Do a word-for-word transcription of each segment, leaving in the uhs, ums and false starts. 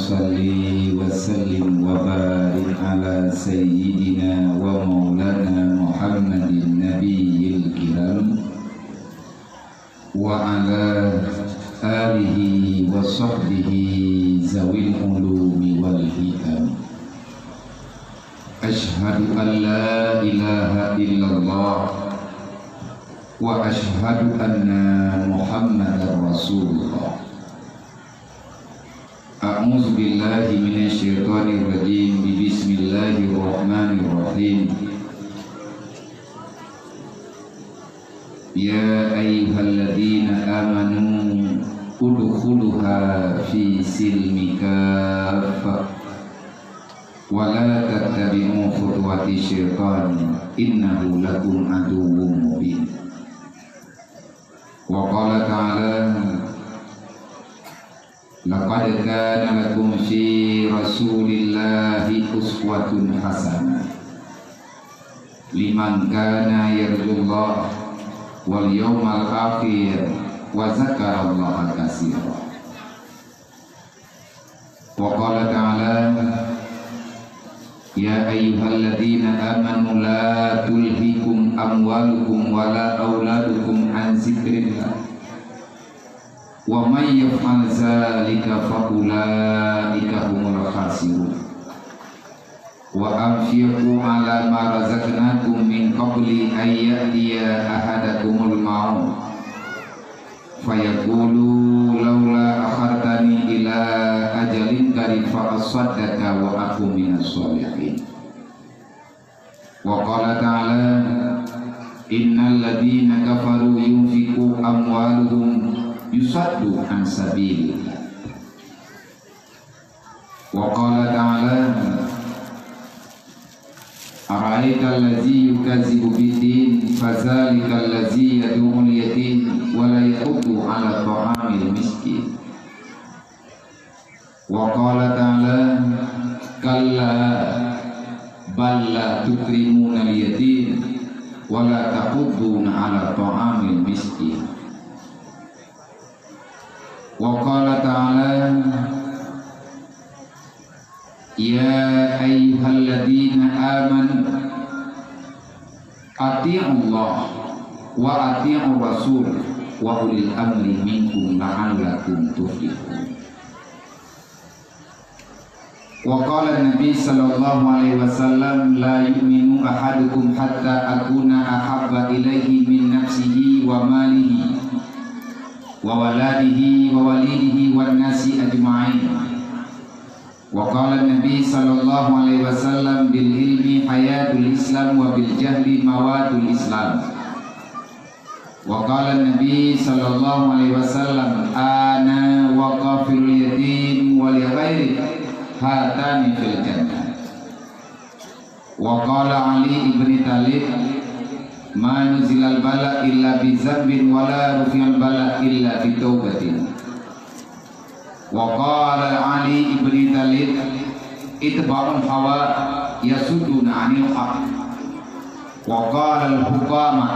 Salli wa sallim wa barik ala sayyidina wa maulana Muhammadin nabiyil kiram wa ala alihi wa sahbihi zawil ulumi wal hikam. Asyhadu an la ilaha illallah wa asyhadu anna Muhammadar Rasulullah. A'udzu billahi minasy syaithanir rajim. Bismillahirrahmanirrahim. Ya ayyuhalladzina amanu udkhuluha fi silmi kaffah wa la tattabi'u khutuwati syaitan innahu lakum aduwwum mubin. Wa qala ta'ala, laqad kana lakum fi Rasulillahi uswatun hasanah liman kana yarjullaha wal yawmal akhir wa dzakarallaha katsira. Wa qala ta'ala, ya ayyuhalladzina amanu la tulhikum amwalukum wa la auladukum an dzikrillah. Wa may yaf'al dzalika fa ulaika humul khasirun. Wa anfiqu ala ma razaqnakum min qabli an ya'tiya ahadakumul maut fayaqulu laula akhartani ila ajalin qarib fa asaddaqa wa akun minas shalihin. Wa qala ta'ala, innal ladzina kafaru yunfiqu amwaluhum yusaddu an sabilillah. Wa qala ta'ala, ara'aital ladzi yukazzibu biddin, fadzalikal ladzi yadu'ul yatim, wa la yahuddu 'ala ta'amil miskin. Wa qala ta'ala, kalla bal la tukrimunal yatim, wa la tahudduna 'ala ta'amil miskin. Wa qala ta'ala, ya ayyuhalladzina amanu ati'ullah wa ati'ur rasul wa ulil amri minkum la'allakum tuflihun. Wa qala Nabi sallallahu alaihi wasallam, la yu'minu ahadukum hatta akuna ahabba ilaihi min nafsihi wa malihi wa waladihi wa walidihi wan nasi ajma'in. Wa qala Nabi sallallahu alaihi wasallam, bil ilmi hayatul Islam wa bil jahli mawatul Islam. Wa qala Nabi sallallahu alaihi wasallam, ana wa kafilul yatim wa li ghairi hatani fil jannah. Wa qala Ali ibni Thalib, ma nuzilal bala illa bi dzambin wa la rufi'al bala illa bi taubatin. Wa qala Ali ibni Thalib, itba'ul hawa yasudduna 'anil haq. Wa qala al-hukama,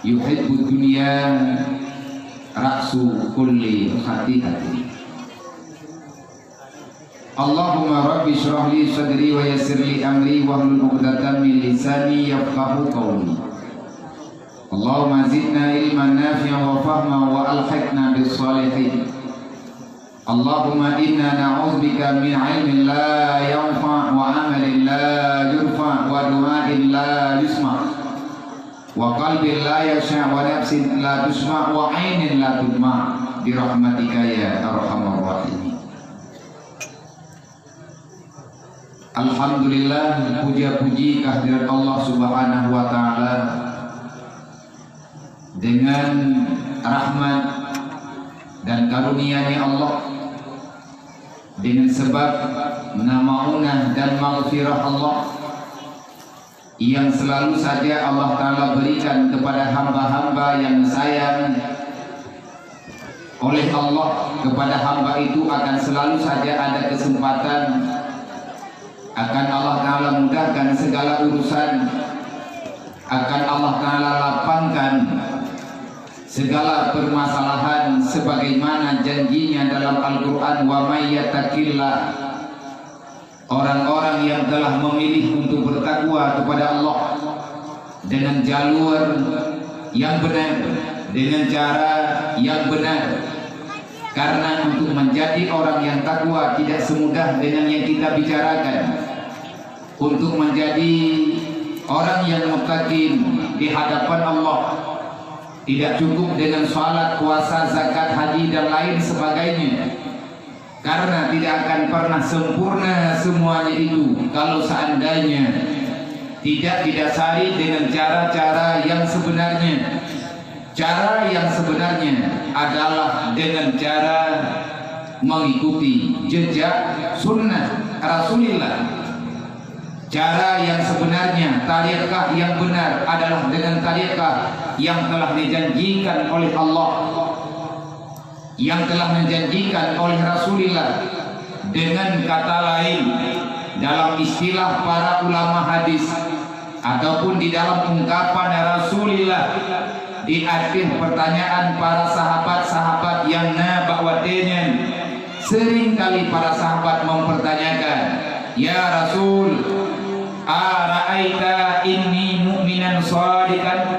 yuhibbud dunya ra'su kulli khati'atin. Allahumma rabbi shrah li sadri wa yassir li amri wahlul 'uqdatam min lisani yafqahu qawli. Allahumma zidna ilman nafi'an wa fahma wa alhiqna bis salihin. Allahumma inna na'udzubika min ilmin la yanfa' wa amalin la yurfa' wa du'ain la yusma' wa qalbin la yakhsya' wa nafsin la tasma' wa 'ainin la tadma' bi rahmatika ya arhamar rahimin. Alhamdulillah, puja-puji kehadirat Allah Subhanahu wa Ta'ala. Dengan rahmat dan karunia-Nya Allah, dengan sebab na maunah dan maghfirah Allah, yang selalu saja Allah Ta'ala berikan kepada hamba-hamba yang sayang oleh Allah kepada hamba itu, akan selalu saja ada kesempatan, akan Allah Ta'ala mudahkan segala urusan, akan Allah Ta'ala lapangkan segala permasalahan sebagaimana janjinya dalam Al-Quran, "Wa may yattaqillah." Orang-orang yang telah memilih untuk bertakwa kepada Allah dengan jalur yang benar, dengan cara yang benar. Karena untuk menjadi orang yang takwa tidak semudah dengan yang kita bicarakan. Untuk menjadi orang yang muttaqin di hadapan Allah, tidak cukup dengan salat, puasa, zakat, haji, dan lain sebagainya. Karena tidak akan pernah sempurna semuanya itu kalau seandainya tidak didasari dengan cara-cara yang sebenarnya. Cara yang sebenarnya adalah dengan cara mengikuti jejak sunnah Rasulullah. Cara yang sebenarnya, tarekat yang benar adalah dengan tarekat yang telah dijanjikan oleh Allah, yang telah dijanjikan oleh Rasulullah. Dengan kata lain, dalam istilah para ulama hadis, ataupun di dalam ungkapan Rasulullah, di ateueh pertanyaan para sahabat-sahabat nyang na bak watée nyan, seringkali para sahabat mempertanyakan, "Ya Rasul, ara'aita inni mu'minan shadiqan?"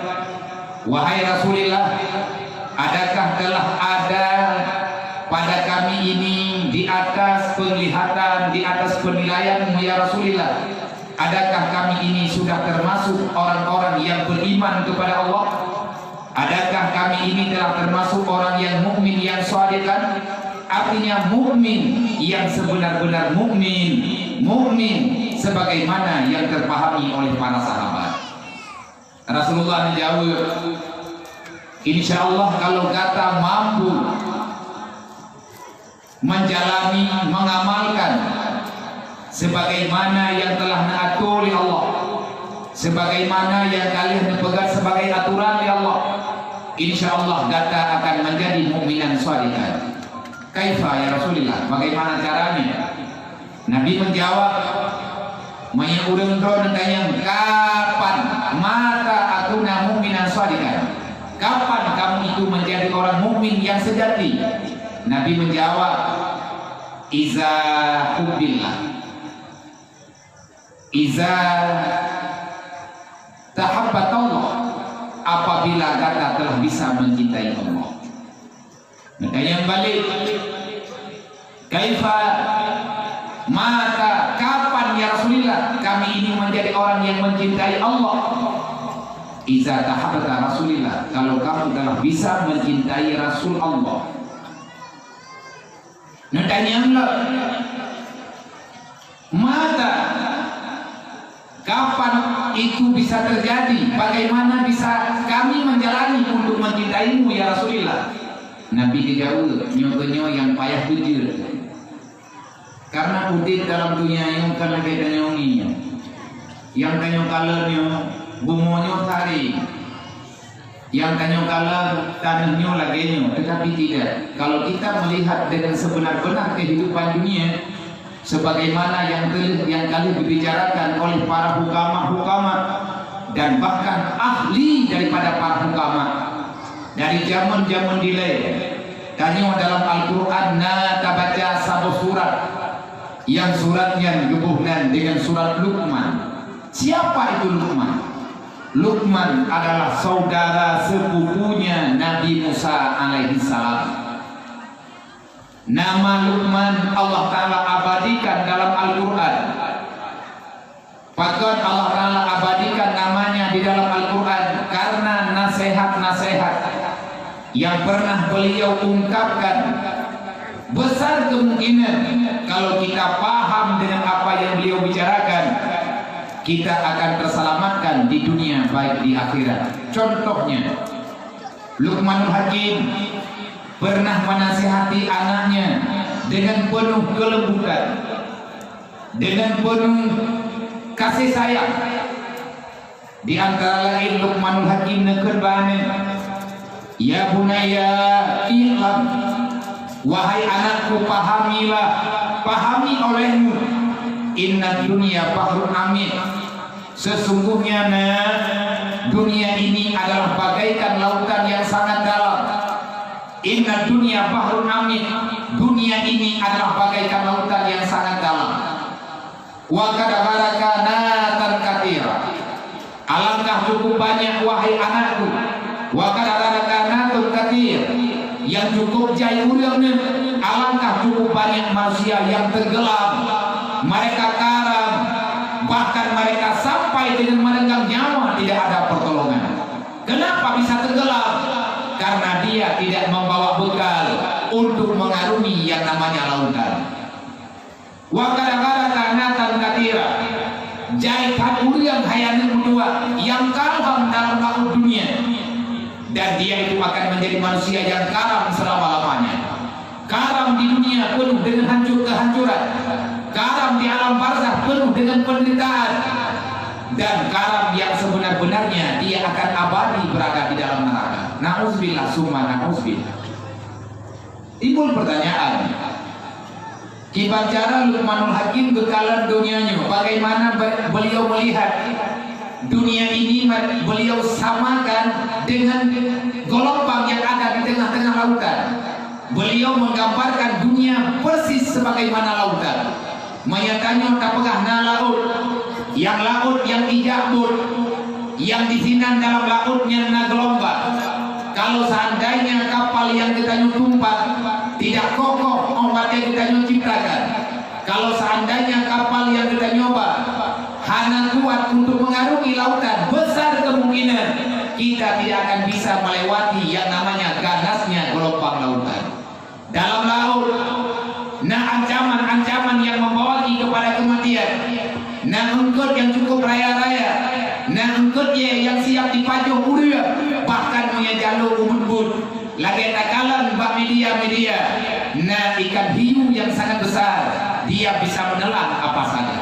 Wahai Rasulullah, adakah telah ada pada kami ini di atas penglihatan, di atas penilaian-Mu, ya Rasulullah? Adakah kami ini sudah termasuk orang-orang yang beriman kepada Allah? Adakah kami ini telah termasuk orang yang mukmin yang shadiqan? Artinya mukmin yang sebenar-benar mukmin, mukmin sebagaimana yang terpahami oleh para sahabat. Rasulullah menjawab, "Insya Allah kalau gata mampu menjalani, mengamalkan sebagaimana yang telah neuatur lé Allah, sebagaimana yang ka lheueh neupeugah sebagai aturan lé Allah, insya Allah gata akan menjadi mukminan shadiqan." "Kaifa ya Rasulullah? Bagaimana caranya?" Nabi menjawab, "Meunyoe ureuëng droe neutanyong, 'Kapan mata akuna mu'minan shadiqan?' Kapan kamu itu menjadi orang mukmin yang sejati?" Nabi menjawab, "Iza hubbillah, iza tahabbatallah, apabila gata telah bisa mencintai Allah." Neutanyong balik, "Kaifa mata, kapan ya Rasulullah kami ini menjadi orang yang mencintai Allah?" "Iza tahabbta Rasulillah, kalau kamu telah bisa mencintai Rasul Allah." Neutanyong lom, "Mata, kapan itu bisa terjadi? Bagaimana bisa kami menjalani untuk mencintai-Mu, ya Rasulillah?" Nabi geujaweueb, "Nyoe keunyoe nyang payah beujeuet. Karena udeb dalam dunia nyoe kon lagée tanyoe ngieng. Nyang tanyoe kalon nyoe, bumoe nyoe saréng. Nyang tanyoe kalon taneuh nyoe lagée nyoe, tetapi tidak. Kalau kita melihat dengan sebenar-benar kehidupan dunia, sebagaimana yang telah, yang kali dibicarakan oleh para hukama-hukama dan bahkan ahli daripada para hukama dari zaman-zaman dilée, tanyoe dalam Al-Quran na tabaca saboh surat, yang surat nyan geuboh nan dengan surat Luqman. Siapa itu Luqman? Luqman adalah saudara sepupunya Nabi Musa alaihissalam. Nama Luqman Allah Ta'ala abadikan dalam Al-Quran. Pakon Allah Ta'ala abadikan namanya di dalam Al-Quran? Karena nasihat-nasihat yang pernah beliau ungkapkan, besar kemungkinan kalau kita paham dengan apa yang beliau bicarakan, kita akan terselamatkan di dunia baik di akhirat. Contohnya, Luqmanul Hakim pernah menasihati anaknya dengan penuh kelembutan, dengan penuh kasih sayang. Di antara lain Luqmanul Hakim neukheun bak aneuëk, "Ya bunayya, i'lam, wahai anakku, pahamilah, pahami olehmu, inna dunya bahrun amik, sesungguhnya, Nak, dunia ini adalah bagaikan lautan yang sangat dalam. Inna dunya bahrun amik. Dunia ini adalah bagaikan lautan yang sangat dalam. Wa qad gharaka nasan katsira. Alangkah cukup banyak, wahai anakku. Wa qad gharaka nasan katsir. Yang cukup jai ureuëng nyoe, alangkah cukup banyak manusia yang tenggelam. Mereka karam, bahkan mereka sampai dengan meregang nyawa, tidak ada pertolongan. Kenapa bisa tenggelam? Karena dia tidak membawa bekal untuk mengarungi yang namanya lautan. Wa qad gharaka nasan katsira. Jai that ureuëng hai aneuëk meutuah nyang karam dalam laôt dunia. Dan dia itu akan menjadi manusia yang karam selama-lamanya. Karam di dunia penuh dengan hancur kehancuran. Karam di alam barzakh penuh dengan penderitaan. Dan karam yang sebenar-benarnya, dia akan abadi berada di dalam neraka. Na'udzubillah summa na'udzubillah. Timbul pertanyaan, kiban cara Luqmanul Hakim geukalon dunia nyoe, bagaimana be-, beliau melihat dunia ini, ma-, beliau samakan dengan gelombang yang ada di tengah-tengah lautan. Beliau menggambarkan dunia persis sebagaimana lautan. Meunyoe tanyoe tapeugah na laôt, nyang laôt nyang ijak buet, nyang disinan dalam laôt nyan na geulumbang. Kalau seandainya kapal nyang geutanyoe tumpak tidak kokoh óh watée geutanyoe ciptakan, kalau seandainya kapal nyang geutanyoe ba hana kuat untuk mengarungi lautan, besar kemungkinan kita tidak akan bisa melewati yang namanya ganasnya geulumbang lautan. Dalam laôt na ancaman-ancaman nyang membawa kepada kematian. Na eungkot nyang cukup raya-raya, na eungkot nyang siap jipajoh ureuëng, bahkan meunyoe jalô ubit-ubit. Lagée takalon bak media-media, na ikan hiu nyang sangat besar, dia bisa menelan apa saja.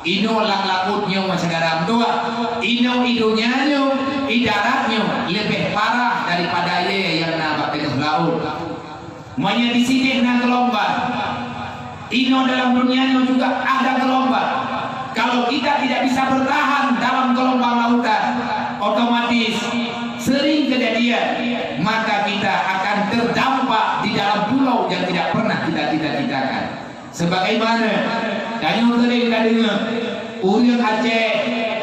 Inoe lam laôt nyoe, syedara meutuah, inoe i donya nyoe, i darat nyoe leubeh parah daripada ié nyang na bak teungoh laôt. Meunyoe di sideh na geulumbang, inoe dalam dunia nyoe juga ada geulumbang. Kalau kita tidak bisa bertahan dalam geulumbang lautan, otomatis sering kejadian, maka kita akan terdampak di dalam pulau yang tidak pernah kita cita-citakan. Sebagaimana tanyoe sering tadeungoe, ureuëng Aceh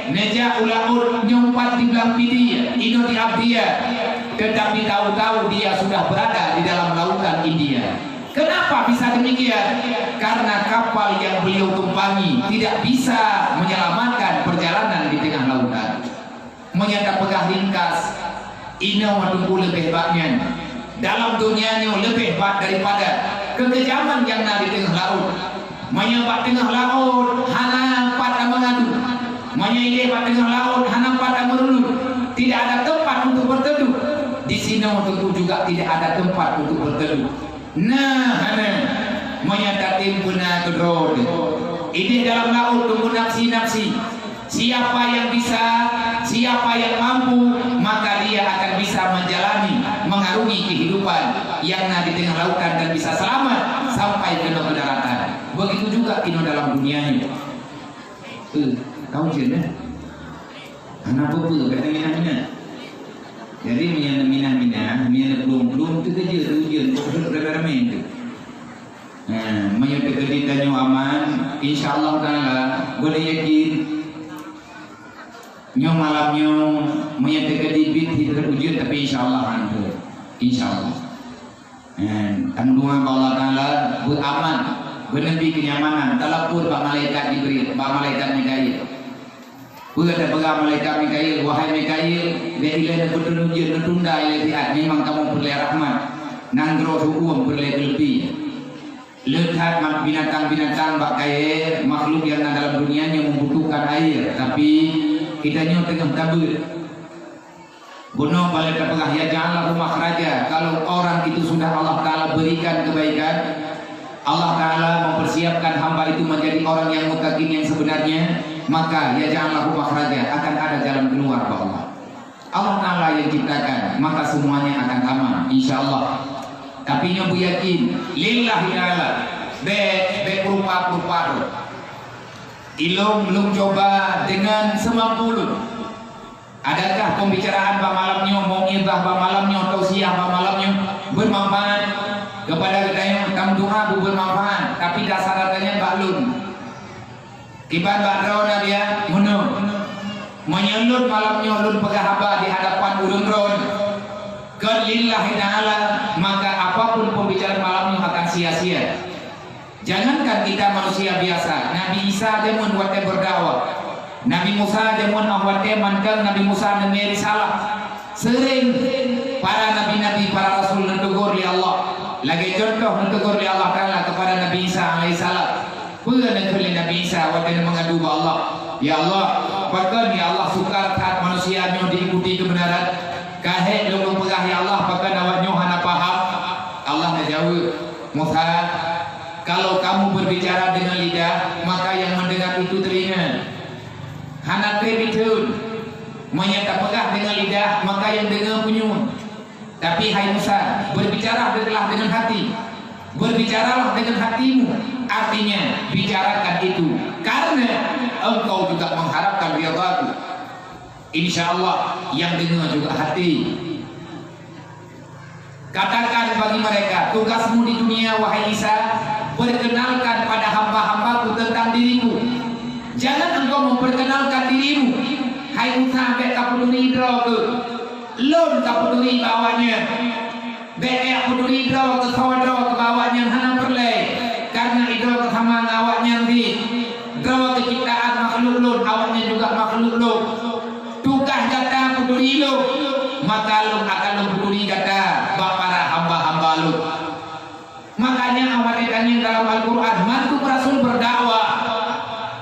neujak u laôt nyoe pat di Blang Pidie, inoe di Abdya, tetapi tahu-tahu dia sudah berada di dalam lautan India. Kenapa bisa demikian? Karena kapal yang beliau tumpangi tidak bisa menyelamatkan perjalanan di tengah lautan. Meunyoe tapeugah ringkas, inoe teungku leubeh bak nyan. Dalam donya nyoe leubeh bak daripada keukejaman nyang na di teungoh laôt. Meunyoe bak teungoh laôt hana pat tameungadu, meunyoe ideh bak teungoh laôt hana pat tameureulut, tidak ada tempat untuk berteduh, di sinoe teungku juga tidak ada tempat untuk berteduh. Nah, hana. Meunyoe tatem beuna keudroe teuh. Ideh dalam laôt teungku nafsi-nafsi. Siapa yang bisa, siapa yang mampu, maka dia akan bisa menjalani, mengarungi kehidupan yang na di tengah lautan dan bisa selamat sampai keunoe keu daratan. Begitu juga inoe dalam dunia nyoe. Eh, tahu je, ya? Hana peue-peue, bèk na minah-minah. Jadi, meunyoe na minah-minah, meunyoe na plueng-plueng, teukeujeuet ujeuen, kok rhot ramé-ramé tu. Nah, meunyoe teukeudi tanyoe aman, insya Allah Taala, boleh yakin. Nyoe malam nyoe, meunyoe teukeudi biet hidrot ujeuen, tapi insya Allah han rhot. Insya Allah. Eh, tandoa bak Allah Taala, beuaman, beuneubri keunyamanan, talapor bak malaikat Jibril, bak malaikat Mikail. Peue tapeugah malaikat Mikail, "Wahai Mikail, bèk ilée neupeuteun ujeuen, neutunda ilée siat, memang kamoe peureulée rahmat, nanggroe siuem peureulée keuleupie." Le that ma-, binatang-binatang bak kayée, makhluk nyang na dalam dunia nyoe membutuhkan air, tapi geutanyoe teungoh tabeuet. Bunoe paleng tapeugah, "Ya ja'al lahu makhraja." Kalau orang itu sudah Allah Taala berikan kebaikan, Allah Taala mempersiapkan hamba itu menjadi orang yang mutakin yang sebenarnya, maka ya ja'al lahu makhraja, akan ada jalan keluar bak Allah. Allah Taala yang ciptakan, maka semuanya akan aman, insya Allah. Tapi nyoe beuyakin, lillahi taala, bèk, bèk peurupa-peurupa droe. Ilôn lôn cuba dengan semampu lôn. Adakah pembicaraan bak malam nyoe, mau'izah bak malam nyoe, tausiah bak malam nyoe, Manfaat kepada geutanyoe, tameudoa beubuet manfaat, tapi dasar gata nyan bak lôn. Kiban bak droeneuh dia meunoe. Meunyoe lôn malam nyoe lôn peugah haba di hadapan ureuëng droeneuh, kon lillahi ta'ala, maka apapun pembicaraan malam nyoe akan sia-sia. Jangankan kita manusia biasa, Nabi Isa jameun watée berdakwah, Nabi Musa jameun ah watée mantong Nabi Musa neumé risalah. Sering para nabi-nabi, para rasul neutegur lé Allah. Lagée contoh neutegur lé Allah Taala kepada Nabi Isa alaihissalam. Peue neukheun lé Nabi Isa watée mengadu bak Allah, "Ya Allah, pakon ya Allah sukar that manusia nyoe diikuti kebenaran? Ka hék lôn peugah ya Allah, pakon awak nyoe hana paham?" Allah neujaweueb, "Musa, kalau kamu berbicara dengan lidah, maka yang mendengar itu telinga. Hana treb itheun. Meunyoe tapeugah dengan lidah, maka yang dengar punyueng. Tapi hai Musa, berbicara dengan hati. Berbicaralah dengan hatimu. Artinya, bicarakan itu karena engkau juga mengharapkan ridhaku. Insya Allah, yang dengar juga hati." Katakan bagi mereka, "Tugasmu di dunia, wahai Isa, perkenalkan pada hamba-hambaku tentang diriku. Jangan engkau memperkenalkan dirimu. Hai Musa, bék kapeuturi droe keuh. Lôn kapeuturi bak awaknyan. Bék kapeuturi droe keuh, soe droe keuh bak awaknyan, hana peureulée, karena idroe keuh sama ngon awaknyan jih. Droe keuh ciptaan makhluk lôn, awaknyan juga makhluk lôn. Tugaih gata peuturi lôn, maka lôn akan lôn peuturi gata bak para hamba-hamba lôn." Makanya Allah ditanya dalam Al-Quran, mantu rasul berdakwah,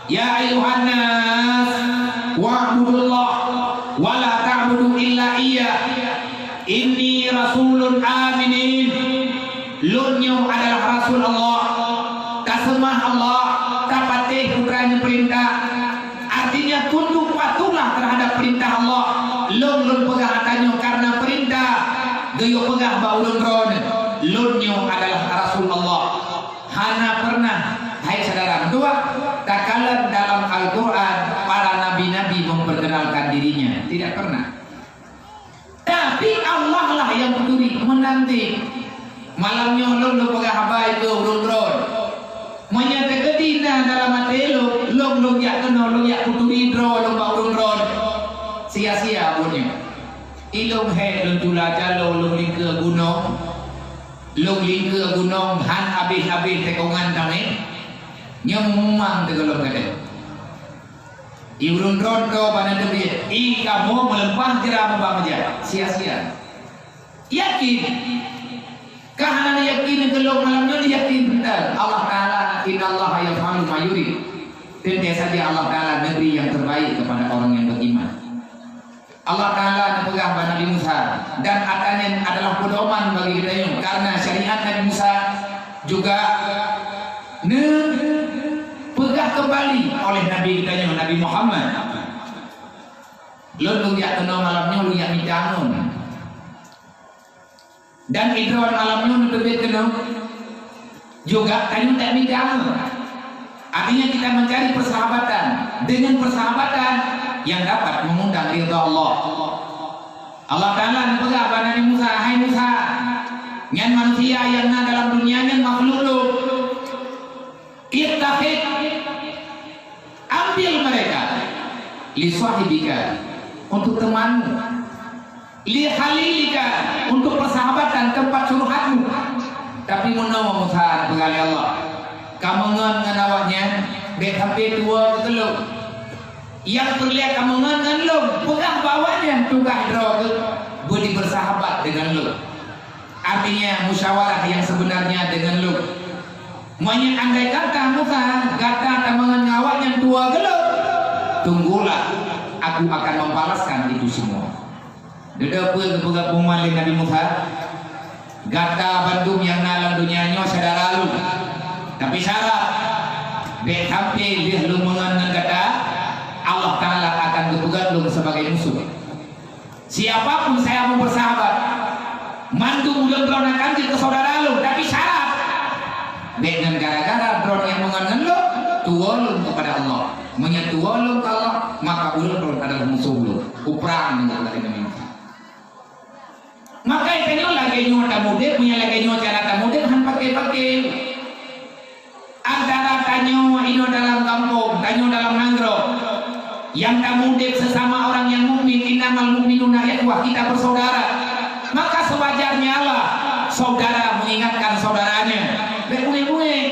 "Ya ayuhan nas, wa'budullah, wa la ta'budu illa iyyah. Inni rasulun aminin." Lôn nyoe adalah rasul Allah. Taseumah Allah, tapatéh putra nyang peurintah. Artinya, tunduk patuhlah terhadap perintah Allah. Lôn, lôn peugah ata nyoe karena perintah geuyue peugah bak ulôn droeneuh. Lôn nyoe adalah rasul Allah. Hana pernah, hai syedara, dua, takalon dalam Al-Quran para nabi-nabi memperkenalkan dirinya. Tidak pernah. Tapi Allah lah nyang peuturi, meunan cit. Malam nyoe lôn lôn peugah haba keu ureuëng droe. Meunyoe teukeudi na dalam até lôn, lôn lôn jak keunoe, lôn jak peuturi droe lôn bak ureuëng droe. Sia-sia buet nyoe. Ilôn hék lôn tula calo lôn lingkeue gunong. Lôn lingkeue gunong hán abéh-abéh teukongan tamé. Nyoe mumang teugohlom gadôh. Di ureuëng droe bana teubiet, i kamoe meuleupah jira mubang meujak, sia-sia. Yakin? Ka hana yakin keu lôn malam nyoe, yakin teuntang. Allah Taala, "Innallaha yaf'alu ma yurid." Teuntang saja Allah Taala neubri yang terbaik kepada orang yang beriman. Allah Taala neupeugah bak Nabi Musa, dan ata nyan adalah pedoman bagi geutanyoe, karena syariat Nabi Musa juga neupeugah kembali oleh Nabi geutanyoe, Nabi Muhammad. Lôn lôn jak keunoe malam nyoe, lôn jak mita ngon. Dan idroe malam nyoe neuteubiet keunoe juga tanyoe tak mita. Artinya, kita mencari persahabatan. Dengan persahabatan yang dapat mengundang ridha Allah. Allah Taala neupeugah bak Nabi Musa, "Hai Musa, nyan manusia nyang na dalam dunia nyan makhluk lôn. Ittakhidh, ambil mereka, li sahibika, untuk temanmu, li khalilika, untuk persahabatan, tempat curhatmu." Tapi meunoe Musa, peugah lé Allah, "Kameungon ngon awaknyan, bék sampai tuwoe keu lôn. Nyang peureulée kameungon ngon lôn, peugah bak awaknyan tugaih droe keuh, beudi bersahabat dengan lôn." Artinya, musyawarah yang sebenarnya dengan lôn. Meunyoe andai kata Musa, gata tameungon ngon awaknyan tuwoe keu lôn, tunggulah, aku akan membalaskan itu semua. Dudoe peue geupeugah peuman lé Nabi Musa, "Gata bandum nyang na lam donya nyoe syedara lôn. Tapi syarat, bék sampai lheueh lôn meungon ngon gata, Allah Taala akan geupeugét lôn sebagai musuh." Siapapun saya mau bersahabat, mandum ulôn droe akan jeuet keu saudara lôn, tapi syarat, bék ngon gara-gara droe nyang meungon ngon lôn, tuwoe lôn kepada Allah. Meunyoe tuwoe lôn keu Allah, maka ulôn droe adalah musuh lôn. Kuprang ngon Allah. Maka tanyoe lagi Nyoe tamudeb, meunyo lagèe nyoe cara tamudeb, han paké-paké. Antara tanyoe inoe dalam gampông, tanyoe dalam nanggroe, nyang tamudeb sesama orang yang mukmin, innamal mu'minuna ikhwah, kita bersaudara. Maka sewajarnya lah saudara mengingatkan saudaranya. Bèk bungéh-bungéh.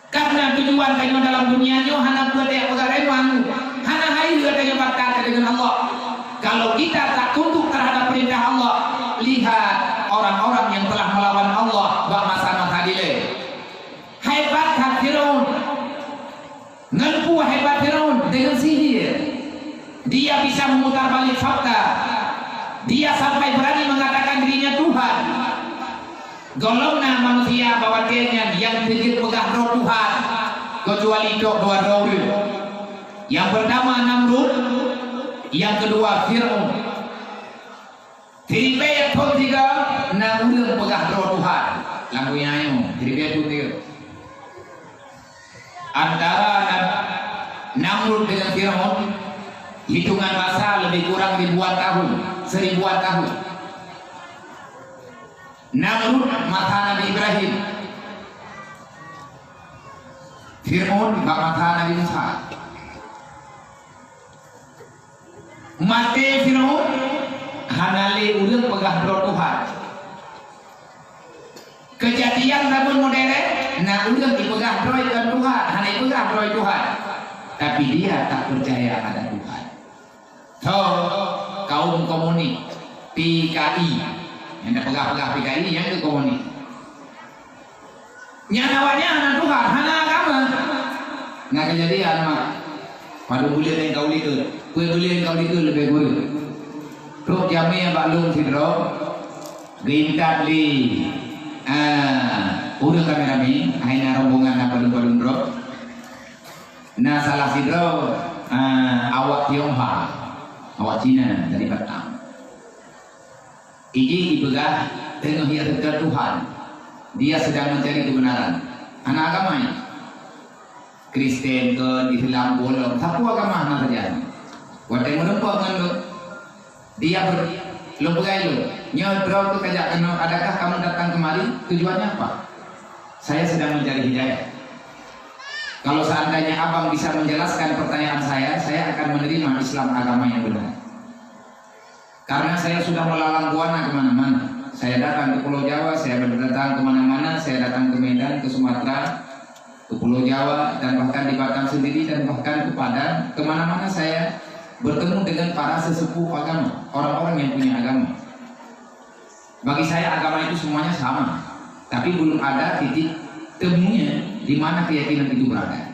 Karena tujuan tanyoe dalam dunia nyoe hana peue tajak peugah reman, hana hai geutanyoe batal keu deungon Allah. Kalau kita tak tunduk terhadap perintah Allah, lihat orang-orang yang telah melawan Allah bak masa-masa dilèe. Hebat that Firaun. Ngon peue hebat Firaun? Dengan sihir. Dia bisa memutar balik fakta. Dia sampai berani mengatakan dirinya Tuhan. Gohlom na manusia bak watèe nyan nyang teujeuet peugah droe Tuhan, keucuali tok dua droe ureueng. Nyang peurtama Namrud, nyang keudua Firaun. Siribèe thôn sigoe na ureueng peugah droe Tuhan. Lam donya nyoe, siribèe thôn sigoe. Antara Nab-, Namrud dengan Firaun, hitungan masa lebih kurang ribuan tahun, seribuan tahun. Namrud masa Nabi Ibrahim, Firaun bak masa Nabi Musa. Maté Firaun, hana lé ureueng peugah droe Tuhan. Keujadian zaman modern, na ureueng jipeugah droe kon Tuhan, hana jipeugah droe Tuhan. Tapi dia tak percaya ada Tuhan. Tho, kaum komunis, P K I. Nyang tapeugah-peugah P K I, nyan keuh komunis. Nyan awaknyan hana Tuhan, hana agama. Na keujadian, mak. Padum buleuen nyang ka u likot. Peue buleuen nyang ka u likot leubeh gureueng. Trok jamé bak lôn sidroe, geuintat lé, ah, ureueng ramé-ramé, hai na rombongan na padum-padum droe. Na salah sidroe, ah, awak Tionghoa, awak Cina dari Batam. Iji jipeugah teungoh jak teuka Tuhan. Dia sedang mencari kebenaran. Hana agama nyan. Kristen ke, Islam, bolong, sapeue agama hana sajan. Watèe meureumpok ngon lôn, dia ber-, lôn peugah lôn, "Nyoe droe keuh kajak keunoe, adakah kamu datang kemari? Tujuannya apa?" "Saya sedang mencari hidayah. Kalau seandainya abang bisa menjelaskan pertanyaan saya, saya akan menerima Islam agama yang benar." Karena saya sudah melalang buana ke mana-mana. Saya datang ke Pulau Jawa, saya datang ke mana-mana, saya datang ke Medan, ke Sumatera, ke Pulau Jawa, dan bahkan di Batam sendiri, dan bahkan ke Padang, ke mana-mana saya bertemu dengan para sesepuh agama, orang-orang yang punya agama. Bagi saya, agama itu semuanya sama, tapi belum ada titik temunya di mana keyakinan itu berada.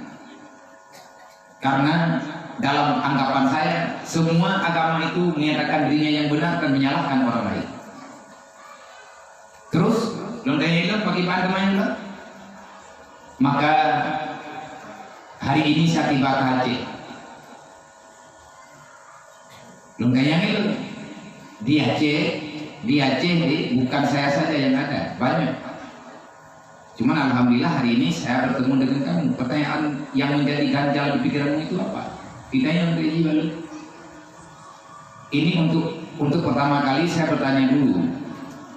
Karena dalam anggapan saya, semua agama itu menyatakan dirinya yang benar dan menyalahkan orang lain. Terus, lôn tanyong lôn, pakriban teuma lôn? Maka, hari ini saya tiba ke Aceh. Lôn tanyong lôn, di Aceh, di Aceh ni bukan saya saja yang ada, banyak. Cuman alhamdulillah hari ini saya bertemu dengan kamu. Pertanyaan yang menjadi ganjal di pikiranmu itu apa? Kita yang beri balik. Ini untuk, untuk pertama kali saya bertanya dulu.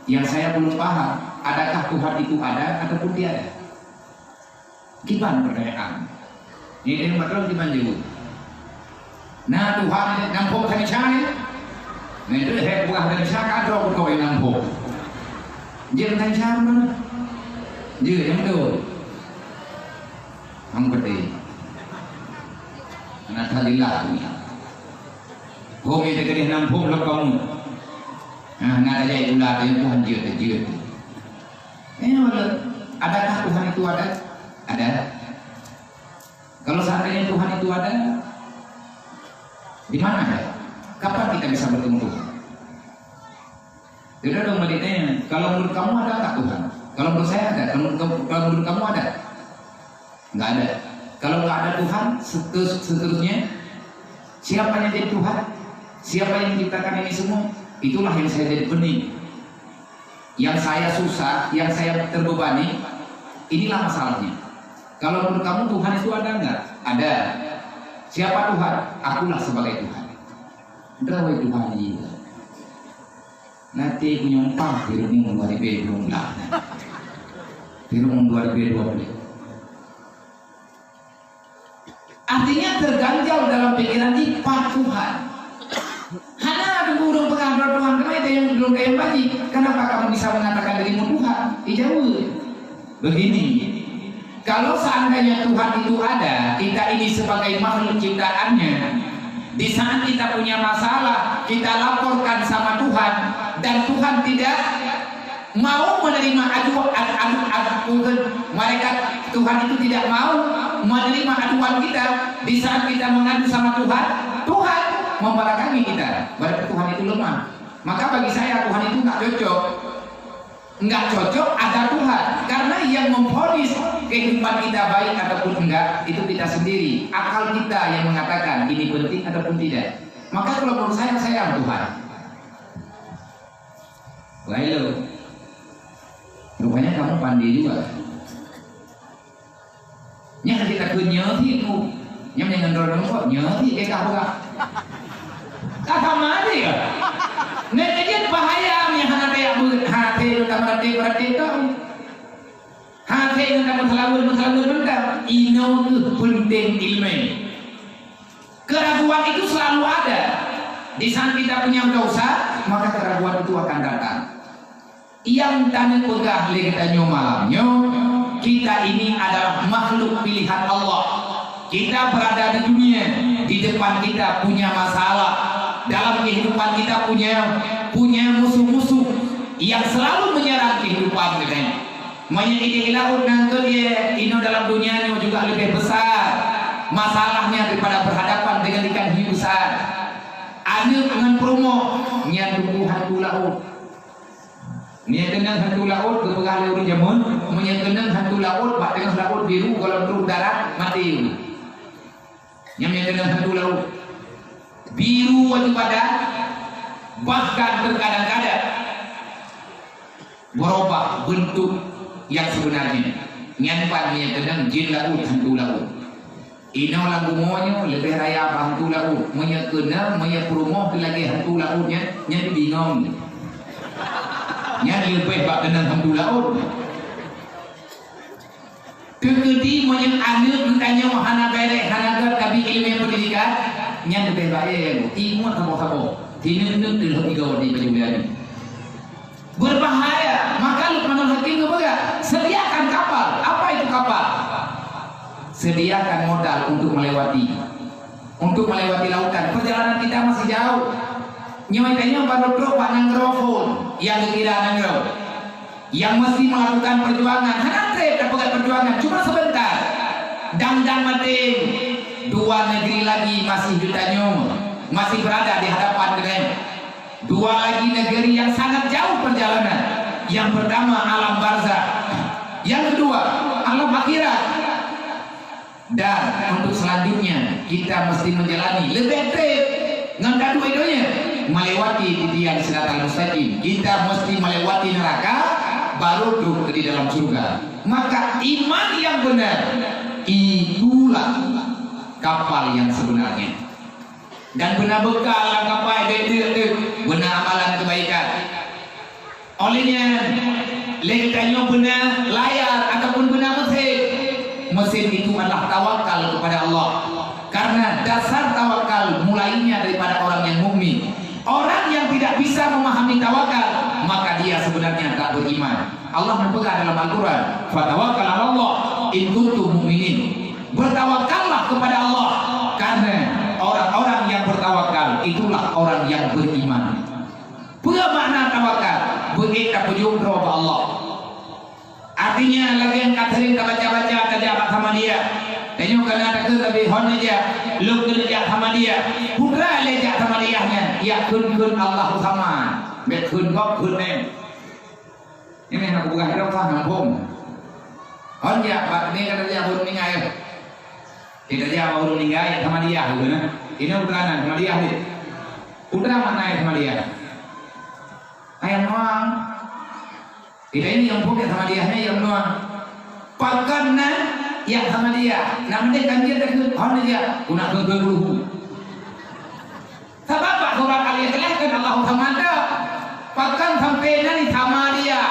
Yang saya belum paham, adakah Tuhan itu ada ataupun tiada? Kiban pertanyaan. Ni dia betul kiban jawab. Na Tuhan ni, nam phom teuka nyan. Nyan tu hai buah teuka nyan ka droe beutôi nam phom. Jeuet teuka nyan mana? Jeuet nyang beutôi. Hang beutôi. Hana tadillah ni. Phom nyang teukeudeh nam phom lom kamu. Nah, na tajak pula teuka Tuhan jeuet, jeuet. Eh, adakah Tuhan itu ada? Ada. Kalau seandainya Tuhan itu ada, di mana ada? Kapan kita bisa bertemu Tuhan? Jadi dong balik tanya, kalau menurut kamu ada nggak Tuhan? Kalau menurut saya ada. Kalau menurut kamu, kalau menurut kamu ada? Nggak ada. Kalau nggak ada Tuhan, seterus-, seterusnya, siapa yang jadi Tuhan? Siapa yang menciptakan ini semua? Itulah yang saya jadi pening. Yang saya susah, yang saya terbebani, inilah masalahnya. Kalau menurut kamu Tuhan itu ada nggak? Ada. Siapa Tuhan? Akulah sebagai Tuhan. Drawai Tuhan ini. Nanti meunyoe pah di rumoh dua ribu dua belas. Di rumoh dua ribu dua puluh. Artinya terganjal dalam pikiran jih, "Pat Tuhan?" Hana ada ureueng peugah droe Tuhan, keunae nyang lôn kayém baji. Kenapa kamu bisa mengatakan dirimu Tuhan? Dijaweueb. Begini, kalau seandainya Tuhan itu ada, kita ini sebagai makhluk ciptaan-Nya, di saat kita punya masalah, kita laporkan sama Tuhan, dan Tuhan tidak mau menerima adu-, adu-, adu-, adu-, malaikat Tuhan itu tidak mau menerima aduan kita. Di saat kita mengadu sama Tuhan, Tuhan membelakangi kita. Berarti Tuhan itu lemah. Maka bagi saya, Tuhan itu nggak cocok. Nggak cocok ada Tuhan. Karena yang memvonis kehidupan kita baik ataupun enggak, itu kita sendiri. Akal kita yang mengatakan ini penting ataupun tidak. Maka kalau menurut saya, saya Tuhan. Lain lo. Rupanya kamu pandai juga. Nyan kita keu nyoe sih ku. Nyan dengan dorong kok nyoe sih kita buka. Ka sama aja ya. Netizen bahaya ni hana teuyak beuet. Hate lu tak berhati-berhati tu. Hate lu tak berselawat-berselawat benda. Inoe keuh penting ilmu. Keraguan itu selalu ada. Di saat kita punya dosa, maka keraguan itu akan datang. Nyang taneuk peugah lé geutanyoe malam nyoe, kita ini adalah makhluk pilihan Allah. Kita berada di dunia, di depan kita punya masalah. Dalam kehidupan kita punya, punya musuh-musuh yang selalu menyerang kehidupan kita. Meunyoe idéh laôt nangkeuh dia, inoe dalam dunia nyoe juga lebih besar masalahnya daripada berhadapan dengan ikan hiu besar. Aneuk ngon peurumoh, nyan tutoe hantu laôt. Meunyoe keunong hantu laôt, geupeugah lé ureueng jameun, meunyoe keunong hantu laôt, bak teungoh laôt biru, goh lom trok darat, maté. Nyan meunyoe keunong hantu laôt. Biru aju padan, bahkan terkadang-kadang berubah bentuk yang sebenarnya. Nyan pat meunyoe keunong jin laôt, hantu laôt. Inoe lam bumoe nyoe leubeh raya bak hantu laôt. Meunyoe keunong, meunyoe peurumoh lagèe hantu laôt nyan, nyan bingong. Nyan leubeh bak keunong hantu laôt. Keukeudi meunyoe aneuk geutanyoe hana bèrèh, hana göt, tapi ileumèe pendidikan, nyan leubeh baik. Ingat saboh-saboh. Tineuk-neuk teuh lheueh tiga di baju bulan. Berbahaya. Maka Luqmanul Hakim geupeugah, "Sediakan kapal." Apa itu kapal? Sediakan modal untuk melewati, untuk melewati lautan. Perjalanan kita masih jauh. Nyoe tanyoe baru trok bak nanggroe phôn nyang geukira nanggroe. Yang mesti melakukan perjuangan, hana trép tapeugah perjuangan, cuma sebentar. Dang-dang maté, dua negeri lagi masih geutanyoe, masih berada di hadapan geutanyoe. Dua lagi negeri yang sangat jauh perjalanan. Yang pertama alam barzakh, yang kedua alam akhirat. Dan untuk selanjutnya, kita mesti menjalani leubeh trép ngon gadu i donya, melewati titian siratal mustaqim. Kita mesti melewati neraka, baru trok di dalam surga. Maka iman yang benar, itulah kapal yang sebenarnya. Dan beuna beukal lam kapai bèk deuk-deuk, beuna amalan keubaikan. Óh lheueh nyan, lé geutanyoe beuna layar ataupun beuna meusén. Meusén itu adalah tawakal kepada Allah. Karena dasar tawakal mulainya daripada orang yang mukmin. Orang yang tidak bisa memahami tawakal, maka dia sebenarnya tak beriman. Allah neupeugah dalam Al-Quran, "Fatawakkal 'alallah in kuntum mu'minin." Bertawakallah kepada Allah, karena orang-orang yang bertawakal itulah orang yang beriman. Peue makna tawakal? Beuék tapeujeuet droe bak Allah. Artinya, lagèe nyang ka sering tabaca-baca, tajak bak Samadiyah. Tanyoe ka na takheun, tapi hon neujak, lôn keuneuk jak Samadiyah. Peue teuma lé jak Samadiyah nyan? Jak kheun-kheun Allahu Samad. Bèk kheun gob, kheun nèng. Nyan meunan kupeugah droe ka muphom. Hon jak bak ni ka tajak ureueng ninggai. Kita jak bak ureueng ninggai, Samadiyah gitu nah. Ini putra nan Samadiyah ni. Putra mana ya Samadiyah? Ayam nuang. Kita ini nyang phôn jak Samadiyah nyan nyang nuang. Pakon na jak Samadiyah? Nak meunan kan dia takheun, hon jak. Guna keu-keu dulu. Sabab bak surat Al-Ikhlas kan Allahu Samad. Pakon Sampai na di Samaria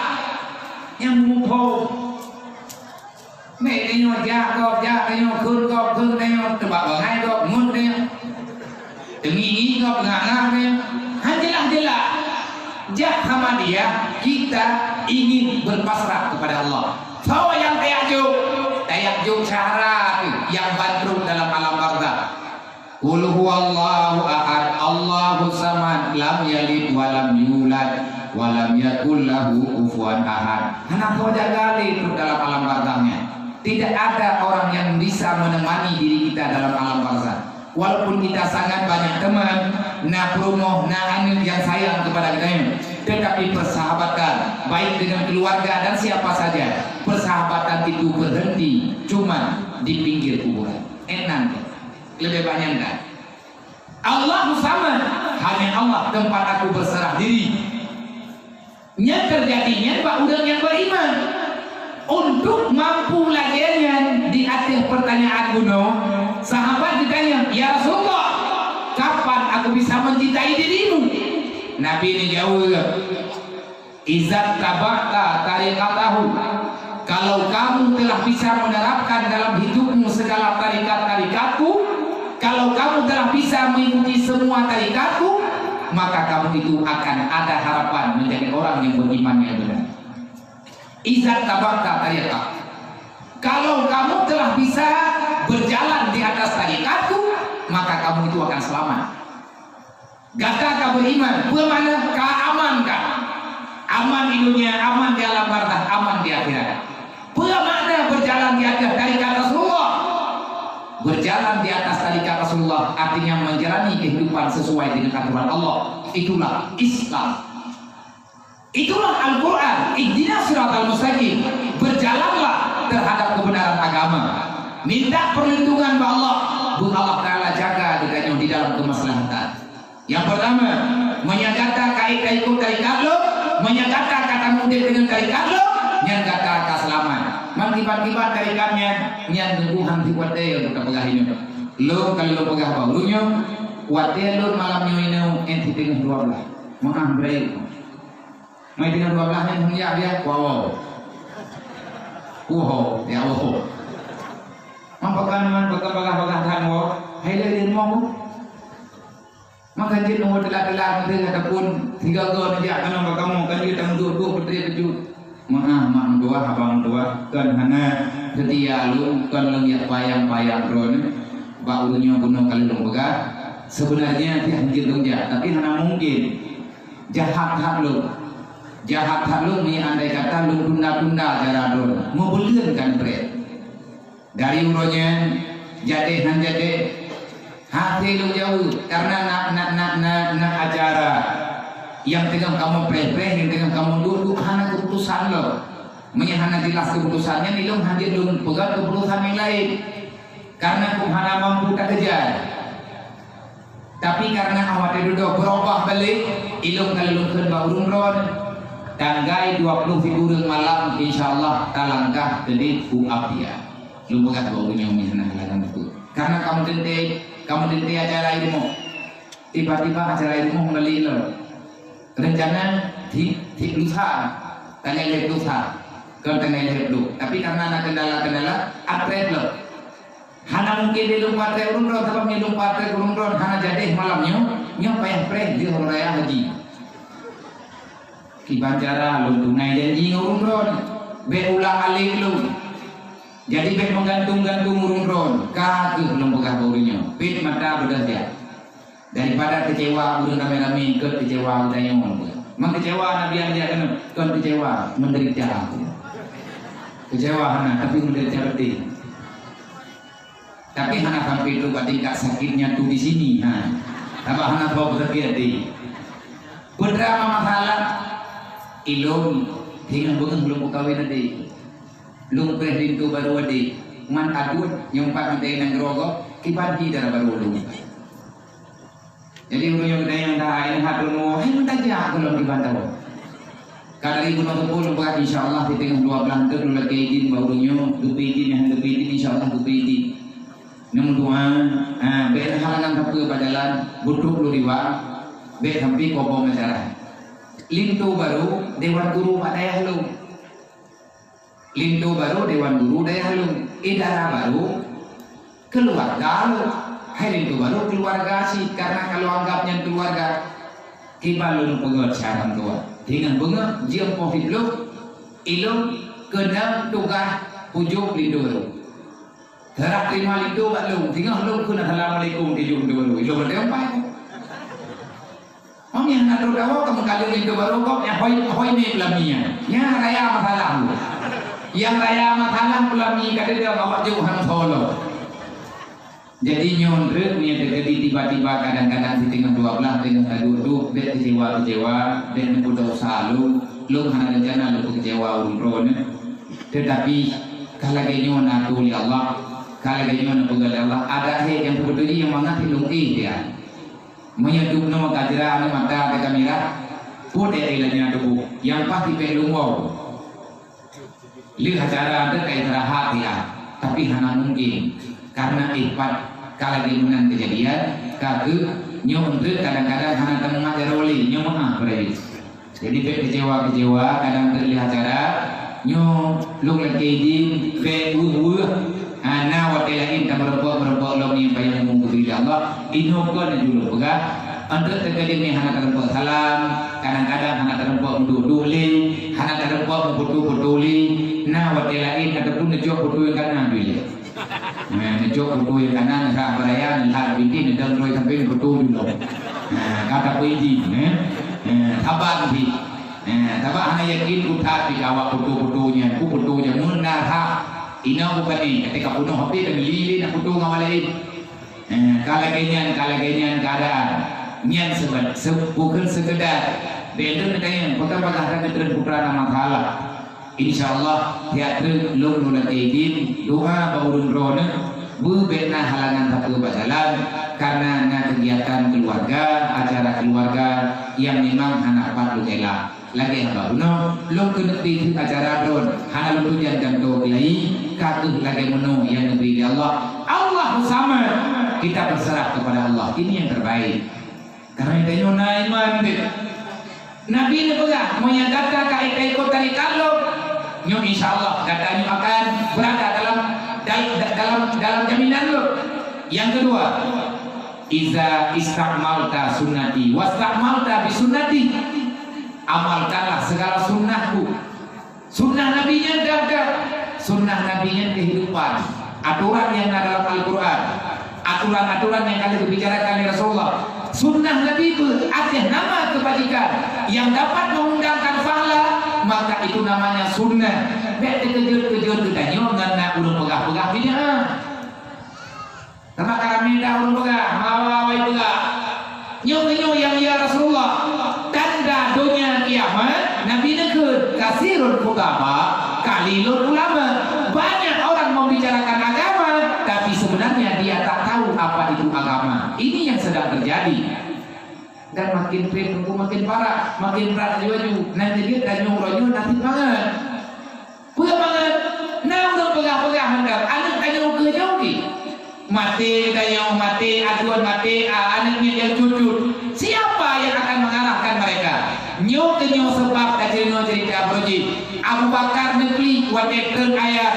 nyang muphom. Mek tanyoe jak gob, jak tanyoe kheun gob, kheun tanyoe teubak bangai gob, ngon tanyoe teungi-ngi gob, ngak-ngak tanyoe. Han jeulaih-jeulaih. Jak Samaria, kita ingin berpasrah kepada Allah. Soe nyang tajak jok? Tajak jok syedara teuh nyang ban trok dalam alam barzakh. Qul huwallahu ahad, Allahus samad, lam yalid wa lam yulad, wa lam yakul lahu kufuwan ahad. Hana soe jaga lé trok dalam alam barzakh nyan. Tidak ada orang yang bisa menemani diri kita dalam alam barzakh. Walaupun kita sangat banyak teman, na peurumoh, na aneuk yang sayang kepada kita, tetapi persahabatan, baik dengan keluarga dan siapa saja, persahabatan itu berhenti cuma di pinggir kuburan. Enang. Leubeh banyak kan? Allahu samad, hanya Allah tempat aku berserah diri. Nyan terjadi nyan bak ureuëng nyang beriman. Untuk mampu lagée nyan di ateueh pertanyaan bunoe, sahabat ditanya, "Ya Rasulullah, kapan aku bisa mencintai dirimu?" Nabi neujaweueb, "Izat tabakta tariqatahu." Kalau kamu telah bisa menerapkan dalam hidupmu segala tarikat-tarikatku, kalau kamu telah bisa mengikuti semua tarikatku, maka kamu itu akan ada harapan menjadi orang yang beriman yang benar. Izat tabakta tariqah. Kalau kamu telah bisa berjalan di atas tarikatku, maka kamu itu akan selamat. Gata ka beriman, peue makna ka aman ka? Aman di dunia, aman di alam barzakh, aman di akhirat. Peue makna berjalan di atas tarikat Rasulullah? Berjalan di atas tarikat Rasulullah artinya menjalani kehidupan sesuai dengan aturan Allah. Itulah Islam. Itulah Al-Quran, ihdinas siratal mustaqim. Berjalanlah terhadap kebenaran agama. Minta perlindungan bak Allah, beu Allah Taala jaga geutanyoe di dalam kemaslahatan. Yang pertama, meunyo gata ka ikut tarikat lôn, meunyo gata ka tamudeb dengan tarikat lôn, nyan gata ka seulamat. Man kiban-kiban tarikat nyan, nyan teungku han sipat teuh nyang tapeugah inoe. Lôn ka lôn peugah bak ureuëng nyoe, watée lôn malam nyoe inoe, eh, siteungoh dua belas. Meu'ah beurai. Mai dengan dua belas nyan hom ya dia, wow. Wow, ya wow. Mampakan man pakai bagah-bagah than wow. Hai le di rumah. Maka jin nombor telah-telah mungkin ataupun tiga go aja kan bak kamu kan dia tanggung dua putri tujuh. Maaf, mak dua, abang dua, kan hana setia lu, kan leng ya payang-payang drone. Bak ureuëng nyoe bunoe kali lôn peugah. Sebenarnya tiap jin lôn jak, tapi hana mungkin. Jahat that lôn. Jahat that lôn ni andai kata lôn tunda-tunda cara droe. Meubeuleuen kan preh. Dari uroe nyan, jadeh nan jadeh. Hase lôn jaweueb, karena na, na, na, na, na acara nyang teungoh kamoe preh-preh, nyang teungoh kamoe duek-duek hana keuputosan lom. Meunyo hana jeulaih keuputosan nyan, ilôn hanjeuet lôn peugah keuputosan nyang laén. Karena keuh hana mampu takeujai. Tapi karena awak teududoe beurubah balik, ilôn ka lôn kheun bak ureuëng droen, tanggai dua puluh sikureueng malam, insya Allah talangkah keudeh u Apia. Lôn peugah bak ureuëng nyang meuhana halangan beutôi. Karena kamoe teuntée, kamoe teuntée acara i rumoh. Tiba-tiba acara i rumoh meuli lom. Rencana di, di lusa, tanggai lhée lusa, kon tanggai lhée ploh. Tapi karena na kendala-kendala, atret lom. Hana mungkin di lôn patrek ureuëng droen, sabab nyoe lôn patrek ureuëng droen hana jadeh malam nyoe, nyoe payah preh di hari raya haji. Kiban cara lôn tunai janji ngon ureuëng droen, bék ulang alek lôn. Jadi bék meugantung-gantung ureuëng droen, ka keuh lôn peugah bak ureuëng nyoe, pet mata beudôh jak. Daripada kecewa ureuëng ramé-ramé, ikot kecewa geutanyoe. Mang kecewa Nabi Adam keunoe, kon kecewa, menderita aku. Kecewa hana, tapi menderita beutôi. Tapi hana sampai tu bak tingkat sakitnya tu di sini, ha. Tapi hana bawa sakit hati. Putra mama salah, ilôn, hingga bangun belum kawin tadi. Lôn preh linto barô adé, man aduen nyang pat mita inong keurogok, kiban di dara barô lôn. Jadi ureuëng nyang geutanyong that, hai neuhat lôn woe, hai meutajak gohlom kiban tawoe. Ka dari bunoe teupeu lôn peugah, insya Allah, di teungoh dua blah teuk lôn lakée idin bak ureuëng nyoe, geupeu idin, nyang han geupeu idin, insya Allah, geupeu idin. Neumeudoa, ha, bék na halangan sapeue bak jalan, beutrok lôn riwang, bék sampai kobo meucara. Linto barô dewan guru bak dayah lôn. Linto barô dewan guru dayah lôn. Idara barô keuluwarga lôn. Hai linto barô keuluwarga cit, karna ka lôn anggab nyan keuluwarga. Kiban lôn peugöt syarat dua. Deungon beungöh jeuem poh siplôh, ilôn keunong tugaih pujôh linto barô. Seurah teurima linto bak lôn, singoh lôn kheun assalamualaikum di linto barô. Ilôn meuteumpat. Hom nyang na troh dawa ka meukalon linto barô kok nyang hôi, hôi mé peulami nyan. Nyang raya masalah tu. Nyang raya masalah peulami ka deudong awak jok han solo. Jadi nyoe treuk nyoe teujadi tiba-tiba kadang-kadang siteungoh dua blaih teungoh taduek-duek, bèk keucewa-keucewa, bèk neupeudosa lôn, lôn hana rencana lôn peukeucewa ureueng droeneuh. Teutapi ka lagèe nyoe na atô lé Allah, ka lagèe nyoe na peugah lé Allah, adak hék nyang teubeutôi jih nyang mangat lôn éh dia. Meunyoe dubnoe ka jra aneuk mata teuka mirah, peue teuh lagèe nyan tuboh, nyang pasti bèk lôn woe. Lheueh acara teuka istirahat dia, tapi hana mungkin, karena ipat ka lagèe meunan keujadian, ka keuh nyoe eunteuk kadang-kadang hana tameumat jaroe lé, nyoe meu'ah beuraya. Jadi bèk keucewa-keucewa, kadang teuk lheueh acara, nyoe lôn lakèe idin, bèk weueh-weueh. Ha, na watèe laén tameureumpok-meureumpok lom nyang payah mu geubri lé Allah, inoe kon laju lôn peugah. Eunteuk teukeudeh nyoe hana tareumpeuk salam, kadang-kadang hana tareumpeuk meuduek-duek lé, hana tareumpeuk meufoto-foto lé, na watèe laén ataupun neujok foto nyang ka na jih lé. Nah, neujok foto nyang ka na, neurhah beuraya, neulhah bintéh, neudong droe sampéng, foto jih lom. Nah, ka tapeuidin, eh. Nah, saban cit. Nah, sabab hana yakin peue that jih awak foto-foto nyan, peue foto jameun na rhah. Inoe bukan ni, ketika peunoh H P dan li lé na foto ngon awak laén. Eh, ka lagèe nyan, ka lagèe nyan keuadaan. Nyan seuba-, se-, bukon seukeudar. Bèk lôn neutanyong, pakon bagaih that geutreun putra na masalah. Insya Allah, tiep treuk lôn lôn lakèe idin, doa bak ureueng droeneuh, beu bèk na halangan sapeue bak jalan, karena na keugiatan keuluwarga, acara keuluwarga nyang memang hana pat lôn ela. Lagèe haba bunoe, lôn keuneuk pih acara droen, hana lôn tujan gantoe keulayi, ka keuh lagèe meunoe nyang neubri lé Allah. Allahu Samad, kita berserah kepada Allah. Ini yang terbaik. Karena tanyoe na iman deh. Nabi neupeugah, meunyoe gata ka ika-iko tarekat lôn, nyoe insya Allah gata nyoe akan berada dalam, dal-, dalam, dalam jaminan lôn. Yang kedua, "Iza istakmalta sunnati wastakmalta bi sunnati." Amalkanlah segala sunnahku. Sunnah Nabi nyan dap-dap. Sunnah Nabi nyan kehidupan. Aturan nyang na dalam Al-Quran. Aturan-aturan nyang ka geubicarakan lé Rasulullah. Sunnah Nabi peuateueh nama keubajikan nyang dapat mengundangkan pahala, maka itu namanya sunnah. Bèk teukeujot-keujot geutanyoe ngon na ureueng peugah-peugah bid'ah. Teuma ka ramé dah ureueng peugah, hawa-hawa peugah. Nyoe-nyoe nyang ya Rasulullah, tanda donya kiamat, Nabi neukheun, "Kasirul khutaba, qalilul ulama." Banyak orang membicarakan agama, tapi sebenarnya dia tak tahu apa itu agama. Ini yang sedang terjadi. Dan makin trép teungku makin parah, makin brat laju-laju. Nan jeuet tanyoe uroe nyoe nasib mangat. Peue mangat? Na ureueng peugah-peugah mantong, aneuk tanyoe keu nyoe jih. Maté tanyoe, maté aduen, maté a, aneuk miet nyang cut-cut. Siapa yang akan mengarahkan mereka? Nyoe keu nyoe seubab ka jinoe cerita beureuji. Abu Bakar neuklik watèe treun ayat,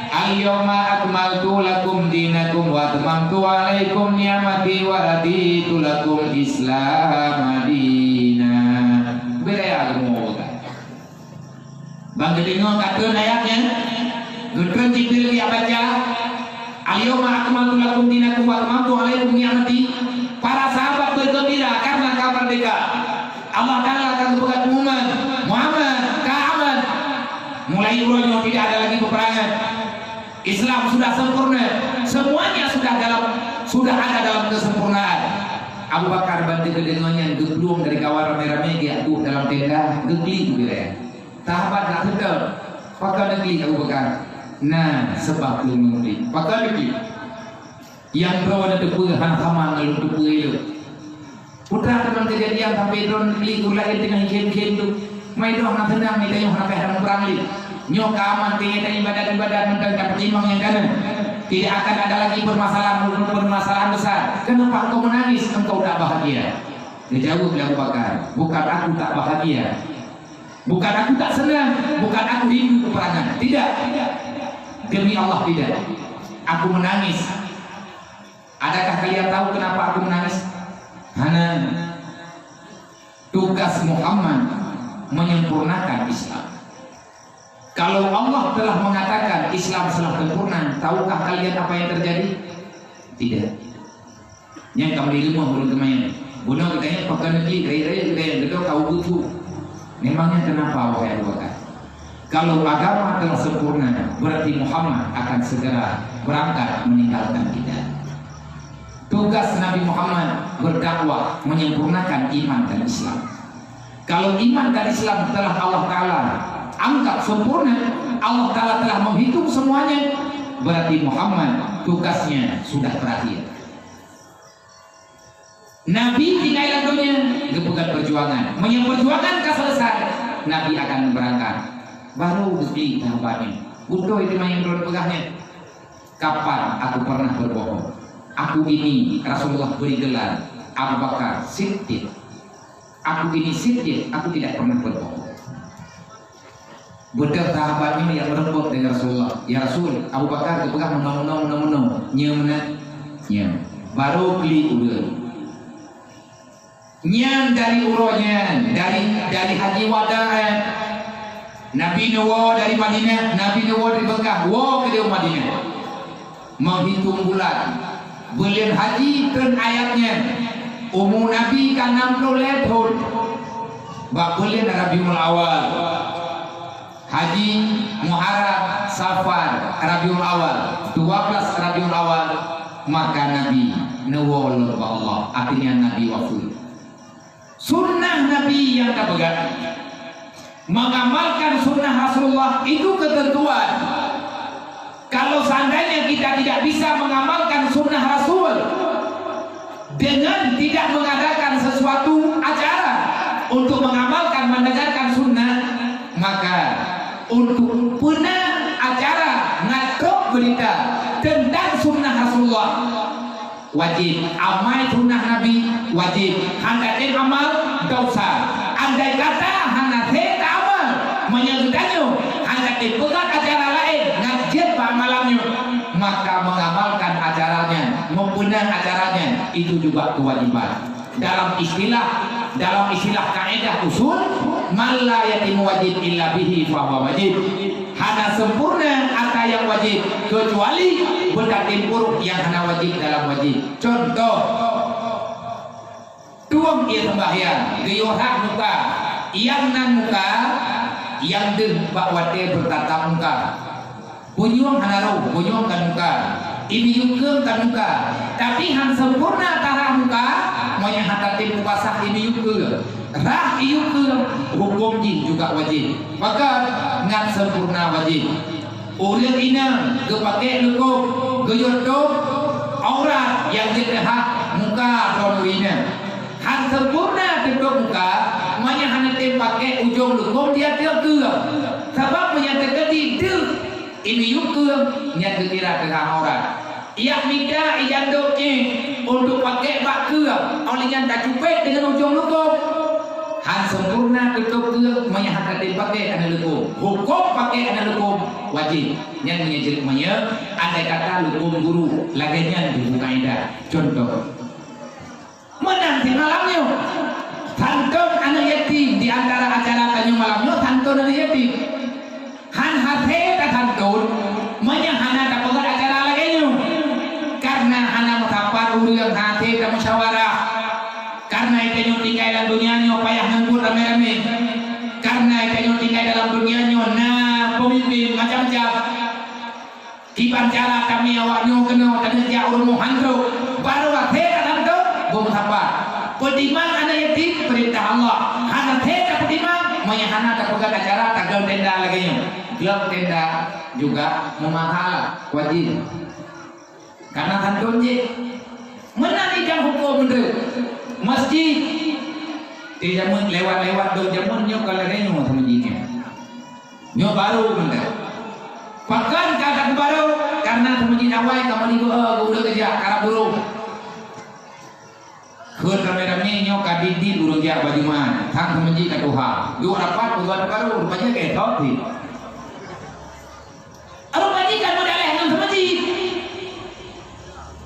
"Al-yauma akmaltu lakum dinakum wa atmamtu alaikum ni'mati wa raditu lakum Islama dina." Beda ya kamu. Ban geudeungoe ka treun ayat nyan, geutreun Jibril geujak baca, "Al-yauma akmaltu lakum dinakum wa atmamtu alaikum ni'mati." Para sahabat bergembira karena ka merdeka. Allah Taala ka geupeugah pengumuman, "Muhammad, ka aman. Mulai uroe nyoe tidak ada lagi peperangan. Islam sudah sempurna. Semuanya sudah dalam, sudah ada dalam kesempurnaan." Abu Bakar ban geudeungoe nyan geuplueng dari kawan ramé-ramé geujak duek dalam tenda, geuklik geuraya. Sahabat nak seutôt, "Pakon neuklik Abu Bakar?" "Nah, seubab lôn neuklik." "Pakon neuklik?" "Nyang droeneuh teupeue hana sama ngon lôn teupeue ilôn." Putra teuma keujadian sampai droeneuh neuklik ureueng laén teungoh khem-khem tu. Mai droe hana seunang, tanyoe hana payah tameuprang lé. Nyoe ka aman, tinggai taibadat-ibadat mantong tapeutimang nyang ka na. Tidak akan ada lagi permasalahan, permasalahan besar. Kenapa engkau menangis? Engkau tak bahagia. Geujaweueb lé Abu Bakar, "Bukan aku tak bahagia. Bukan aku tak senang. Bukan aku rindu peperangan. Tidak. Demi Allah, tidak. Aku menangis. Adakah kalian tahu kenapa aku menangis? Hana. Tugas Muhammad menyempurnakan Islam. Kalau Allah telah mengatakan Islam telah sempurna, tahukah kalian apa yang terjadi? Tidak." Nyan ka meuri rumoh ureuëng teuma nyan. Bunoe geutanyoe pakon klik rayeuk-rayeuk geutanyoe, geutanyoe ka ubit tu. Memangnya kenapa, wahai Abu Bakar? Kalau agama telah sempurna, berarti Muhammad akan segera berangkat meninggalkan kita. Tugas Nabi Muhammad berdakwah, menyempurnakan iman dan Islam. Kalau iman dan Islam telah Allah Ta'ala anggap sempurna, Allah Ta'ala telah menghitung semuanya, berarti Muhammad tugasnya sudah berakhir. Nabi tinggai lam dunia, geupeugah perjuangan. Meunyoe perjuangan ka selesai, Nabi akan berangkat. Baru geuklik sahabatnya. Beutôi teuma nyang droe peugah nyan. Kapan aku pernah berbohong? Aku ini Rasulullah beri gelar Abu Bakar Siddiq. Aku ini Siddiq, aku tidak pernah berbohong. Beudôh sahabat nyoe nyang meureumpok dengan Rasulullah. "Ya Rasul, Abu Bakar geupeugah meunoe, meunoe, meunoe, meunoe." Nyoe meunan, nyoe. Baru klik ureuëng. Nyan dari uroe nyan, dari, dari haji wada, eh. Nabi neuwoe dari Madinah, Nabi neuwoe dari Mekah, woe keudéh Madinah. Meuhitong bulan, buleuen haji treun ayat nyan, umu Nabi ka nam ploh lhée thon. Bak buleuen Rabiul Awal, Haji, Muharram, Safar, Rabiul Awal, dua belas Rabiul Awal, maka Nabi neuwoe lom bak Allah, artinya Nabi wafeuet. Sunnah Nabi nyang tapeugah. Mengamalkan sunnah Rasulullah itu ketentuan. Kalau seandainya kita tidak bisa mengamalkan sunnah Rasul dengan tidak mengadakan sesuatu acara untuk mengamalkan, menegakkan sunnah, maka untuk peuna acara ngon trok beurita tentang sunnah Rasulullah, wajéb. Amai sunnah Nabi, wajéb. Han tatem amal, desya. Andai kata hana sép taamal, meunyoe geutanyoe hana tatem peugah acara laén ngon jeuet bak malam nyoe, maka mengamalkan acara nyan, mempeuna acara nyan, itu juga kewajiban. Dalam istilah, dalam istilah kaedah usul, "Man la yatimu wajib illa bihi fahuwa wajib." Hana sempurna atra nyang wajéb, keucuali beutatem pruet nyang hana wajéb dalam wajéb. Cuntoh, tueng ie seumbahyang, geuyue rhah muka, nyang nan muka, nyang deuh bak watée beutatap muka. Bunyueng hana roh, bunyueng ka muka, ie miyueb keueng ka muka. Tapi han sempurna tarhah muka, meunyoe hana tatem peubasah ie miyueb keueng. Rhah ie miyueb keueng, huköm jih juga wajéb. Pakon? Ngat sempurna wajéb. Ureuëng inong geupaké leukôb, geuyue tôb aurat nyang jeuet rhah muka droe ureuëng inong. Han sempurna teutôb muka, meunyoe hana tem paké ujong leukôb di ateueh keueng. Sabab meunyoe teukeudi deuh ie miyueb keueng, nyan geukira teuhah aurat. Yak mita ie jandôk nyan untuk paké bak keueng, óh lheueh nyan tacupét deungon ujong leukôb. Han sempurna teutôb keueng meunyoe hana tem paké aneuëk leukôb. Huköm paké aneuëk leukôb wajéb. Nyan meunyoe jeuet meunyoe andai kata leukôb guru, lagée nyan di buku kaedah. Cuntoh, meunan cit malam nyoe, santôn aneuëk yatim. Di antara acara tanyoe malam nyoe, santôn aneuëk yatim. Han hasé tasantôn meunyoe hana tapeugét acara lagée nyoe. Kareuna hana meusapat ureuëng, hasé tamusyawarah. Kareuna tanyoe tinggai lam donya nyoe payah ngon buet ramé-ramé. Kareuna tanyoe tinggai dalam donya nyoe na peumimpén macam-macam. Kiban cara kami awak nyoe keunoe taneuk jak u rumoh han trok, barô akhé ka lheueh trok beumeusapat. Peutimang aneuk yatim peurintah Allah, hana akhé tapeutimang meunyoe hana tapeugah acara taglöng tenda lagée nyoe. Glöng tenda juga meumaha, wajéb. Kana santôn jih. Meunan idang huköm meunurot masjid. Di jameun lewat-lewat dong jameun nyoe ka lagée nyoe seumeujid nyoe. Nyoe barô meunan. Pakon ka that barô? Kareuna seumeujid awai ka meunibeuhe geuh ureuëng geujak karab burông. Beuet ramé-ramé nyoe ka dit-dit ureuëng jak bak Jumat, sang seumeujid ka tuha. Duek rapat peugah teukaru, rupajih ka ethok cit. Rupajih ka meudaléh ngon seumeujid.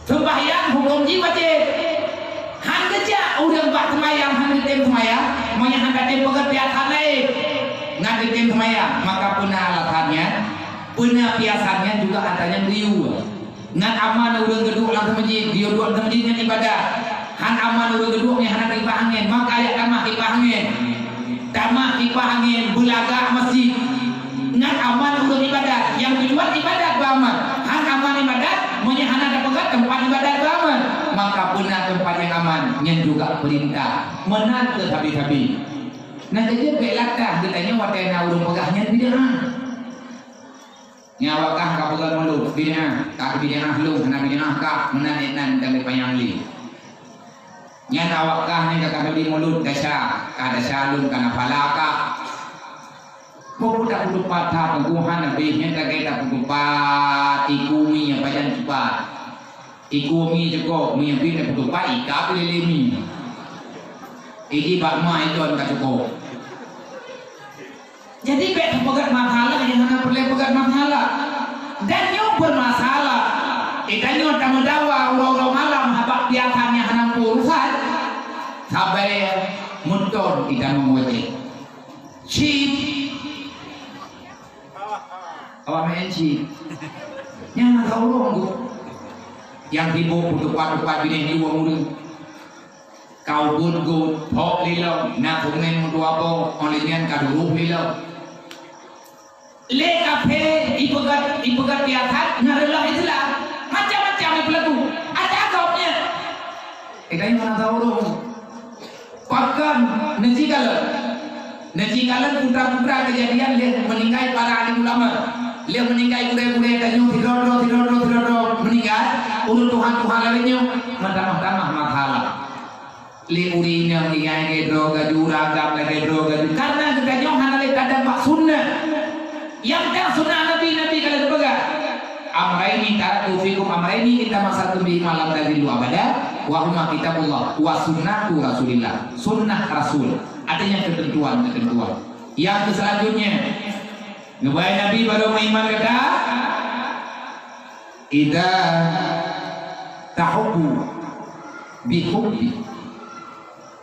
Seumbahyang huköm jih wajéb. Han geujak ureuëng bak seumayang, han geutem seumayang, meunyoe han geutem peugét piasan laén. Ngat geutem seumayang, maka peuna alasan nyan, peuna piasan nyan juga atra nyan geuyue. Ngat aman ureuëng geuduek lam seumeujid, geuyue duek lam seumeujid nyan ibadat. Han aman ureuëng geuduek nyan hana kipah angén, maka jak tamah kipah angén. Tamah kipah angén, beulagak masjid. Ngat aman ureuëng ibadat, nyang tujuan ibadat beuaman. Han aman ibadat, meunyoe hana tapeugah teumpat ibadat beuaman, maka peuna teumpat nyang aman, nyan juga peurintah. Meunan keu sabe-sabe. Nah, keujeuet bék lakah geutanyoe watée na ureuëng peugah nyan bid'ah. Nyan awak kah ka peugah mulod, bid'ah, ka bid'ah lôn, hana bid'ah kah, meunan ék nan dan panyang lé. Nyan awak kah nyan ka kadu di mulod, dasya, ka dasya lôn, ka na phala kah. Peue dak peutupat that, Tuhan Nabi nyan lagée dak peutupat, iku mi nyang pajan tupat. Iku mi cukôp, mi nyang pih dak peutupat, ika peulélémi. Iji bak ma ikon ka cukôp. Jadi, bék tapeugét masalah nyang hana peureulée peugét masalah. Dan nyoe peumasalah. Eh, tanyoe tameudawa uroe-uroe malam habak piasan nyang hana urusan. Sabai meuton itamong wajéb. Chip. Awak main chip. Nyang hana ureuëng tu. Nyang sibok peutupat-tupat binéh di uang ureuëng. Kau buet-buet, phok lilong, na kumen meudua boh, óh lheueh nyan ka duroh lilong. Lé kafé ipeugét, ipeugét piasan ngon reuloh Islam, macam-macam ipeulaku. Ada agam nyan. Eh, kayém hana tahu dong. Pakon neujikalon. Neujikalon putra-putra keujadian lheueh meuninggai para alim ulama. Lheueh meuninggai gurée-gurée tanyoe sidroe droe, sidroe droe, sidroe droe meuninggai. Ureuëng tuha-tuha laén nyoe meutamah-tamah masalah. Lé ureuëng nyang lagée droe gaju, ureuëng agam lagée droe gaju. Karena geutanyoe hana lé tadam bak sunnah. Nyang ka sunnah Nabi, Nabi ka lheueh peugah, "Amraini taraktu fikum amraini in tamassaktum bihima lan tadillu abada, wa huma kitabullah wa sunnatu Rasulillah." Sunnah Rasul. Artinya ketentuan-ketentuan. Yang ke selanjutnya, nyoe Nabi baru meuiman gata. Idza tahubbu bihubbi.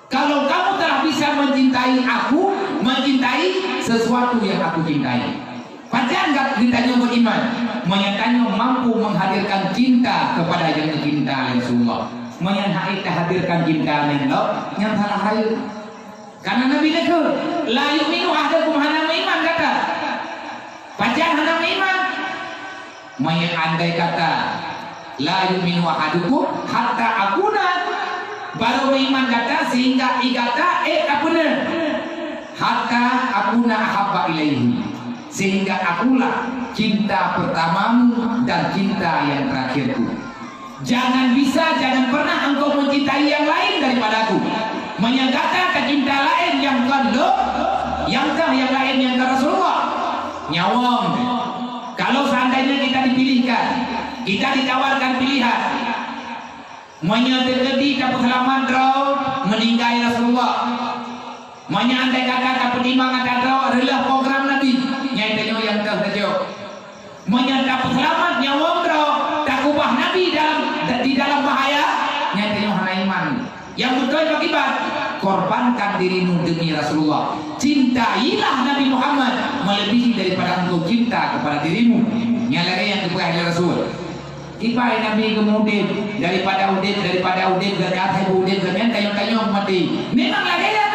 Kalau kamu telah bisa mencintai aku, mencintai sesuatu yang aku cintai. Pajan gat geutanyoe beriman, meunyoe tanyoe mampu menghadirkan cinta kepada yang dicinta oleh Rasulullah. Meunyoe hana tahadirkan cinta nyan lom, nyan salah rayeuk. Karena Nabi neukheun, "La yu'minu ahadukum," hana meuiman gata. Pajan hana meuiman? Meunyoe andai kata, "La yu'minu ahadukum hatta akuna," baru meuiman gata sehingga i gata ék tapeuna. "Hatta akuna ahabba ilaihi," sehingga akulah cinta pertamamu dan cinta yang terakhirku. Jangan bisa, jangan pernah engkau mencintai yang lain daripada aku. Meunyoe gata tacinta laén nyang kon lôn, nyang kah nyang laén nyang kah Rasulullah. Nyawöng, kalau seandainya kita dipilihkan, kita ditawarkan pilihan, meunyoe teukeudi tapeuseulamat droe meuninggai Rasulullah, meunyoe andai kata tapeutimang ata droe reuloh program Nabi, nyan tanyoe nyang teuh tajok. Meunyoe tapeuseulamat nyawöng droe, takeubah Nabi dalam, di dalam bahaya, nyan tanyoe hana iman. Nyang beutôi pakriban, korbankan dirimu demi Rasulullah. Cintailah Nabi Muhammad melebihi daripada engkau cinta kepada dirimu. Nyan lagée nyang geupeugah lé Rasul. Kiban Nabi geumeuudeb, daripada udeb, daripada udeb geuh nyan, udeb geuh nyan, tanyong-tanyong maté. Memang lagée nyan.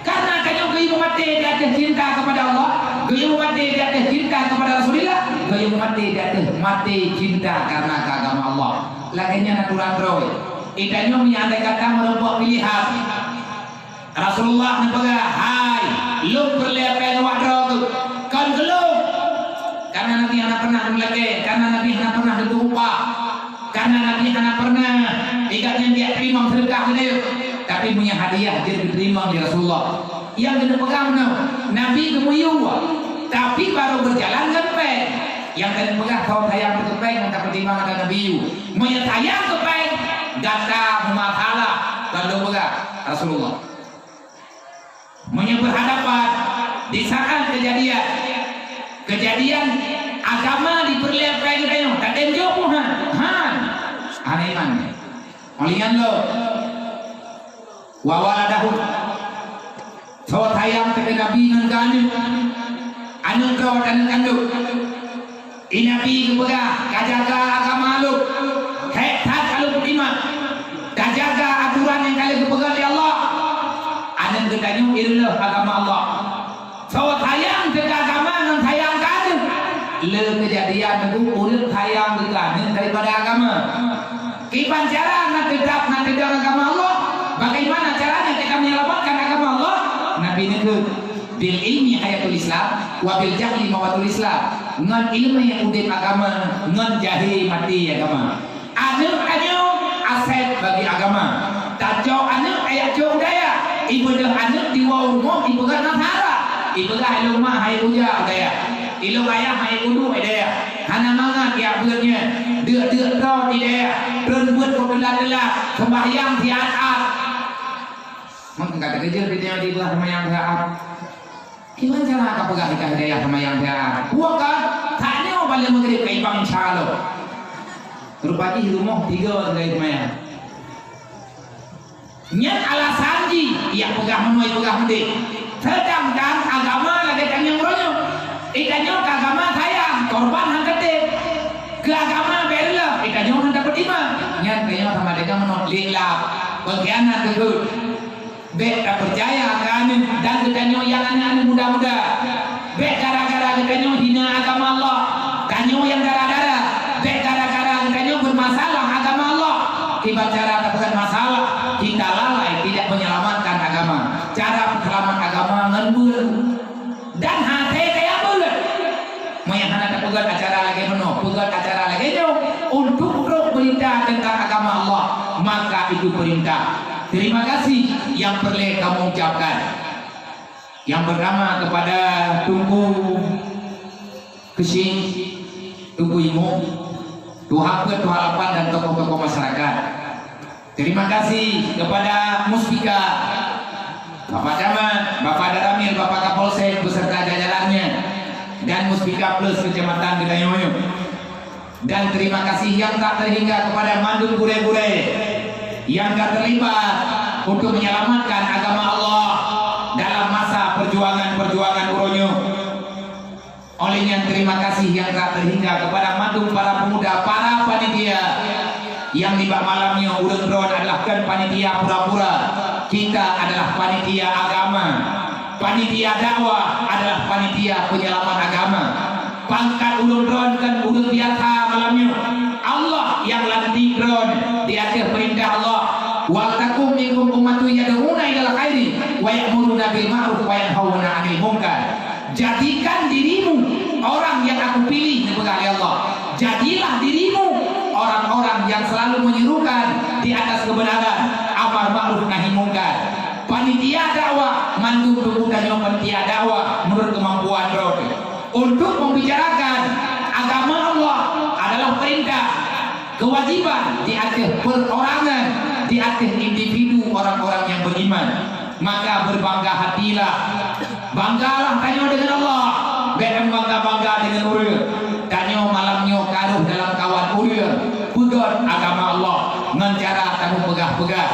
Karena tanyoe geuyue maté di ateueh cinta kepada Allah, geuyue maté di ateueh cinta kepada Rasulullah, geuyue maté di ateueh maté cinta karena agama Allah. Lagée nyan aturan droe. Di tanyoe meunyoe andai kata meureumpok pilihan, Rasulullah neupeugah, "Hai, lôn peureulée péng awak droe kon keu lôn." Karena Nabi hana pernah meulakée, karena Nabi hana pernah neuteuupah. Karena Nabi hana pernah, i gobnyan geuteurimong seudeukah geutanyoe, tapi meunyoe hadiah jeuet geuteurimong lé Rasulullah. Nyang geuneuk peugah meunoe, Nabi geumiyueb, tapi barô beujalan ngon péng. Nyang geuneuk peugah, soe sayang keu péng, nyang tapeutimang ata Nabi yue. Meunyoe sayang keu péng, gata meumasalah. Lalu peugah Rasulullah, meunyoe berhadapan di saat kejadian, kejadian agama diperlihatkan geutanyoe, tatem jok pun han, han, hana iman. Oleh nyan lo, wa waladahu, soe sayang teuka Nabi ngon keu aneuk, aneuk droe dan aneuk kandông. I Nabi geupeugah, "Tajaga agama lôn, hék that ka lôn peutimang. Tajaga aturan nyang ka lheueh geupeugah lé Allah." Aneuk geutanyoe ireuloh agama Allah. Soe sayang teuka agama ngon sayang keu aneuk. Le keujadian teungku ureueng sayang teuka aneuk daripada agama. Kiban cara na teutab na teudoeng agama Allah? Bagaimana caranya kita menyelamatkan agama Allah? Nabi neukheun, "Bil ilmi hayatul Islam, wa bil jahli mawatul Islam." Ngon ileumèe udép agama, ngon jahé maté agama. Aneuk tanyoe asèt bagi agama. Tacok aneuk tajak cok u dayah. Ibeudôh aneuk diwoe u rumoh ipeugah nasara. Ipeugah ilôn mak hai buja u dayah. Ilôn ayah hai budu u dayah. Hana mangat jak beuet nyan. Deuk-deuk droe di dayah. Treun beuet meuteulat-teulat. Seumbahyang siat-at. Meukeujeuet di dayah dipeugah seumbahyang siat-at. Kiban cara ka peugah hidayah seumayang dah? Bukan, tanyoe bak lheueh maghrib ka ibang insya Allah. Rupa jih rumoh tiga tinggai seumayang. Nyan alasan jih, yak peugah meunoe, yak peugah meudeh. Sedangkan agama lagèe tanyoe uroe nyoe. Eh, tanyoe keu agama sayang, korban han teutem. Keu agama bèk reuloh, eh, tanyoe han tapeutimang. Nyan tanyoe sama dengan meunoe, lilap, pengkhianat keu Bèk tapeucaya keu aneuk dan geutanyoe nyang aneuk-aneuk muda-muda. Bèk gara-gara geutanyoe hina agama Allah, tanyoe nyang dara-dara. Bèk gara-gara geutanyoe beumasalah agama Allah, kiban cara tapeugöt masalah, kita lalai tidak menyelamatkan agama. Cara peuseulamat agama ngon beureueng. Dan hase kaya beuet. Meunyo hana tapeugöt acara lagèe meunoe, peugöt acara lagèe nyoe untuk trok beurita teuntang agama Allah, maka itu perintah. Terima kasih yang peureulèe kamoe ucapkan. Yang pertama kepada Teungku Keuchik, Teungku Imum, Tuha Peuet, Tuha Lapan dan tokoh-tokoh masyarakat. Terima kasih kepada Muspika, Bapak Camat, Bapak Danramil, Bapak Kapolsek beserta jajarannya, dan Muspika Plus Kecamatan Geutanyoe. Dan terima kasih yang tak terhingga kepada mandum gurèe-gurèe yang ka terlibat untuk menyelamatkan agama Allah dalam masa perjuangan-perjuangan uroe nyoe. Oleh nyan, terima kasih yang tak terhingga kepada mandum para pemuda, para panitia yang nibak malam nyoe ureueng droen adalah kon panitia pura-pura. Kita adalah panitia agama. Panitia dakwah adalah panitia penyelamat agama. Pangkat ulôn droen kon ureueng biasa malam nyoe. Allah nyang lantik droen di ateueh peurintah Allah. "Wal takum minkum ummatun yad'una ilal khairi wa ya'muruna bil ma'ruf wa yanhauna 'anil munkar." Jadikan dirimu orang yang Aku pilih, neupeugah lé Allah. Jadilah dirimu orang-orang yang selalu menyerukan di atas kebenaran, amar ma'ruf nahi mungkar. Panitia dakwah, mandum tuku tanyoe panitia dakwah menurut kemampuan droe. Untuk membicarakan agama Allah adalah perintah, kewajiban di ateueh perorangan, di ateueh individu orang-orang yang beriman. Maka berbangga hatilah. Banggalah tanyoe deungon Allah. Bèk bangga-bangga deungon ureueng. Tanyoe malam nyoe ka rôh dalam kawan ureueng peugöt agama Allah ngon cara tanyoe peugah-peugah.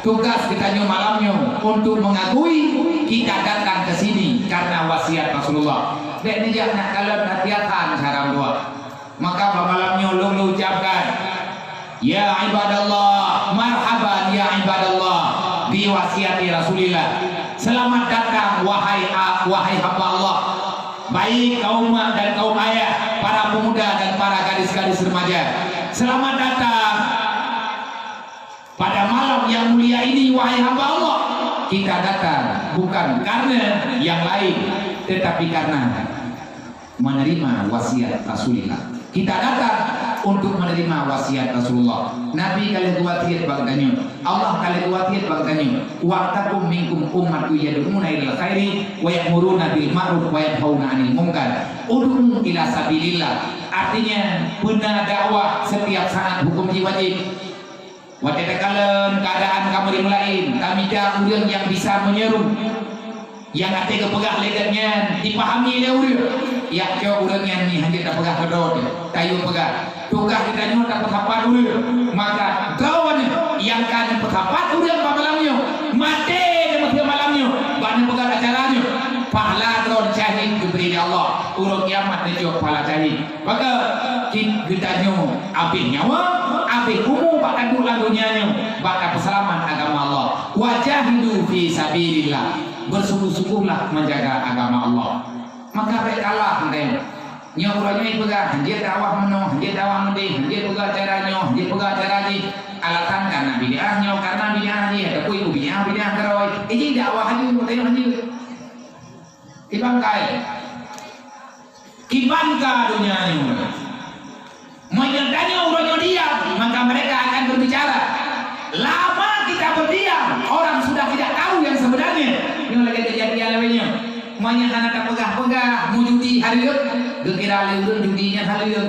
Tugas geutanyoe malam nyoe untuk mengakui kita datang ke sini karena wasiat Rasulullah. Bèk neujak nak kalon hati-hatan saram dua. Maka bak malam nyoe lôn ucapkan, ya ibadallah, marhaban ya ibadallah, bi wasiati Rasulillah. Selamat datang wahai a-, wahai hamba Allah. Baik kaum mak dan kaum ayah, para pemuda dan para gadis-gadis remaja. Selamat datang. Pada malam yang mulia ini, wahai hamba Allah, kita datang bukan karena yang lain, tetapi karena menerima wasiat Rasulullah. Kita datang untuk menerima wasiat Rasulullah. Nabi ka lheueh geuwasiat bak tanyoe. Allah ka lheueh geuwasiat bak tanyoe. "Wal takum minkum ummatun yad'una ilal khairi wa ya'muruna bil ma'ruf wa yanhauna 'anil munkar." Ud'u ila sabilillah. Artinya, beuna dakwah setiap saat hukum jih wajib. Watée takalon keuadaan kamoe di meulaén, tamita ureuëng nyang bisa meunyeru, nyang até geupeugah lé gobnyan dipahami lé ureuëng. Yak cok ureuëng nyan ni hanjeuet tapeugah keudroe teuh. Tayue peugah, tugaih geutanyoe tapeusapat ureuëng. Maka droeneueh nyang ka neupeusapat ureuëng bak malam nyoe, maté neumeuteue malam nyoe, bak neupeugah acara nyoe, pahala droe syahid geubri lé Allah. Uroe kiamat neucok pahala syahid. Maka, cit geutanyoe abéh nyawa, abéh umu bak taduek lam donya nyoe, bak tapeuseulamat agama Allah. Wajahidu fi sabilillah. Bersungguh-sungguhlah menjaga agama Allah. Maka bék kalah geutanyoe. Nyoe uroe nyoe peugah, hanjeuet dakwah meunoe, hanjeuet dakwah meudeh, hanjeuet peugah cara nyoe, hanjeuet peugah cara jih. Alasan karena bid'ah nyoe, karena bid'ah jih, ataupun ibu bid'ah, bid'ah keurôi. Iji dakwah hanjeuet, geutanyoe hanjeuet. Kiban ka, kiban ka donya nyoe. Meunyoe tanyoe uroe nyoe diam, maka mereka akan berbicara. Lama kita berdiam, orang sudah tidak tahu yang sebenarnya. Nyoe lagée kejadian lawét nyoe. Meunyoe hana tapeugah-peugah, meujudi hareuem, geukira lé ureuëng judi nyan hareuem.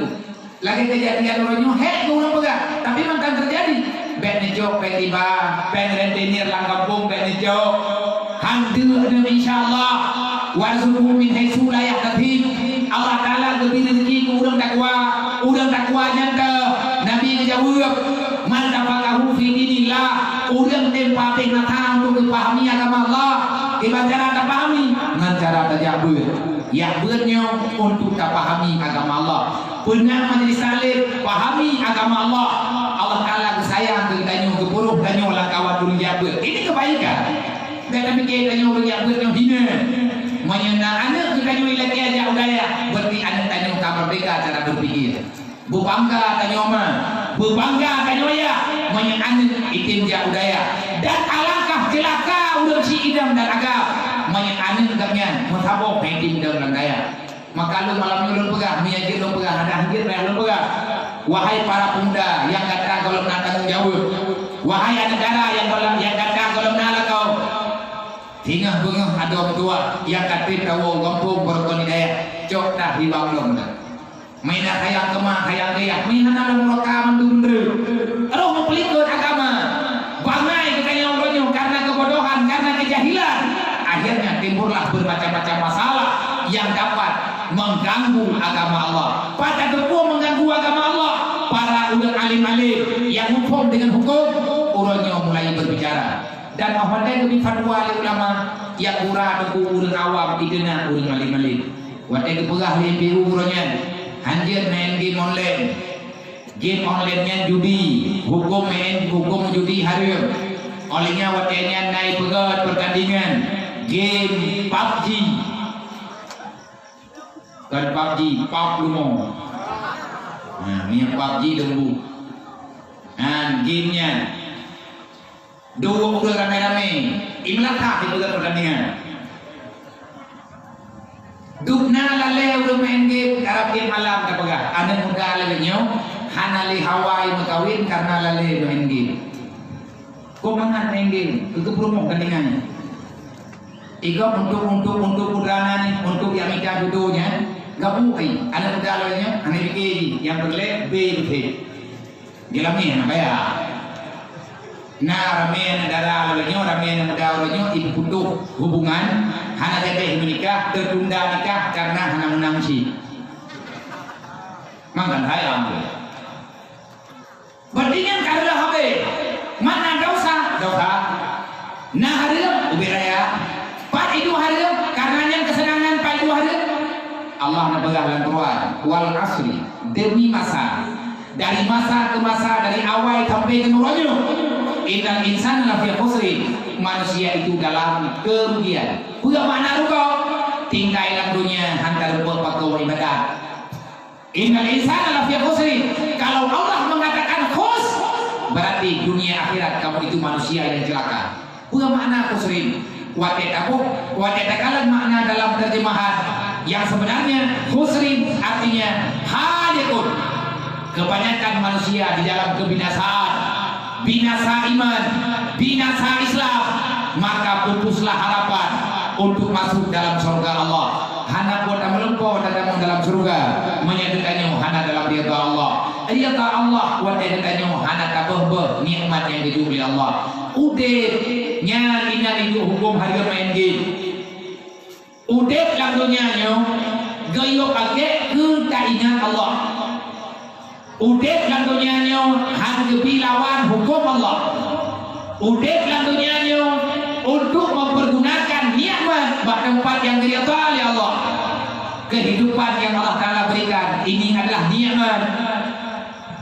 Lagée kejadian uroe nyoe, hék keu ureuëng peugah, tapi mantong teujadi. Bék neujok péng riba, péng rentenir lam gampông bék neujok. Han deuk neuh, insya Allah. Warzuqhu min haitsu la yahtasib. Allah Taala geubri rezeki keu ureuëng takwa. Ureuëng takwa nyan teuh Nabi geujaweueb, "Man tafaqahu fi dinillah." Ureuëng tem pabéh mata untuk geupahami agama Allah. Kiban cara tapahami? Ngon cara tajak beuet. Jak beuet nyoe untuk tapahami agama Allah. Peuna majelis taklim, pahami agama Allah. Allah Taala geusayang keu geutanyoe, geupeurôh tanyoe lam kawan ureuëng jak beuet. Ini kebaikan. Bék tapike tanyoe ureuëng jak beuet nyoe hina. Meunyoe na aneuëk geutanyoe ilakée jak u dayah, berarti aneuëk tanyoe ka merdeka cara berpikir. Beubangga tanyoe ma, beubangga tanyoe ayah, meunyoe aneuëk item jak u dayah. Dan alangkah ceulaka ureuëng si idam dan agam, meunyoe aneuëk gobnyan meusaboh item idam dan dayah. Maka lôn malam nyoe lôn peugah, meunyoe jeuet lôn peugah, hana jeuet payah lôn peugah. Wahai para pemuda nyang gata gohlom na tanggong jaweueb, wahai aneuk dara nyang gohlom, nyang gata gohlom na lakoe, singoh beungoh adoe meutuwah nyang ka treb tawoe u gampông barokon di dayah, cok tah hiwang lom na. Meunan sayang keumah, sayang gayah, meunan hana lôn meuruka mandum meundroe. Roh meupeulikot agama. Bangai geutanyoe uroe nyoe karena kebodohan, karena kejahilan. Akhirnya timbullah bermacam-macam masalah yang dapat mengganggu agama Allah. Pada teupeu mengganggu agama Allah, para ulama alim-alim yang muphom dengan hukum, uroe nyoe mulai berbicara. Dan óh watée geubri fatwa lé ulama, nyang gura teungku ureuëng awam, ideunan ureuëng alim-alim. Watée geupeugah lé M P U uroe nyan, hanjeuet main game online. Game online nyan judi, huköm main, huköm judi hareuem. Óh lheueh nyan watée nyan na ipeugét peurtandingan game PUBG. Kon PUBG, pab leumo. Nah, minyeuk PUBG leumbut. Nah, game nyan. Dua ureuëng ramé-ramé, imeulatak ipeugét peurtandingan. Dubna lalée ureuëng main game, karab game malam tapeugah. Aneuëk muda lagée nyoe hana lé hawa meukawen kareuna lalée main game. Kok mangat main game, keu peurumoh tandingan nyoe. Igob untuk, untuk, untuk putra na nyoe, untuk nyang mita judo nyan, gabuk ai. Aneuëk muda lagée nyoe hana pike jih, nyang peureulée B beutôi. Di lam ni hana kaya. Na ramé aneuk dara lagée nyoe, ramé aneuk muda lagée nyoe, ipeuputoh hubungan, hana jadi meunikah, teutunda nikah kareuna hana meunang cit. Mangkan hai ambo. Berarti nyan ka reuloh habéh. Mana dosa? Dosa. Na hareuem, ubé raya. Pat iduek hareuem, kareuna nyan keuseunangan pat iduek hareuem. Allah neupeugah lam Quran, "Wal asri," demi masa. Dari masa ke masa, dari awai sampai keu uroe nyoe. "Innal insana lafi khusrin," manusia itu dalam kerugian. Peue makna rugoe? Tinggai lam dunia hana teureumpok pakoe ibadat. "Innal insana lafi khusrin." Kalau Allah mengatakan khus, berarti dunia akhirat kamu itu manusia yang celaka. Peue makna khusrin? Watée taboh, watée takalon makna dalam terjemahan yang sebenarnya, khusrin artinya halikun. Kebanyakan manusia di dalam kebinasaan, binasa iman, binasa Islam, maka pupuslah harapan untuk masuk dalam surga Allah. Hana buet ameulumpo tatamong dalam surga, meunyoe geutanyoe hana dalam ridha Allah. Ridha Allah watée geutanyoe hana tabeuh-beuh nikmat nyang geujok lé Allah. Udeb nyan inan iduek huköm hareuem main game. Udeb lam donya nyoe geuyue pakék keu taingat Allah. Udeb lam donya nyoe han geubi lawan huköm Allah. Udeb lam donya nyoe untuk mempergunakan nikmat bak teumpat nyang geuridha lé Allah. Kehidupan yang Allah Taala berikan ini adalah nikmat.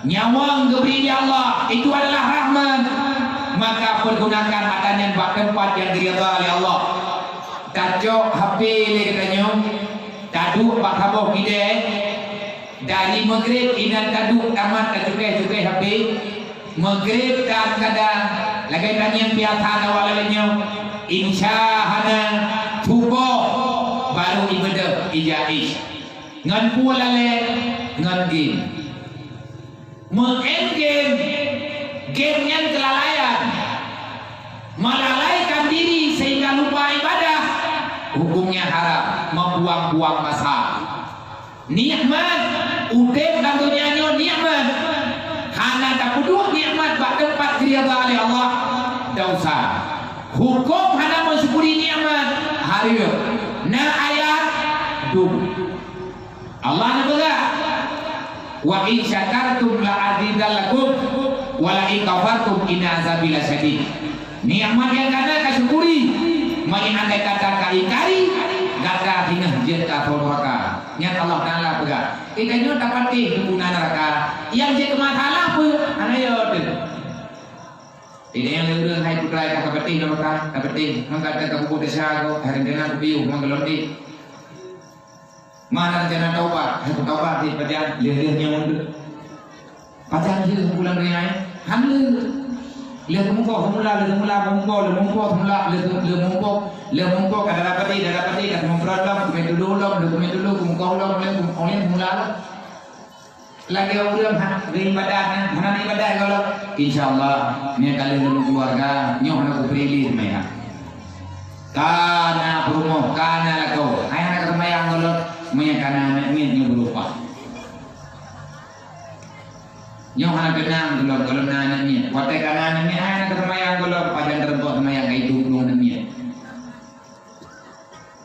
Nyawöng geubri lé Allah itu adalah rahmat. Maka pergunakan atra nyan bak teumpat nyang geuridha lé Allah. Tacok H P lé geutanyoe, taduek bak saboh kidée, dari Maghrib inan taduek tamat tacukéh-cukéh H P. Maghrib dan kadang lagée tangieng piasan awak lalée nyoe, insya hana tuboh baru ibeudôh ija Isyé. Ngon peue lalée? Ngon game. Meu'en game, game nyan keulalaian. Melalaikan diri sehingga lupa ibadah, hukumnya haram, membuang-buang masa. Nikmat udeb lam donya nyoe nikmat. Hana tapeuduek nikmat bak teumpat geuridha lé Allah, desya. Huköm hana meusyukuri nikmat, hareuem. Na ayat dum. Allah neupeugah, "Wa in syakartum la azidannakum, wa la in kafartum inna azabi lasyadid." Nikmat nyang ka na kasyukuri, meunyoe andai kata ka ingkari, gata singoh jeuet ka ateueh nuraka. Nyan Allah Taala peugah. Geutanyoe tapatéh di buna nuraka, nyang jeuet keu masalah peue? Hana yo teuh. Di nyang lé ureuëng hai putra ka tapatéh nuraka, tapatéh, mangka ka bubuet desya go, hai rencana kupiôh mangka lôn di. Mana rencana taubat? Hai taubat di pajan lheueh-lheueh nyoe. Pajan lheueh bulan raya, han lheueh. Lheueh teumumpoh semula, lheueh semula mumpoh, lheueh mumpoh semula, lheueh, lheueh mumpoh, lheueh mumpoh ka dara padi, dara padi ka teumumpoh lom, kumé tudoh lom, lheueh kumé tudoh, kumé koh lom, lheueh kumé semula lom. Lagée ureuëng ha, beribadah, ha, hana ibadah gohlom. Insya Allah, nyoe ka lheueh lôn keuluwarga, nyoe hana kubri lé meunan. Ka na peurumoh, ka na lakoe, hai hana ka seumayang gohlom, meunyoe ka na aneuk miet nyoe beurubah. Nyoe hana keunang gohlom, gohlom na aneuk miet. Watée ka na aneuk miet, hai hana ka seumayang gohlom, pajan teureubok seumayang ka itu ureuëng aneuk miet.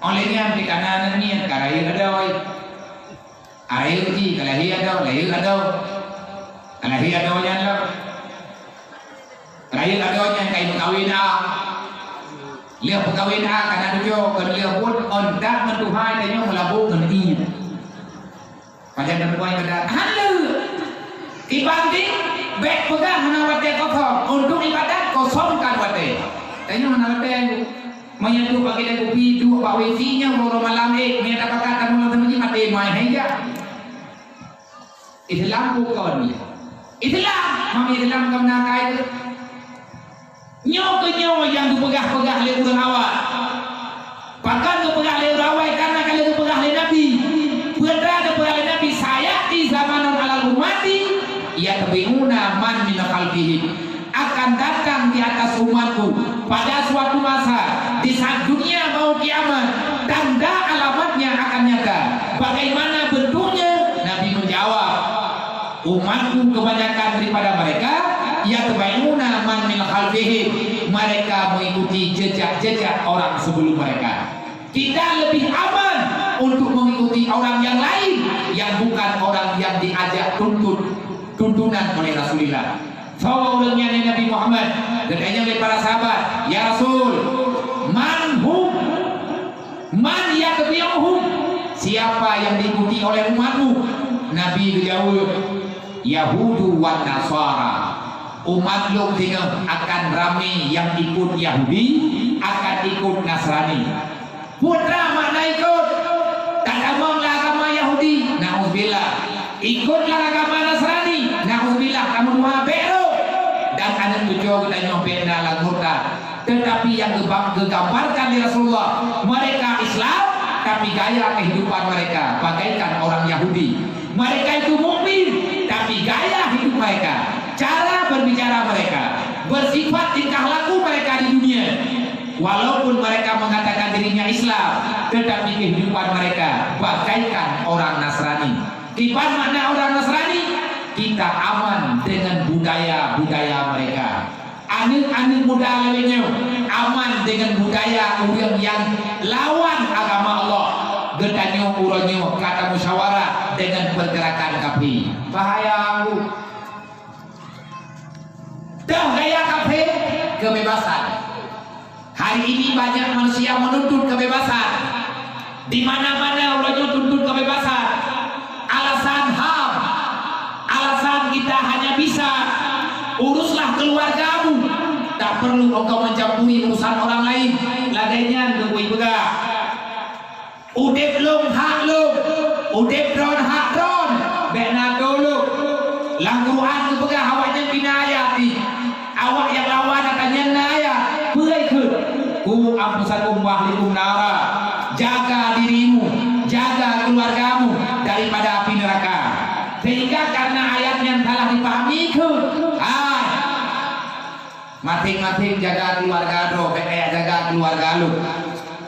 Óh lheueh nyan pih ka na aneuk miet, ka rayeuk adoe. Rayeuk jih ka lahé adoe, lahé adoe. Ka lahé adoe nyan lom. Rayeuk adoe nyan ka imeukawen a. Lheueh peukawen a ka na tujoh, kon lheueh buet, ôn dak meutuha tanyoe meulabu ngon ié. Pajan teumeubuet ibadat, hana lé. Dibanding bék peugah hana watée kosong, untuk ibadat kosongkan watée. Tanyoe hana watée. Meunyoe duek bak kidée kupi, duek bak WC nyang uroe malam, eh, meunyoe tapakat tamu lam teumeuji maté mai hai jak. Islam bukon. Islam, mami Islam ka meunakai tu. Nyoe keuh nyoe nyang geupeugah-peugah lé ureuëng awai. Pakon geupeugah lé ureuëng awai? Karena ka lheueh geupeugah lé Nabi. Peue teuma geupeugah lé Nabi, "Sayati zamanun alal ummati yatba'uha man min khalfihim." Akan datang di atas umatku pada suatu masa, di saat dunia mau kiamat, tanda alamatnya akan nyata. Bagaimana bentuknya? Nabi menjawab, Umatku kebanyakan daripada mereka, yatba'uha man min khalfihim, mereka mengikuti jejak-jejak orang sebelum mereka. Kita lebih aman untuk mengikuti orang yang lain yang bukan orang yang diajak tuntut tuntunan oleh Rasulullah. Sawa ureuëng nyan Nabi Muhammad, geutanyong lé para sahabat, "Ya Rasul, man hum?" Man yatba'uhum? Siapa yang diikuti oleh umatmu? Nabi geujaweueb, Yahudu wan Nasara. Umat lôn singoh akan ramé nyang ikut Yahudi, akan ikut Nasrani. Peue teuma makna ikut? Tatamong lam agama Yahudi, na'uzubillah. Ikut lam agama Nasrani, na'uzubillah, tameutuha bék rhot. Dan aneuk cucoe geutanyoe bék na lam murtad. Tetapi yang geuba-, geugambarkan lé Rasulullah, mereka Islam, tapi gaya kehidupan mereka bagaikan orang Yahudi. Mereka itu mukmin, tapi gaya hidup mereka, cara berbicara mereka, bersifat tingkah laku mereka di dunia, walaupun mereka mengatakan dirinya Islam, tetapi kehidupan mereka bagaikan orang Nasrani. Kiban makna orang Nasrani? Kita aman dengan budaya-budaya mereka. Aneuk-aneuk muda lagée nyoe aman dengan budaya ureuëng nyang lawan agama Allah. Geutanyoe uroe nyoe ka tamusyawarah dengan pergerakan kafé. Bahaya, Bu. Dah gaya kafé, kebebasan. Hari ini banyak manusia menuntut kebebasan. Di mana-mana uroe nyoe tuntut kebebasan. Alasan HAM. Alasan kita hanya bisa uruslah keluargamu. Tak perlu engkau mencampuri urusan orang lain. Lagée nyan geubri peugah. Udeb lôn hak lôn, udeb droen hak droen, bék na tolok. Lam Quran geupeugah awaknyan bina ayat jih. Awak nyang lawan ata nyan na ayat, peue kheun? "Qu anfusakum wa ahlikum nara." Jaga dirimu, jaga keluargamu daripada api neraka. Sehingga karena ayat nyan salah dipahami kheun, hai, maséng-maséng jaga keuluwarga droe, bék kajak jaga keuluwarga lôn.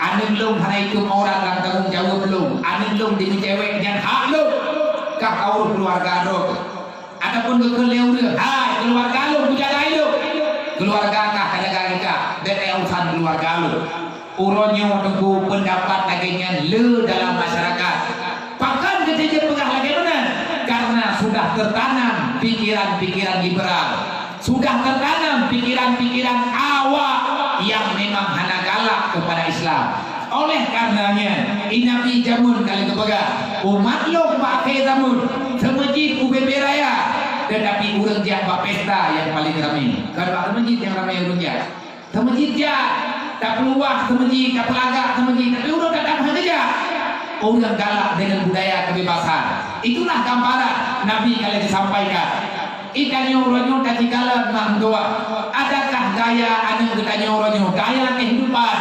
Aneuk lôn hana item aurat lam tanggong jaweueb lôn. Aneuk lôn dimeucewek nyan hak lôn. Kah ka urôh keuluwarga droe. Ataupun geukheun lé ureuëng, "Hai, keuluwarga lôn kujagai lôn." Keuluwarga kah kajaga kah, bék kajak urusan keuluwarga lôn. Uroe nyoe teungku peundapat lagée nyan le dalam masyarakat. Pakon geutanyoe peugah lagée meunan? Karena sudah tertanam pikiran-pikiran liberal. Sudah tertanam pikiran-pikiran awak yang memang hana galak kepada Islam. Oleh karenanya, i Nabi jameun ka lheueh geupeugah, "Umat lôn bak akhé zameun, seumeujid u bebe raya, tetapi ureuëng jak bak pesta nyang paleng ramé." Kon bak seumeujid nyang ramé ureuëng jak. Seumeujid jak, tapeuluwah seumeujid, tapeulagak seumeujid, tapi ureuëng ka tamah keujak. Ureuëng galak dengan budaya kebebasan. Itulah gambaran Nabi ka lheueh disampaikan. Geutanyoe uroe nyoe tajikalon mandua. Adakah gaya aneuk geutanyoe uroe nyoe, gaya kehidupan,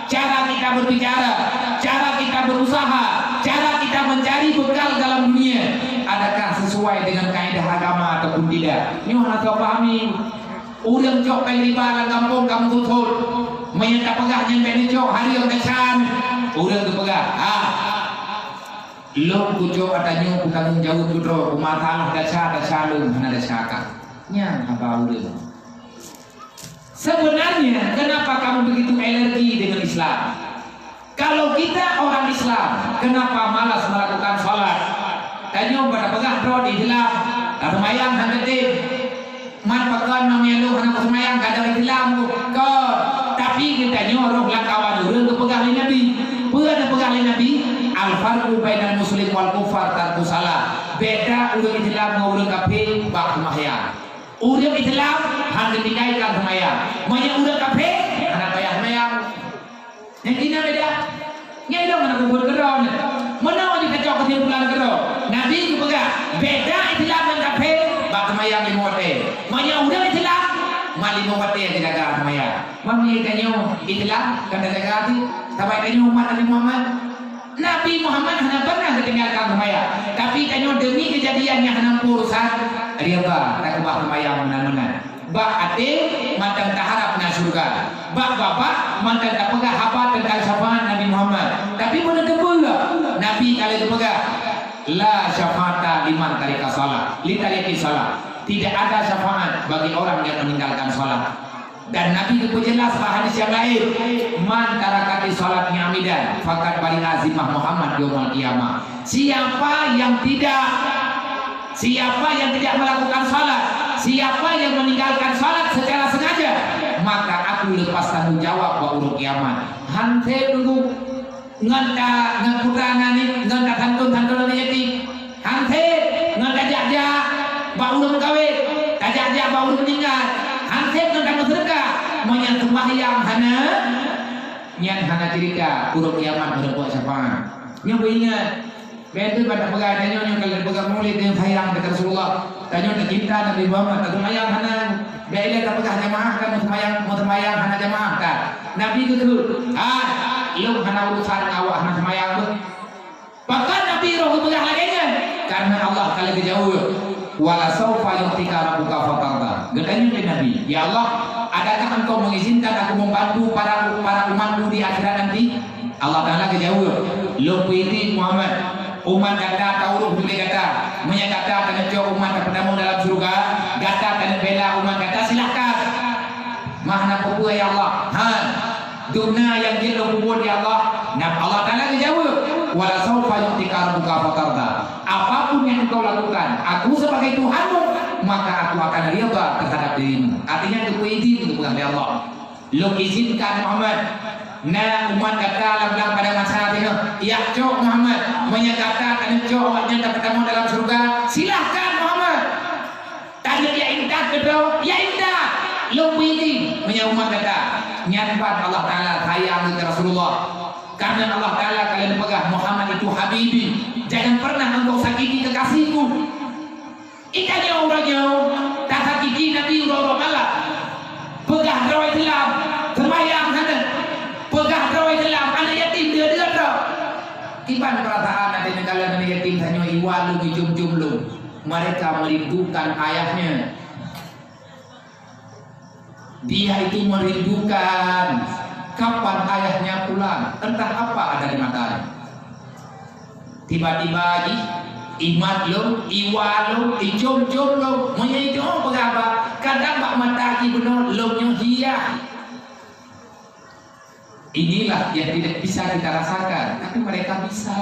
cara kita berbicara, cara kita berusaha, cara kita mencari bekal dalam dunia, adakah sesuai dengan kaedah agama ataupun tidak? Nyoe hana soe pahami. Ureuëng cok péng riba lam gampông ka meuseutôt. Meunyoe tapeugah nyan bék neucok, hareuem desya. Ureuëng geupeugah, "Ah, lôn kucok ata nyoe kutanggong jaweueb keudroe, keu masalah desya-desya lôn hana desya kah." Nyan haba ureuëng. Sebenarnya, kenapa kamu begitu alergi dengan Islam? Kalau kita orang Islam, kenapa malas melakukan salat? Tanyoe bak tapeugah droe di Islam, taseumayang hana tem. Man pakon meunyoe lôn hana kuseumayang, gadôh Islam ku? Kon. Tapi geutanyoe rôh lam kawan ureuëng geupeugah lé Nabi. Peue geupeugah lé Nabi? "Al-farqu bainal muslim wal kuffar tarkus salah." Beda ureuëng Islam ngon ureuëng kafé bak seumayang. Ureuëng Islam hana geutinggai kan seumayang. Meunyoe ureuëng kafé hana payah seumayang. Nyang dina beda. Nyan dong hana peubuet keudroe nyan. Meunoe jih tacok keusimpulan keudroe. Nabi geupeugah, beda Islam ngon kafé bak seumayang limong watée. Meunyoe ureuëng Islam, mat limong watée geujaga seumayang. Meunyoe tanyoe Islam ka tajaga cit, saban tanyoe umat Nabi Muhammad. Nabi Muhammad hana pernah geutinggalkan seumayang. Tapi tanyoe deungon keujadian nyang hana muphom urosan, reba takeubah seumayang meunan-meunan. Bak até mantong taharab na syeuruga. Bak babah mantong tapeugah haba teuntang syafaat Nabi Muhammad. Tapi meunan teupeue, Nabi ka lheueh geupeugah, "La syafa'ata liman tarika shalah, li tariki shalah." Tidak ada syafaat bagi orang yang meninggalkan salat. Dan Nabi geupeujelas bak hadis nyang laén, "Man tarakati shalat mu'ammidan, faqad bari'a zimmah Muhammad yaumal qiyamah." Siapa yang tidak, siapa yang tidak melakukan salat, siapa yang meninggalkan salat secara sengaja, maka aku lepas tanggung jawab bak uroe kiamat. Han sép teungku. Ngon ta, ngon putra aneuk, ngon tasantôn-santôn aneuk yatim. Han sép ngon tajak-jak bak ureuëng meukawén, tajak-jak bak ureuëng meuninggai. Han sép ngon tameuseudeukah. Meunyoe seumayang hana, nyan hana ceurita uroe kiamat meureumpok syafaat. Nyoe beuingat, bék teuma tapeugah tanyoe nyoe ka lheueh tapeugah mulod nyang sayang keu Rasulullah. Tanyoe tacinta Nabi Muhammad, taseumayang hana. Bék ilée tapeugah jamaah kan meuseumayang, meuseumayang hana jamaah kan. Nabi geukheun, "Hai, lôn hana urusan ngon awak hana seumayang beuh." Pakon Nabi roh geupeugah lagée nyan? Karena Allah ka lheueh geujaweueb, "Wala saufa yu'tika rabbuka fatarda." Geutanyong lé Nabi, "Ya Allah, adakah Engkau mengizinkan aku membantu para, para umat-Mu di akhirat nanti?" Allah Taala geujaweueb, "Lôn peuitin Muhammad." Umat gata taurôh ulée gata. Meunyoe gata taneuk cok umat tapeutamong dalam syeuruga, gata taneuk bela umat gata, silahkan. Mah na peue-peue, ya Allah. Ha. Dum na nyang jeuet lôn peubuet, ya Allah. Nyan Allah Taala geujaweueb, "Wala saufa yu'tika rabbuka fatarda." Apapun yang engkau lakukan, Aku sebagai Tuhanmu, maka Aku akan ridha terhadap dirimu. Artinya, geupeuidin geupeugah lé Allah. Lôn izinkan Muhammad. Na umat gata lam, lam padang mahsyar teuh, jak cok Muhammad. Meunyoe gata taneuk cok awaknyan tapeutamong dalam syeuruga, silahkan Muhammad. Taneuk jak intat keudroe, jak intat. Lôn bri idin meunyoe umat gata. Nyan ban Allah Taala sayang keu Rasulullah. Karena Allah Taala ka lheueh peugah, "Muhammad itu habibi. Jangan pernah engkau sakiti kekasihku." Geutanyoe uroe nyoe tasakiti Nabi uroe-uroe malam. Peugah droe Islam, seumayang hana. Peugah droe Islam, aneuk yatim dua-dua droe. Kiban peurasaan até neukalon aneuk yatim tanyoe, iwa lom, icom-com lom. Mereka merindukan ayahnya. Dia itu merindukan kapan ayahnya pulang, entah apa ada di matanya. Tiba-tiba jih imat lom, iwa lom, icom-com lom. Meunyoe icom peugah ba, kadang bak mata jih bunoe lom nyoe hiah. Inilah yang tidak bisa kita rasakan, tapi mereka bisa.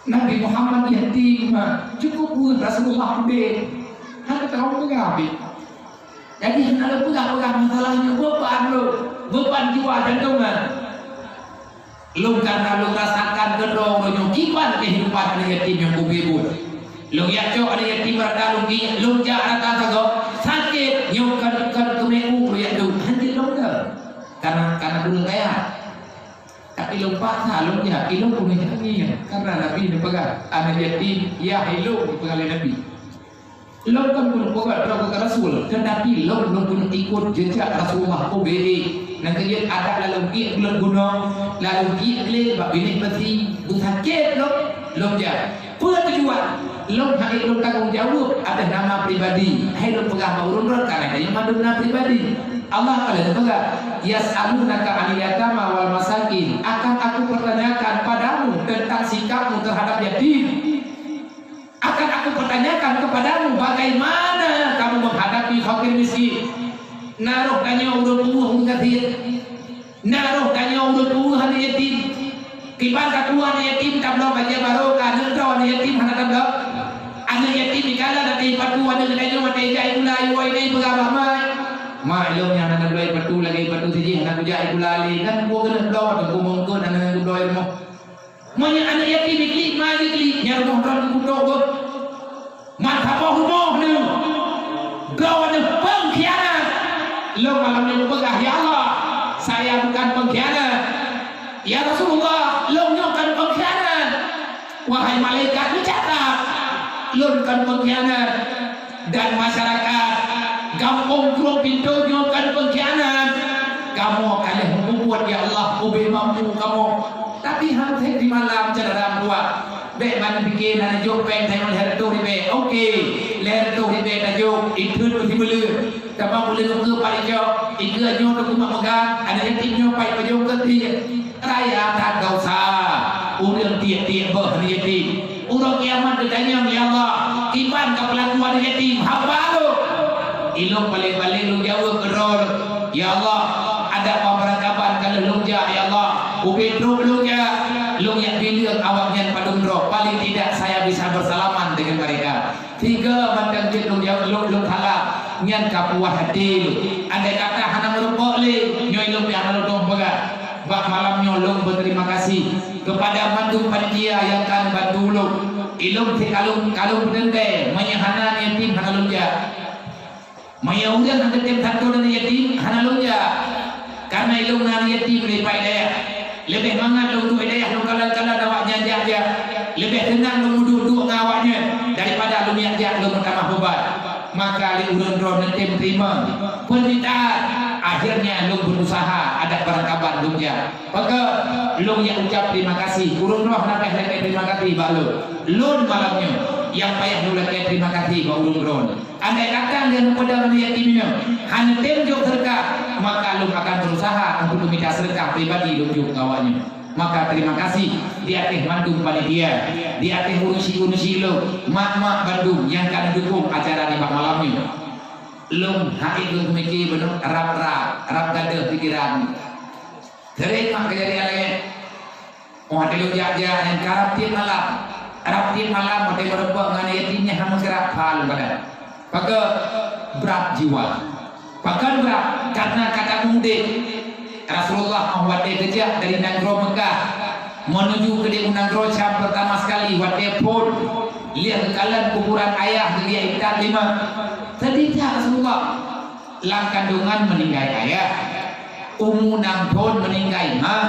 Nabi Muhammad yatim, cukup buet Rasulullah udeb. Hana teurawang peugah habéh. Jadi, hana lôn peugah-peugah masalah nyoe, beuban lôn, beuban jiwa jantungan. Lôn, karena lôn rasakan keudroe lôn nyoe kiban kehidupan aneuk yatim nyang ubé buet. Lôn jak cok aneuk yatim rata lôn kiek, lôn jak rata sagoe, sakét, nyoe kon, kon keumeung lôn jak duek, hanjeuet lôn deuh. Karena, karena ureueng kaya. Tapi lôn paksa lôn jak, ilôn peunoh nyan, karena Nabi neupeugah, "Aneuk yatim, yah ilôn," neupeugah lé Nabi. Lôn kon peunoh peugah droe keu Rasul, tetapi lôn, lôn peunoh ikot jejak Rasulullah ubé. Nyang keujeuet adak lalong iek buleuen gunong, lalong iek glé bak binéh beusi, beusakét lôn, lôn jak. Peue tujuan? Lôn hana lôn tanggong jaweueb atas nama pribadi. Hai lôn peugah bak ureueng droe, karena nyan mandum na pribadi. Allah ka lheueh peugah, "Yas'alunaka 'anil yatama wal masakin." Akan Aku pertanyakan padamu tentang sikapmu terhadap yatim. Akan Aku pertanyakan kepadamu bagaimana kamu menghadapi fakir miskin. Na roh tanyoe ureueng tuwoh meugaséh. Na roh tanyoe ureueng tuwoh aneuk yatim. Kiban ka tuwoh aneuk yatim tabloe bajèe barô, ka aneuk droe aneuk yatim hana tabloe. Aneuk yatim dikala até ipatu aneuk geutanyoe, até ijak ikula, iwoe inai peugah bak mak, "Mak, ilôn nyan hana tabloe ipatu, lagèe ipatu sijih hana kujak ikula lé." Kan buet keuneuk bloe, teungku meungkeut hana gubloe rumoh. Meunyoe aneuk yatim jiklik, ma jiklik, nyan rumoh droe geuputôk beuh. Man saboh rumoh neuh, droeneuh peungkhianat. Lôn malam nyoe peugah, "Ya Allah, saya bukan pengkhianat." "Ya Rasulullah, lôn nyoe kon peungkhianat." "Wahai malaikat, neucatat, lôn kon peungkhianat." Dan masyarakat gampông Krueng Pintoe nyoe kon peungkhianat. Kamoe ka lheueh meubuet, ya Allah, ubé mampu kamoe. Tapi han thèk di malam ceudaram dua. Bèk ban pike na neujok pèng tanyoe lhèe reutôh ribèe. Oke, lhèe reutôh ribèe tajok, itheun meusimeuleueh. Teuma buleuen ukeue pat icok, ikeue nyoe teukumat meugang, aneuk yatim nyoe pat ipajôh keu tiek. Raya that desya ureueng tiek-tiek beuh aneuk yatim. Uroe kiamat geutanyong, "Ya Allah, kiban ka peulaku aneuk yatim hamba lôn?" Ilôn paléng-paléng lôn jaweueb keudroe, "Ya Allah, adak ban barangkaban ka lheueh lôn jak, ya Allah. Ubé trôk lôn jak, lôn jak bileueng awaknyan padum droe. Paling tidak saya bisa bersalaman dengan mereka." Tiga mantong jeuet lôn jaweueb, lôn, lôn salam, nyan ka puas até lôn. Andai kata hana meurumpok lé, nyoe ilôn pih hana lôn tueng peugah. Bak malam nyoe lôn beuterima kasih kepada mandum panitia nyang ka neubantu ulôn. Ilôn sikalon, kalon peuteuntèe, meunyoe hana aneuk yatim hana lôn jak. Meunyoe ureueng hana teutem santôn aneuk yatim, hana lôn jak. Karena ilôn na aneuk yatim leubeh paih dayah. Leubeh mangat lôn duek dayah lôn kalon-kalon awaknyan jak-jak. Leubeh seunang lôn meuduek-duek ngon awaknyan daripada lôn jak-jak lôn meutamah beuban. Maka lé ureueng droe neutem teurimong peunderitaan. Akhirnya lôn beurusaha adak barangkaban lôn jak. Pakon lôn jak ucap terima kasih. Ureueng droe hana payah lakèe terima kasih bak lôn. Lôn malam nyoe nyang payah lôn lakèe terima kasih bak ureueng droe. Andai kata lôn peudong aneuk yatim nyoe hana tem jok seudeukah, maka lôn akan beurusaha untuk meumita seudeukah pribadi lôn jok keu awaknyan. Maka terima kasih di ateueh mandum panitia, di ateueh ureueng syik-ureueng syik lôn, mak-mak bandum nyang ka neudukong acara nibak malam nyoe. Lôn hana lôn peumiké bunoe rab-rab, rab gadôh pikeran. Sering mak keujadian lagèe nyan. Oh, watèe lôn jak-jak nyan ka rab tiep malam. Rab tiep malam watèe meureumpok ngon yatim nyan hana meugerak pha lôn badan. Pakon brat jiwa. Pakon brat, karena ka tameudeh. Rasulullah 'oh watèe geujak dari nanggroe Meukah menuju keudeh u nanggroe Syam pertama sekali, watèe phôn lheueh geukalon kuburan ayah geujak intat lé mak. Sedih that Rasulullah. Lam kandungan meuninggai ayah, umu nam thôn meuninggai mak,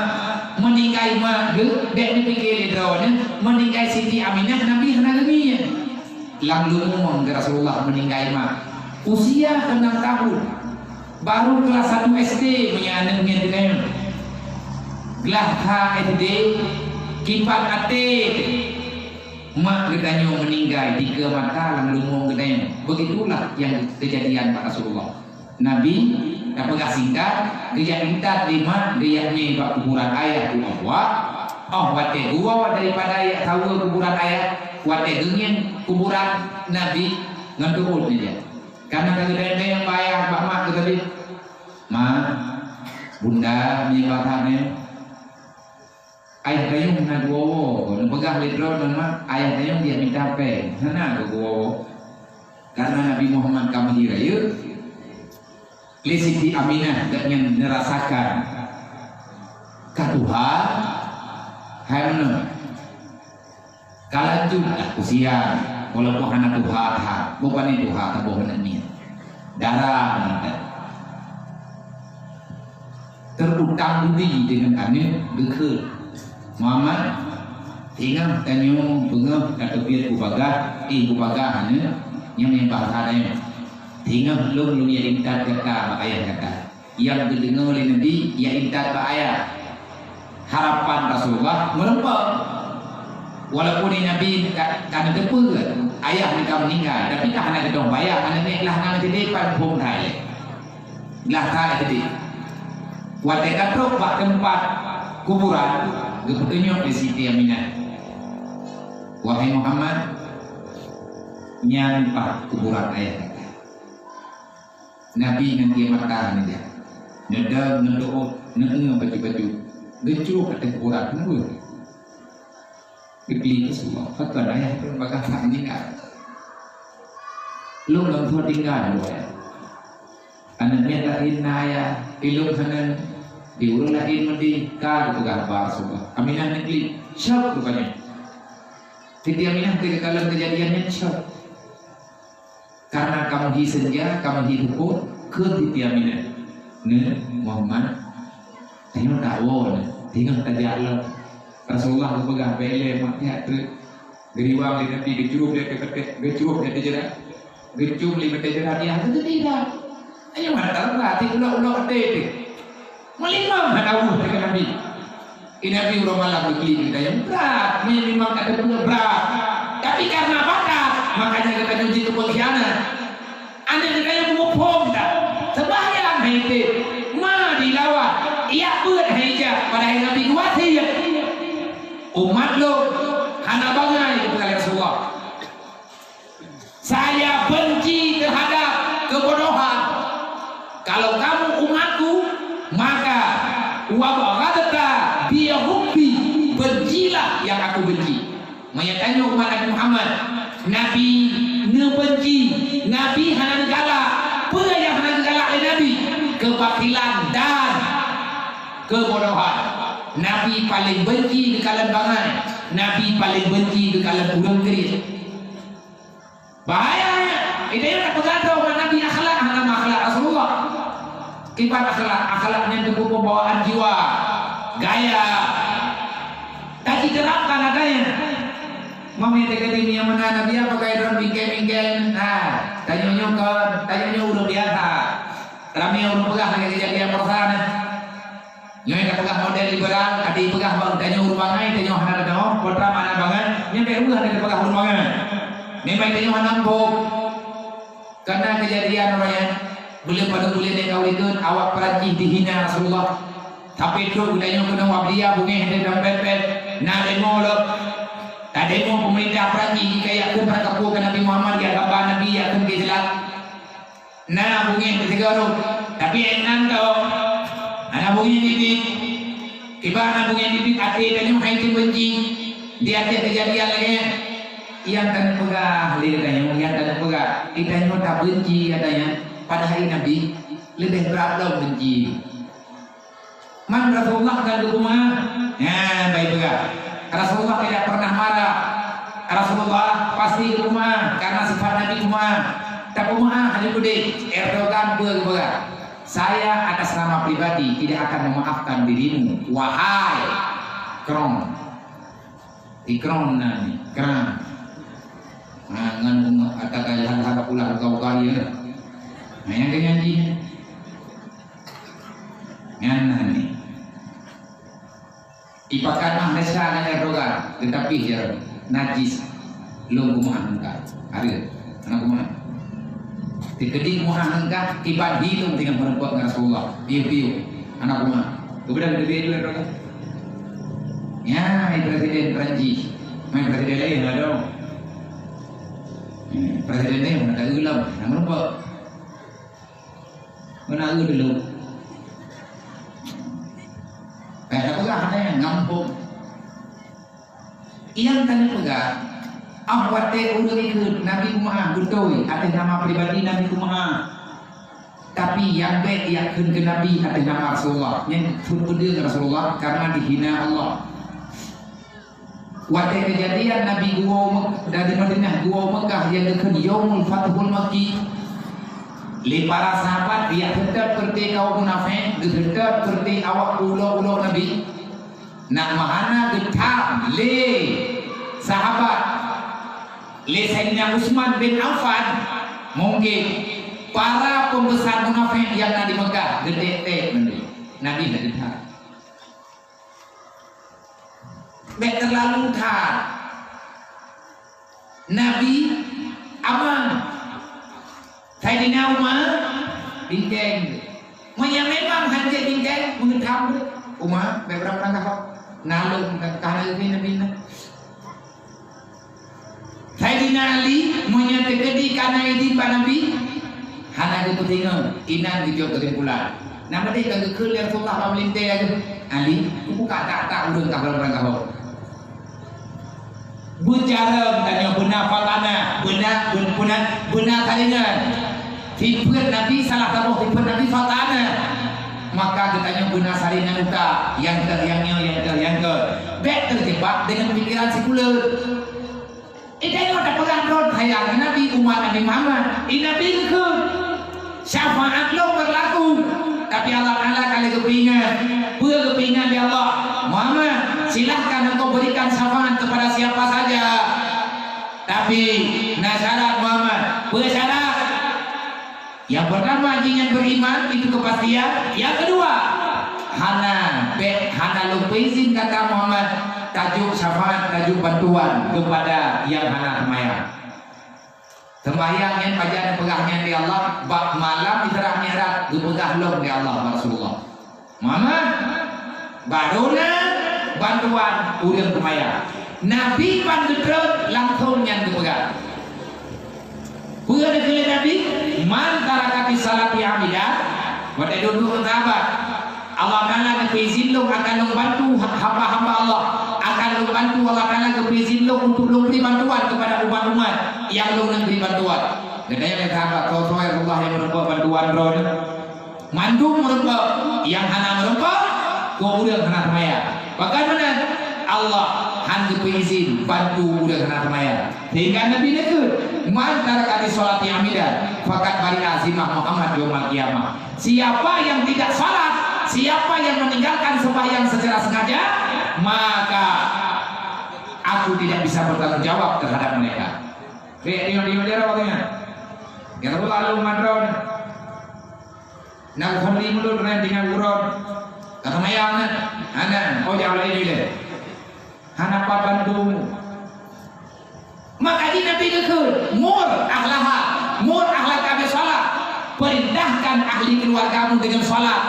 meuninggai mak geuh, bèk neupiké lé droeneuh, meuninggai Siti Aminah Nabi hana geungieng. Lam leumoe Rasulullah meuninggai mak, usia enam tahun, baru kelas satu S D meunyo aneuk nyan teuka nyoe. Glah that S D, kipat até teuh. Mak geutanyoe meuninggai dikeue mata lam leumoe geutanyoe. Begitulah yang kejadian bak Rasulullah. Nabi, tapeugah singkat, geujak intat lé mak, geujak mé bak kuburan ayah u Abwa. Oh, watèe geuwoe daripada jak saweue kuburan ayah, watèe geungieng kuburan Nabi ngon teuôt neujak. Karena ka geudayang-dayang bak ayah, bak mak geuh tadi. "Mak, bunda, mie bak that nyoe." Ayah tanyoe hana geuwoe-woe, neupeugah lé droeneuh mak, ayah tanyoe geujak mita péng, hana geuwoe-woe. Karena Nabi Muhammad ka meuhé rayeuk, lé Siti Aminah gobnyan neurasakan ka tuha, hai meunoe. Ka lanjut dah usia, walaupun hana tuha that, bukan tuha, taboh aneuk miet. Darah mantap. Terutang budi dengan aneuk geukheun. Muhammad, singoh tanyoe beungoh ka teubiet bubagaih, eh, bubagaih aneuk, nyang, nyang bahasa tanyoe. Singoh lôn, lôn jak intat gata bak ayah gata. Nyang geudeungoe lé Nabi, jak intat bak ayah. Harapan Rasulullah meureumpok. Walaupun Nabi ka, ka neuteupeue ayah nyan ka meuninggai, tapi ka hana geutong bayang, aneuk nyan lah hana meusideh, pan phon that lé. Glah that tadi. Watèe ka trok bak teumpat kuburan, geupeutunyok lé Siti Aminah, "Wahai Muhammad, nyan pat kuburan ayah gata." Nabi ngon ié mata neujak. Neudong, neutu'oh, neu'eu baju-baju. Geucrok ateueh kuburan, neuweuh. Geuklik Rasulullah, "Pakon ayah lôn bagaih that meuninggai? Lôn lam thôn tinggai lôn ayah. Aneuk miet laén na ayah, ilôn hana, di ureueng laén meudeh, ka geupeugah bak Rasulullah." Aminah neuklik, syok rupanya. Siti Aminah teuka kalon keujadian nyan syok. Karena ka meuhi seunja, ka meuhi seupôt, kheun Siti Aminah, "Neuk Muhammad, tanyoe tawoe neuh, singoh tajak lom." Rasulullah geupeugah, "Bèk lé mak, jak treuk." Geuriwang lé Nabi, geucrok lé ateueh, geucrok lé ateueh jeurat. Geucrok lé ateueh jeurat, ya, geuteupeu dah. Ayo, mata ulah, ti ulok-ulok até teuh. Meulimong hana weueh teuka Nabi. Di Nabi uroe malam geuklik geutanyoe brat, mi-, memang ka teupeue brat. Tapi karena batas, makanya geutanyoe jeuet keu pengkhianat. Aneuk geutanyoe muphom that. Seumbahyang hai teuh, ma dilawan, jak beuet hai jak, padahai Nabi geuwasiet. Umat lôn hana bangai, kata Rasulullah. Saya benci terhadap kebodohan. Kalau kamu umatku, maka wabghadta bi hubbi, bencilah yang aku benci. Meunyo tanyoe umat Nabi Muhammad, Nabi neubenci, Nabi hana neugalak. Peue nyang hana neugalak lé Nabi? Keubakilan dan keubodohan. Nabi paleng benci geukalon bangai. Nabi paleng benci geukalon ureueng kriet. Bahaya nyan. Itu nyang tapeugah droe umat Nabi akhlak hana meuakhlak Rasulullah. Kiban akhlak, akhlak nyan teupeu pembawaan jiwa, gaya. Tajiterapkan ata nyan. Meunyo teukeudi meunyo meunan Nabi, apa kaya droe bingkai-bingkai, ha, tanyoe nyoe kon, tanyoe nyoe ureueng biasa. Ramé ureueng peugah lagèe kejadian Mursa nyan. Nyoe tapeugah model liberal, até peugah bak tanyoe ureueng bangai, tanyoe hana teudeungoe, kontra makna bangai, nyan bèk peugah lagèe tapeugah ureueng bangai. Memang tanyoe hana muphom. Karena kejadian uroe nyan, buleuen padub buleuen nyang ka u likot, awak Perancis dihina Rasulullah. Tapi trok geutanyoe keunoe Muhammadiyah bungéh hana dampet-pet, na demo lom. Tademo pemerintah Perancis jika yakheun para kapô keu Nabi Muhammad, jak gamba Nabi, yakheun keu Islam. Na bungéh teusigoe rôh, tapi ék nan ka, hana bungéh biet-biet. Kiban na bungéh biet-biet, até tanyoe hai tem beunci. Di ateueh keujadian lagée nyan, nyang taneuk peugah lé geutanyoe, nyang taneuk peugah, geutanyoe tabeunci gata nyan, padahai Nabi leubeh brat lom beunci. Man Rasulullah kan geupeumaáh? Nyan, baik peugah. Rasulullah tidak pernah marah. Rasulullah pasti geupeumaáh karena sifat Nabi peumaáh. Tapeumaáh hana peudeh. Erdogan peue geupeugah? "Saya atas nama pribadi tidak akan memaafkan dirimu, wahai Kron." Ikron na ni, kran. Ha, ngon bunga kata kaya hal-hal pulang kau kali ya. Nah, yang dengan jin. Ngan na ni. Ipakat mah Malaysia ngan Erdogan, tetapi dia najis. Lom rumah engka. Ada. Anak rumah. Teukeudi muhah engkah, kiban hireuen teungoh meureumpok ngon Rasulullah. Piôh-piôh. Anak rumah. Kemudian lebih dulu Erdogan. Ya, hai presiden Perancis. Main presiden lain lah dong. Hmm, presiden lain mana tak ulam, nak meureumpok. Mana ada dulu. Kayak apa lah, ada yang ngampung. Nyang ka neupeugah, ah watée ureuëng ikheun Nabi Muhammad beutôi, ateueh nama pribadi Nabi Muhammad. Tapi nyang bék yakheun keu Nabi ateueh nama Rasulullah. Nyan phon peudeueng Rasulullah karena dihina Allah. Watée keujadian Nabi geuwoe Mek-, dari Madinah geuwoe Mekah nyang geukheun Yaumul Fathul Makki, lé para sahabat yak teutab peureuté kaum munafék, geuseutôt peureuté awak ulo-ulo Nabi. Nak meuhana geutham lé sahabat, lé Saidina Utsman bin Affan, mungken para peumbeusa munafék nyang na di Meukah geutek-tek mandum. Nabi hana geutham. Bék teulalu that. Nabi aman. Saidina Umar bingkeng. Meunyo memang hanjeuet bingkeng, meuneutam Umar, bék brat peurangkah. Naleueng ka hana geubi Nabi na. Saidina Ali, meunyo teukeudi ka na idin bak Nabi, hana geupeusingoh, inan geujok keusimpulan. Nama deh ka geukheun lé Rasulullah bak meulintée lagée, "Ali, buka tak-tak ureuëng ka brat peurangkah." Beucarông tanyoe beuna fatana, beuna, beuna, beuna saringan. Sifeuet Nabi, salah saboh sifeuet Nabi fatana. Maka geutanyoe beuna saringan utak, nyang keu, nyang nyoe, nyang keu, nyang keu. Bék teujeubak deungon pikeran sikuler. Geutanyoe tapeugah droe sayang Nabi, umat Nabi Muhammad. Di Nabi geukheun. Syafaat lôn beurlaku, tapi Allah Taala ka lheueh geupeuingat. Peue geupeuingat lé Allah? "Muhammad, silahkan engkau berikan syafaat kepada siapa saja. Tapi na syarat, Muhammad." Peue syarat? Yang pertama, jih nyan beriman, itu kepastian. Yang kedua, hana bék, hana lôn peuizin kata Muhammad tajok syafaat, tajok bantuan kepada yang hana seumayang. Seumbahyang nyan pajan neupeugah nyan lé Allah, bak malam Isra Mi'raj geupeugah lom lé Allah bak Rasulullah. Muhammad, barô na bantuan ureuëng seumayang. Nabi ban geutrok langsong nyan geupeugah. Peue geukheun lé Nabi? "Man tarakatis salati amidan," watée dudoe sahabat. Allah Taala geupeuizin lôn akan lôn bantu hamba-hamba Allah. Akan lôn bantu, Allah Taala geupeuizin lôn untuk lôn bri bantuan kepada umat-umat nyang lôn neubri bantuan. Geutanyoe lé sahabat, soe-soe Rasulullah nyang meureumpok bantuan droe nyoe? Mandum meureumpok, nyang hana meureumpok, keu ureuëng hana seumayang. Bagaimana Allah han geupeuizin bantu ureuëng hana seumayang? Sehingga Nabi neukheun, "Man taraka li sholati amidan, faqad bari'a zimmah Muhammad yaumal qiyamah." Siapa yang tidak salat, siapa yang meninggalkan sembahyang secara sengaja, maka aku tidak bisa bertanggung jawab terhadap mereka. Riek diyoe-diyoe jaroe katanya. Ya Rasulullah, lalu mandron. Nak khamri mulut ran dengan uron. Kata mayang na, anak, oh jangan lagi deh. Hana pat bantu. Maka di Nabi geukheun, "Mur ahlaha, mur ahlaka bis shalah." Perintahkan ahli keluargamu dengan salat.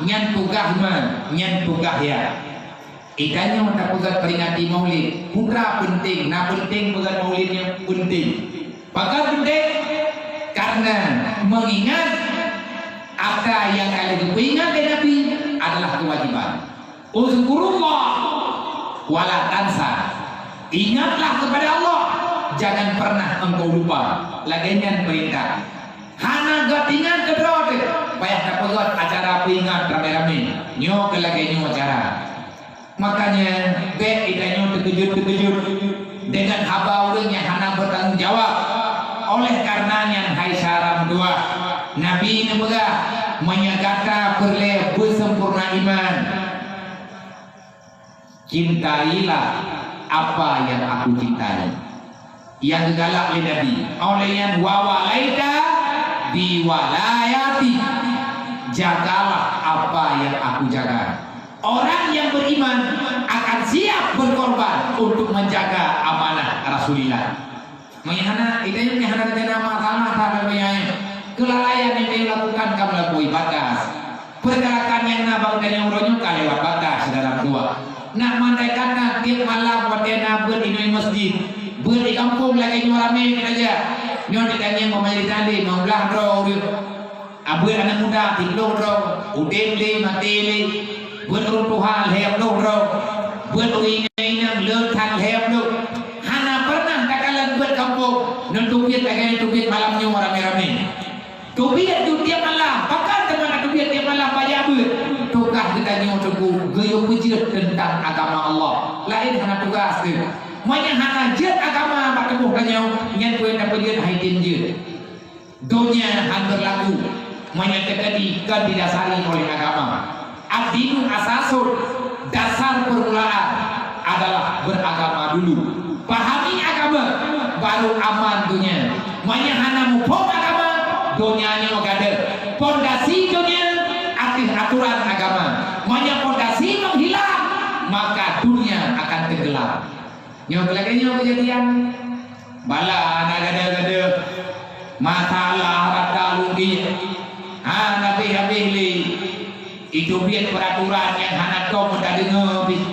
Nyan tugaih iman, nyan tugaih ya. Itanyoe tapeugét peringati Maulid, peue peunteng, na peunteng peugét Maulid nyan peunteng. Pakon peunteng? Karena mengingat apa yang ka lheueh geupeuingat lé Nabi adalah kewajiban. Uzkurullah wala tansa. Ingatlah kepada Allah, jangan pernah engkau lupa. Lagée nyan peurintah. Hana gét ingat keudroe teuh, payah tapeugét acara peuingat ramé-ramé. Nyoe keu lagée nyoe cara. Makanya, bék geutanyoe teukeujot-teukeujot deungon haba ureuëng nyang hana beutanggung jawab. Oleh karena nyan, hai syedara meutuwah, Nabi neupeugah, meunyoe gata peureulée beusempurna iman, cintailah apa yang aku cintai. Nyang geugalak lé Nabi, oleh nyan, wa walaita bi walayati, jagalah apa yang aku jaga. Orang yang beriman akan siap berkorban untuk menjaga amanah Rasulullah. Meunyoe hana, geutanyoe meunyoe hana rencana masalah, hana rencana, keulalaian nyang geutanyoe lakukan ka melampaui batas. Peurgerakan nyang na bak geutanyoe uroe nyoe ka lewat batas dalam dua. Nak mandai kata tiep malam watée na beuet inoe masjid, beuet di gampông lagée nyoe ramé geutanyoe. Nyoe geutanyoe meumajlis taklim limong blaih droe ureuëng. Abeuet aneuëk muda siplôh droe, udeb lé maté lé, beuet ureuëng tuha lhée plôh droe, beuet ureuëng inong-inong le that lhée plôh. Hana pernah takalon beuet gampông, neuteubiet lagée neuteubiet malam nyoe ramé-ramé. Teubiet ju tiep malam, pakon teuma na teubiet tiep malam bajak beuet. Tugaih geutanyoe teungku geuyue peujeuet teuntang agama Allah. Laén hana tugaih teuh. Meunyoe hana jeuet agama bak tuboh tanyoe, nyan peue nyang tapeujeuet hai tem jeuet. Donya han beurlaku meunyoe teukeudi kon didasari oleh agama. Ad-dinu asasun, dasar permulaan adalah beragama dulu. Pahami agama, baru aman donya. Meunyoe hana muphom agama, donya nyoe gadôh. Pondasi donya ateueh atoran agama. Meunyoe pondasi nyoe hilang, maka dunia akan tenggelam. Nyoe lagée nyoe keujadian. Bala na gadôh-gadôh, masalah rata lugi, hana habéh-habéh lé. Iteubiet peuraturan nyang hana tom tadeungoe pih.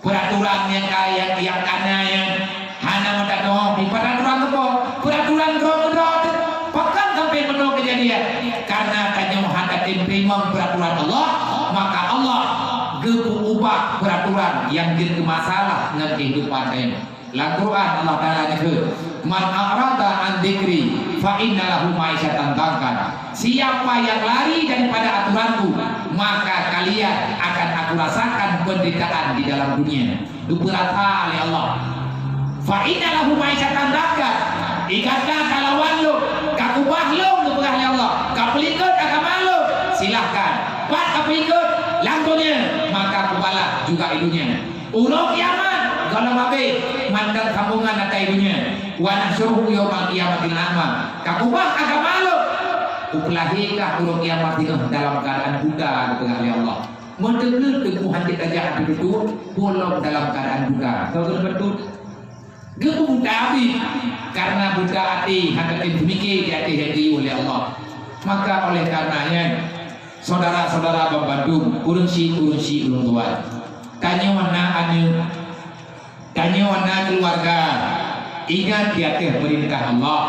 Peuraturan nyang ka, nyang, nyang kana nyan hana meutatong pih. Peuraturan keupo? Peuraturan droe keudroe teuh. Pakon sampai meunoe keujadian? Karena tanyoe hana teurimong peuraturan Allah, maka Allah geupeu ubah peuraturan nyang jeuet keu masalah ngon kehidupan tanyoe. Lam Quran Allah Taala nyebut, "Man a'rada an dzikri fa inna lahu ma'isyatan dhanka." Siapa yang lari daripada aturanku, maka kalian akan aku rasakan penderitaan di dalam dunia. Geupeurasa lé Allah. Fa inna lahu ma'isyatan dhanka. Gata talawan lôn, kakeubah lôn, geupeugah lé Allah. Kapeulikot agama lôn, silahkan. Pat kapeulikot, lam donya, maka kubalah juga di dunia. Uroe kiamat, gohlom habéh, mantong sambongan atai donya. Wa nahsyuruhu yaumal qiyamati a'ma. Kakeubah agama lôn. Kupeulahé kah uroe kiamat singoh dalam keuadaan buta, geupeugah lé Allah. Meuteumé teungku hana tajak ateueh dudoe, gohlom dalam keuadaan buta. Soe geupeutut? Geupeubuta abéh, karena buta até hana teumiké di ateueh nyang geuyue lé Allah. Maka oleh karena nyan, syedara-syedara banmandum, ureuëng syiek, ureuëng syiek ulôn tuan, tanyoe na aneuëk, tanyoe na keuluwarga, ingat di ateueh peurintah Allah.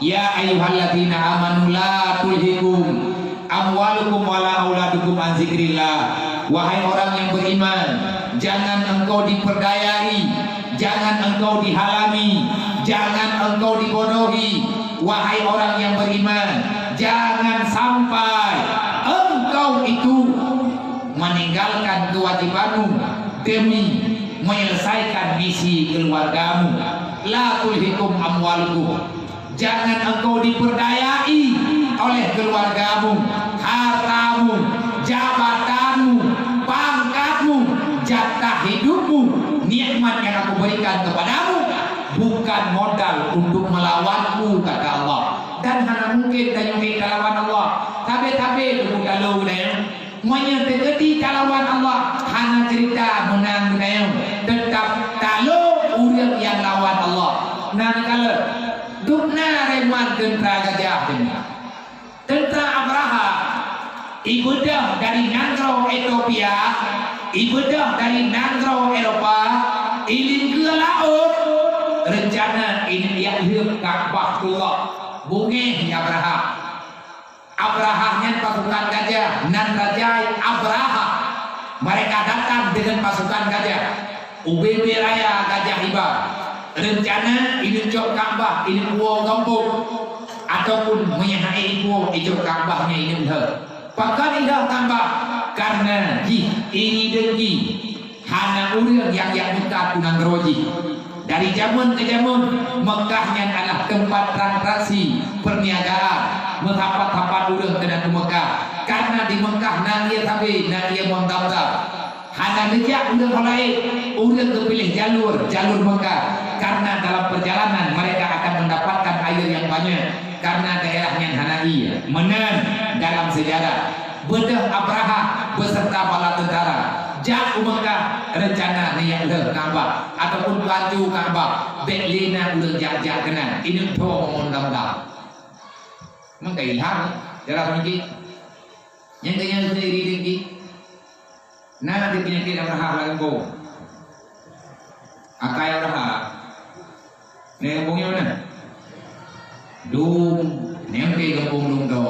Ya ayyuhalladzina amanu la tulhikum amwalukum wala auladukum an zikrillah. Wahai orang yang beriman, jangan engkau diperdayai, jangan engkau dihalangi, jangan engkau dibodohi. Wahai orang yang beriman, jangan sampai engkau itu meninggalkan kewajibanmu demi menyelesaikan misi keluargamu. La tulhikum amwalukum. Jangan engkau diperdayai oleh keluargamu, hartamu, jabatanmu, pangkatmu, jatah hidupmu, nikmat yang Aku berikan kepadamu, bukan modal untuk melawanku, kata Allah. Dan hana mungkin tanyoe talawan Allah. Tapi-tapi, tunggu dulu, tanyoe. Meunyoe teukeudi talawan Allah, hana ceurita meunang geutanyoe, teutap talo ureuëng nyang lawan Allah. Na neukalon, dubna reman teuntra gajah nyan. Teuntra Abraha, Ibeudôh dari nanggroe Ethiopia, ibeudôh dari nanggroe Eropa, ilingkeue laôt, reuncana ineuk jak lheueh Ka'bah Allah. Beungéh Abrahah. Abrahah nyan pasukan gajah, nan raja Abrahah. Mereka datang dengan pasukan gajah. Ubé-bé raya gajah iba. Reuncana ineuk cok Ka'bah, ineuk woe gampông, ataupun meunyo hana iwoe, icok Ka'bah nyan ineuk lheueh. Pakon ilheueh Ka'bah? Karena jih iri dengki. Hana ureuëng nyang jak meukat u nanggroe jih. Dari jameun keu jameun, Meukah nyan adalah teumpat transaksi, perniagaan, meusapat-sapat ureuëng keunan u Meukah. Karena di Meukah na ié sabe, na ié Môn Zamzam. Hana geujak ureuëng laén, ureuëng geupiléh jalur, jalur Meukah. Karena dalam perjalanan mereka akan mendapatkan air yang banyak. Karena daerah nyan hana ié. Meunan dalam sejarah. Beudôh Abrahah beserta bala tentara jak u Meukah, reuncana neujak lheueh Ka'bah ataupun bantu Ka'bah, bék lé na ureuëng jak-jak keunan, ineuk tho Môn Zamzam. Meuka ilham, dalam nyan keuh. Nyang keu nyan sendiri dengki. Na di peunyakét Abrahah lam gampông. Akai Abrahah. Nyan gampông nyoe na. Dum, nyan keuh gampông dum tu.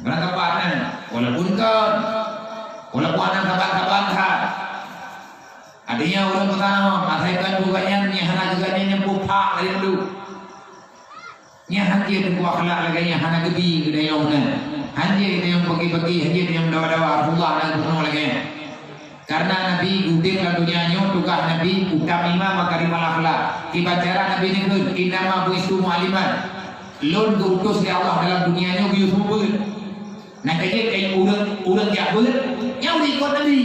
Barang kapan na, walaupun kon, walaupun aneuk saban-saban that. Artinya ureuëng peugah, asai kon bukan nyan, nyang hana geuganyan nyang pupak dari dulu. Nyan hanjeuet teungku akhlak lagée nyan hana geubi geutanyoe meunan. Hanjeuet geutanyoe peuki-peuki, hanjeuet geutanyoe dawa-dawa, Rasulullah hana geupeugah lagée nyan. Karena Nabi udeb lam donya nyoe tugaih Nabi utamima makarimal akhlak. Kiban cara Nabi neukheun, "Innama bu'istu mu'alliman." Lôn geuutus lé Allah dalam donya nyoe geuyue seumeubeuet. Nyang ka jeuet keu ureuëng, ureuëng jak beuet, nyan ureuëng ikot Nabi.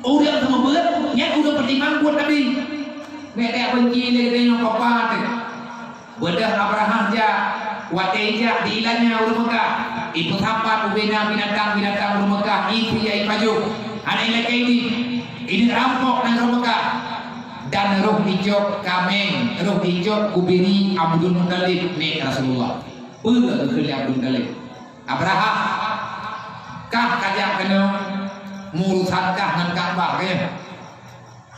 Ureuëng seumeubeuet, nyan ureuëng peutimang buet Nabi. Bék tajak beunci lé geutanyoe papa teuh. Beudôh Abrahah jak, watée ijak di iélan nyan ureuëng Meukah, ipeusapat ubena binatang-binatang ureuëng Meukah, ipiôh ipajoh. Hana ilakée idin, ineuk rampok nanggroe Meukah. Dan roh icok kaméng, roh icok kubri Abdul Muthalib, nék Rasulullah. Peue geukheun lé Abdul Muthalib? Abrahah, kah kajak keunoe meurusan kah ngon Ka'bah, ka nyan?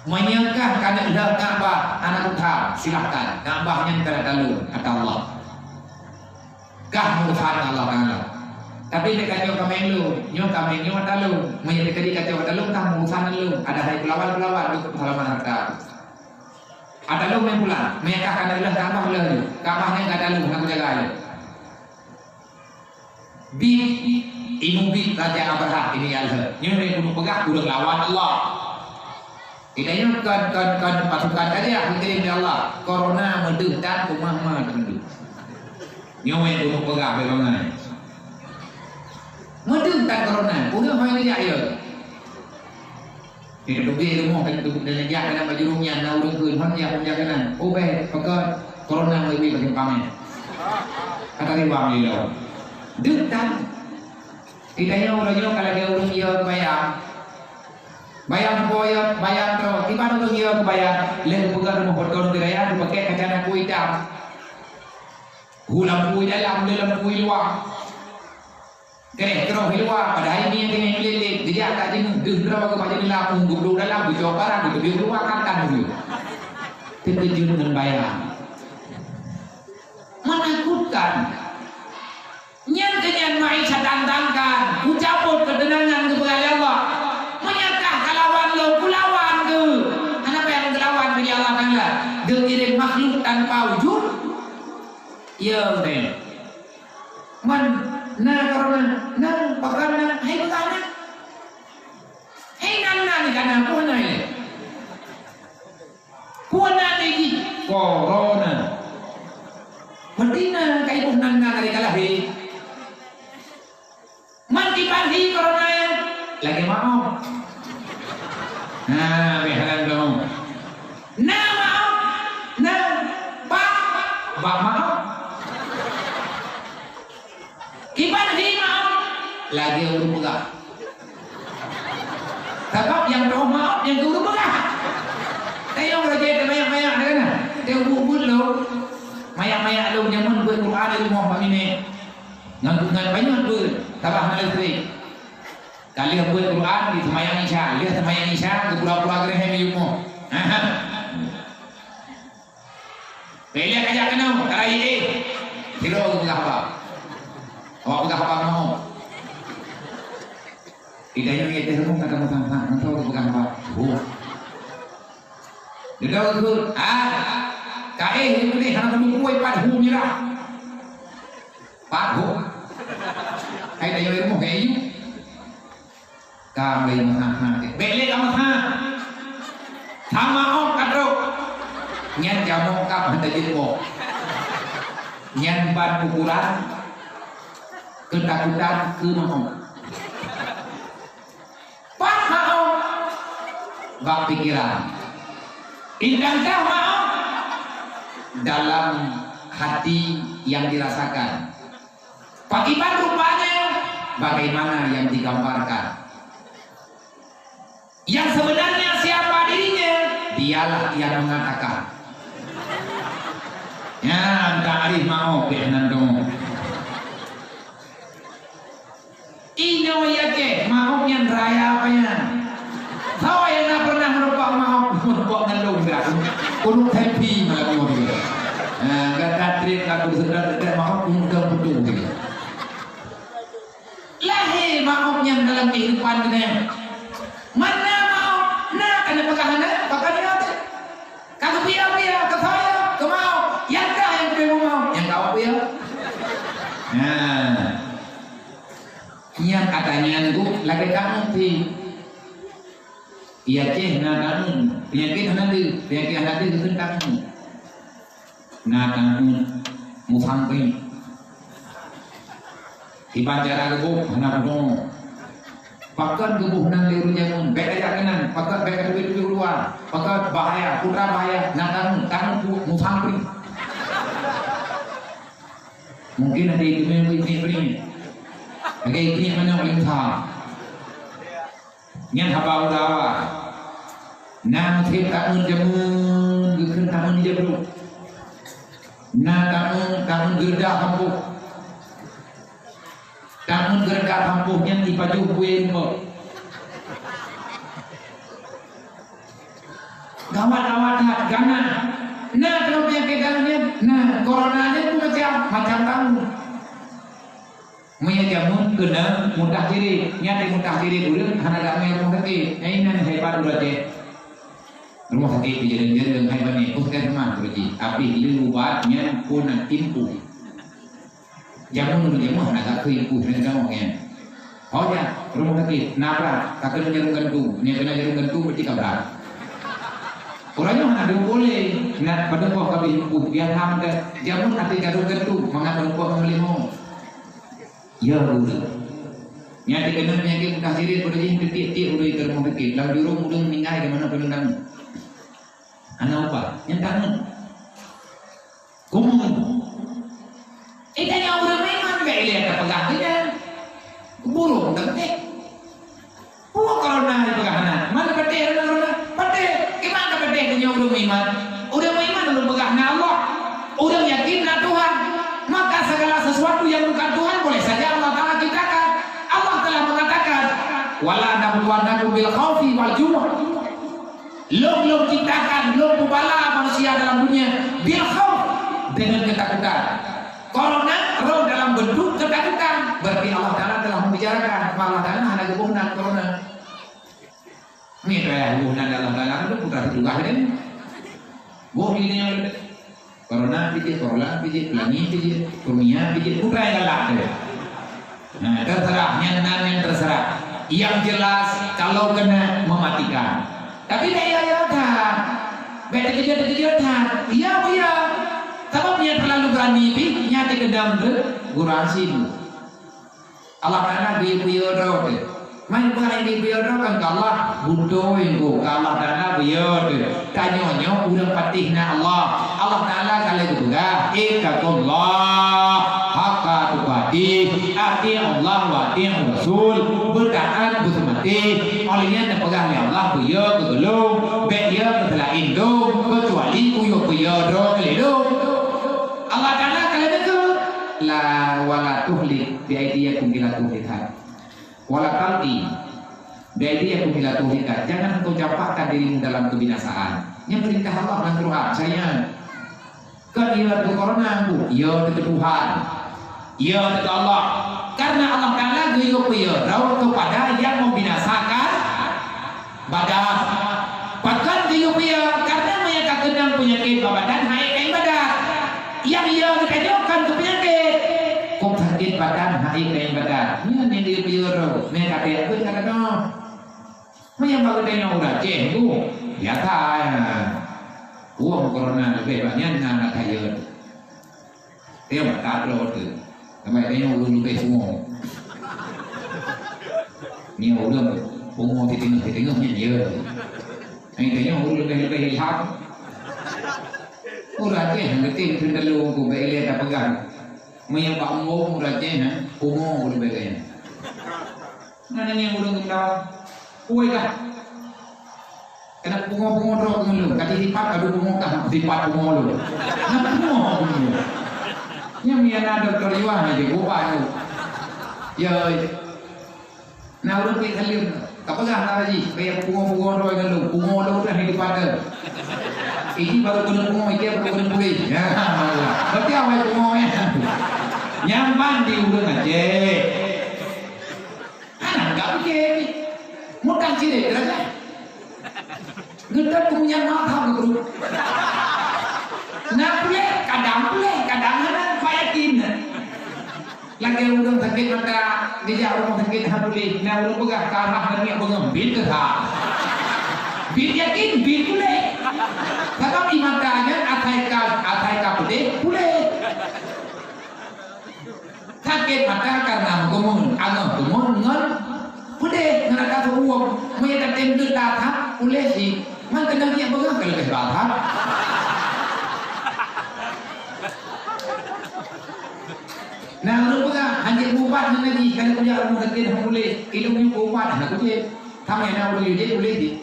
Meunyoe kah ka neuk lheueh Ka'bah, hana kutham, silahkan. Ka'bah nyan ka ata lôn, ata Allah. Kah meurusan ngon Allah Taala. Tapi bék kacok kaméng lôn, nyoe kaméng nyoe ata lôn. Meunyoe teukeudi kacok ata lôn, kah meurusan ngon lôn. Ada hai kulawan-kulawan, untuk keselamatan harta. Ata lôn meupulang, meunyoe kah ka neuk lheueh Ka'bah, lheueh lôn. Ka'bah nyan ka ata lôn, hana kujaga lé. Bit, imeubit Raja Abrahah ini ya Allah. Nyoe keuneuk peugah ureuëng lawan Allah. Kita nyoe kon, kon, kon pasukan saja dikirim dari Allah. Corona meudeuh tan umat ma teundu. Nyoe keuneuk peugah bagaimana? Meudeuh tan corona, ureuëng hai jak ya. Di teuteubiet rumoh dan tu dan jak dalam baju rumian na ureuëng kheun hon ya hon ya keunan. Oh beh, pakon corona meubit bagi paméh. Kata riwang lilo. Deuh tan. Di tanyoe ureuëng nyoe kalau dia ureuëng ya bayang. Bayang po ya, bayang tu. Iban ureuëng ya bayang. Leh peugah rumoh beutôi di raya, dipakai kacana kuitam. Hu lampu dalam, leh lampu luar. Keudeh keudroe di luwa, padahai nyan teungoh meulilét, geujak ka jeuet, deuh droe geuba jeuet lam, geubloe dalam, geucok barang, geuteubiet luwa, katan geuyue. Teukeujot ngon bayang. Menakutkan. Nyan keuh nyan maisha tantangkan, kucabot keuteunangan geupeugah lé Allah. Meunyo kah kalawan lôn, kulawan keuh. Hana payah geulawan keu Allah Taala. Geukirim makhluk tanpa wujud. Ya, beutôi. Man na corona, na pakon na, hai peugah na. Hai nan na ni kana, peue na ilée? Peue na lé jih? Corona. Meuti na ka iboh nan na dari ka lahé. Man kiban hi corona nyan? Lagée maoh. Nah, beh halan dong. Na maoh, na, bak, bak maoh. Kiban hi maoh, lagée ureuëng peugah. Sabab nyang troh maoh nyang keu ureuëng peugah. Tayong raja teumayak-mayak na kana. Teubuet-buet lom. Mayak-mayak lom nyaman buet Quran di rumoh bak miné. Ngon, ngon panyöt buet. Salah hana listrik. Ka lheueh beuet Quran, di seumayang Isya. Lheueh seumayang Isya, geupura-pura geureuhem di rumoh. Bèk lé kajak keunoe, ka rayeuk éh. Sidroe geupeugah haba. Awak peugah haba ngon. Di tanyoe nyang teuh rumoh ka tameusan-san, mantong geupeugah haba. Huh. Di dalam tu, ah, ka éh, di sini hana teumeukuai pat hu mirah. Pat hu. Hai tanyoe rumoh ka éh. Ka mulai meuhah-hah. Bèk lé ka meuhah. Sama ôk ka trok. Nyan jamoe ka hana jeuet ôk. Nyan ban ukuran keutakutan keu meu'ôk. Pat meu'ôk bak pikeran. Indang dah meu'ôk dalam hati yang dirasakan. Pakiban rupanya, bagaimana yang digambarkan. Yang sebenarnya siapa dirinya, dialah yang mengatakan. Ya, entah arif ma'ôk, ya, nandong. Inoe ya keh, ma'ôk nyan raya apa nyan? Soe nyang na pernah meurumpok ma'ôk, meurumpok ngon lôn dah. Ureueng happy malam nyoe dia. Nah, gata trik lagu sedang dekat ma'ôk, ureueng beutôi dia. Lahé ma'ôk nyan dalam kehidupan geutanyoe. Mana ma'ôk? Na ka neupeugah hana, pakon nyoe teuh. Ka geupiah-piah, keu saya, keu ma'ôk. Nyang ka nyang keu ma'ôk, nyang ka awak piah. Nah. Nyang ata nyan bu lagèe kamoe pih. Di Aceh na taneueng, peunyakét hana deuh, peunyakét hana deuh geukheun taneueng. Na taneueng musangkring. Kiban cara geuboh hana peunoh. Pakon geuboh nan lé ureueng jameun, bèk tajak keunan, pakon bèk tateubiet-teubiet u luwa, pakon bahaya, putra bahaya, na taneueng, taneueng bu-, musangkring. Mungkin ada yang kena beri-beri. Ada yang kena mana orang. Nyan haba ulama. Na musém taneueng jameun geukheun taneueng jameun. Na taneueng, taneueng geuredak kampung. Taneueng geuredak kampung nyan jipajoh kueh rumpok. Gawat-gawat that, ganas. Na keunong peunyakét ganas nyan? Na, corona nyan pun macam, macam taneueng. Meunyoe jameun keunong mutah cirit, nyan di mutah cirit ureueng hana damé rumoh sakét. Nyan inan hebat ureueng Aceh. Rumoh sakét di jalan-jalan hai bani, puskesmas ureueng jih. Tapi le ubat nyan pun na timpue. Jameun ureueng jameun hana gaki timpue, hana gamoh nyan. Ho jak, rumoh sakét, na brat, ka keunong jarum gantung. Nyan keunong jarum gantung berarti ka brat. Ureueng nyoe hana deuh boleh, na padum boh ka beuh timpue, biasa meudah jameun tapi jarum gantung, mangat ureueng kuat meuleumo. Ya, beutôi. Nyan dikeunong peunyakét mutah cirit, beutôi jih teutiek-tiek ureueng keu rumoh sakét. Lam jurông ureueng meuninggai di manoe keuneuk taneueng. Hana ubat, nyan taneueng. Kumun. Eh, tanyoe ureueng meuiman bèk ilèe tapeugah keu nyan. Burông teuntèe. Peue corona jipeugah na? Man patéh corona? Patéh. Kiban ka patéh tanyoe ureueng meuiman? Ureueng meuiman ureueng peugah na Allah. Ureueng yakin na Tuhan. Maka segala sesuatu yang bukan Tuhan boleh saja Allah Taala ciptakan. Allah telah mengatakan, "Wala nabluwannakum bil khaufi wal ju'." Lôn, lôn ciptakan, lôn peubala manusia dalam dunia bil khauf, dengan ketakutan. Corona rhot dalam bentuk ketakutan, berarti Allah Taala telah membicarakan. Allah Taala hana geuboh nan corona. Nyoe payah geuboh nan Allah Taala, kan putra teutugaih tadi. Boh di dunia. Corona pijit, corona pijit, pelangi pijit, kurnia pijit, bukan galak tu. Nah, terserah, nyan nan yang terserah. Yang jelas, kalau kena mematikan. Tapi tak ya, ya, dah. Baik terkejut, terkejut, dah. Ya, ya. Sebab dia terlalu berani, pi, nya terkendam ke gurasi. Allah Taala bri peue droe teuh. Man peue nyang bri peue droe kan keu Allah, beutôi ngon keu Allah Taala bri teuh. Tanyoe nyoe ureueng patéh na Allah. Allah Taala ka lheueh geupeugah, "Ittaqullah haqqa tuqatih." Ati'ullah wa ati'ur rasul. Beutaat beuseumatéh. Óh lheueh nyan neupeugah lé Allah, "Beuyoe keu gohlom, bèk yoe keu seulaén lôn, keucuali kuyue beuyoe droe keu lé lôn." Allah Taala ka lheueh neukheun, la "Wala tuhlik biaidiyakum ila tuhlikat. Wala talqi biaidiyakum ila tuhlikat." Jangan engkau campakkan dirimu dalam kebinasaan. Nyan perintah Allah dalam Quran, syariat. Kon iya teuh corona, Bu. Iya teuh Tuhan. Iya teuh Allah. Karena Allah Taala geuyue peue? Raut kepada yang membinasakan badan. Pakon geuyue peue? Karena meunyo ka keunong peunyakét bak badan, han ék ibadat. Nyang iya geutanyoe kon keu peunyakét. Kon sakét badan, han ék ibadat. Nyan nyang geuyue peue raut. Meunyo ka teuh, beuh ka teuh. Meunyo bak geutanyoe ureueng Aceh, Bu, biasa, ya. Wong corona leubeh banyak na anak kaya. Dia mata droe tu. Sampai tengok ureueng leubeh pungo. Ni ureueng pungo di tengah-tengah ni dia. Ni tengok ureueng leubeh-leubeh ilham. Ureueng Aceh yang geting teuntelu ku bek ilée tapeugah. Meunyo bak umum ureueng Aceh, ha, pungo ku leubeh gaya. Nyan nyang ureueng geumeudawa. Woi kah. Keuneuk pungo-pungo droe keu lôn, ka jisifat kadu pungo kah, sifat pungo lôn. Nyan pungo, pungo. Nyan mia na dokto Iwan aja, goba nyoe. Ya, na ureueng pih saleuem. Ka peugah na lagi, kaya pungo-pungo droe keu lôn, pungo lôn dah di pada. Ini baru kena pungo, ini baru kena pulih. Ya, berarti awai pungo ya. Nyaman di ureueng Aceh. Hana gak pike. Mutang cire derajat. Geutan kemudian maaf guru. Nah, pulih, kadang pulih, kadang hana, yakin. Lagèe ureueng sakét mata, geujak rumoh sakét hana pulih. Nah, ureueng peugah, "Karah dan niat beungoh, bit teuhah." Bit yakin, bit pulih. Sabab di mata nyan asai ka, asai ka peudeh, pulih. Sakét mata karena meukeumuen, angoh keumuen ngon peudeh, ngon rasa uweuem. Meunyo tatem deuek that, puléh cit. Man keunong nyak beungoh ka leubeh brat that. Nah, ureueng peugah, "Hanjeuet beuubat ngon lagèe, ka lheueh kujak rumoh sakét hana puléh." Ilôn nyoe beuubat hana kujép. Sampoe na ureueng jép puléh cit.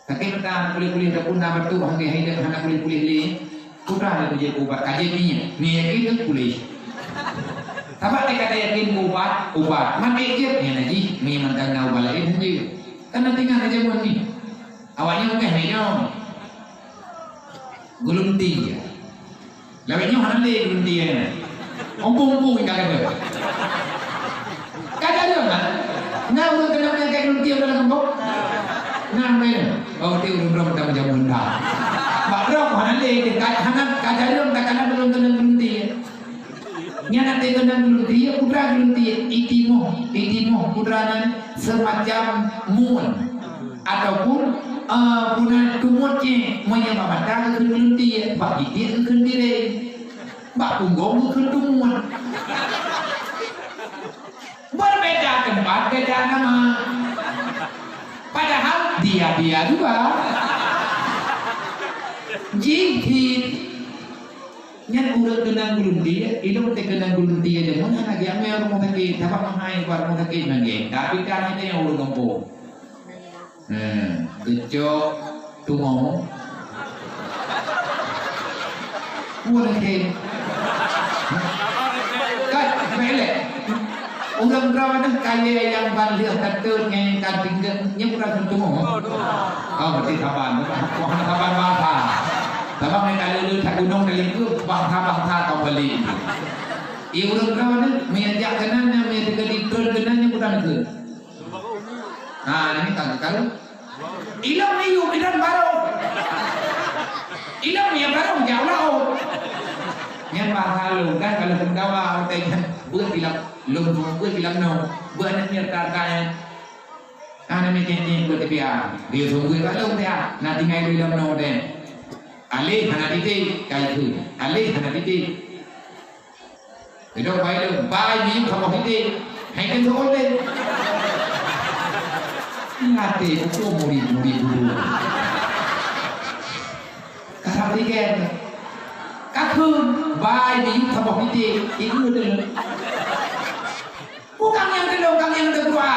Sakét mata hana puléh-puléh, ataupun na batuk hana, hana puléh-puléh lé. Peue teuma lé kujép ubat, ka jép minyeuk. Minyeuk itu puléh. Sabab teuka tayakin ubat, ubat. Man ék jép, nyan na jih, meunyo mantong na ubat laén hanjeuet. Kan na tinggai na jameun ni. Awaknyan peugah lé nyoe. Gulunti. Lawét nyoe hana lé gulunti nyan. Ompung-ompung ka kata. Ka jareueng, ha? Na ureueng keunong nyang ka gulunti dalam kampung? Na, meunan. Oh, ti ureueng droe tameujameun dah. Bak droe hana lé, ka, hana, ka jareueng, ka kana ureueng keunong gulunti. Nyan até keunong gulunti, putra gulunti, itimoh, itimoh putra nyan semacam mun. Ataupun, eh, puna tumot nyan, meunyo bak mata geukheun gulunti, bak gigit geukheun tireng, bak punggong geukheun tumot. Berbeda tempat, beda nama. Padahal dia-dia juga. Jih cit. Nyan ureueng keunong gulunti, ilôn teukeunong gulunti aja. Meunan lagèe amé rumoh sakét, sabab meuhai bak rumoh sakét nyan. Tapi kan itu nyang ureueng gampông. Hmm, geucok tungo. Ureueng khen. Kan, belek. Ureueng droeneuh kayèe nyang ban lheueh ka teuet nyan ka tinggai, nyan ureueng tungo. Oh, berarti saban. Wah, saban bangsa. Sabab nyang ka lheueh-lheueh that gunong dari itu, bangsa-bangsa ka balik. Iya ureueng droeneuh, meunyo jak keunan, meunyo teuka ditreun keunan, nyan bukan keu. Ha, ini kan, kan? Ilôn miyup, ilôn barô. Ilôn nyang barô, jak u laôt. Nyan bahasa lôn, kan, kalau seudawa, utai nyan, beuet bilang, lôn beuet bilang nyoe. Beuet aneuk nyoe, ka, ka, nyan. Aneuk nyoe, nyan, nyan, beuet tepian. Dia sungguh bak lôn, dia. Na tinggai di dalam nyoe, deh. Aleh hana titik, kai tu. Aleh hana titik. Idong bai lôn, bai miyup saboh titik. Hai keu sekolah. Ingat deh, buku murid-murid dulu. Kasab tiket. Kakun, bai miyup saboh titik. Ikut dulu. Bukan yang kedua, bukan yang kedua.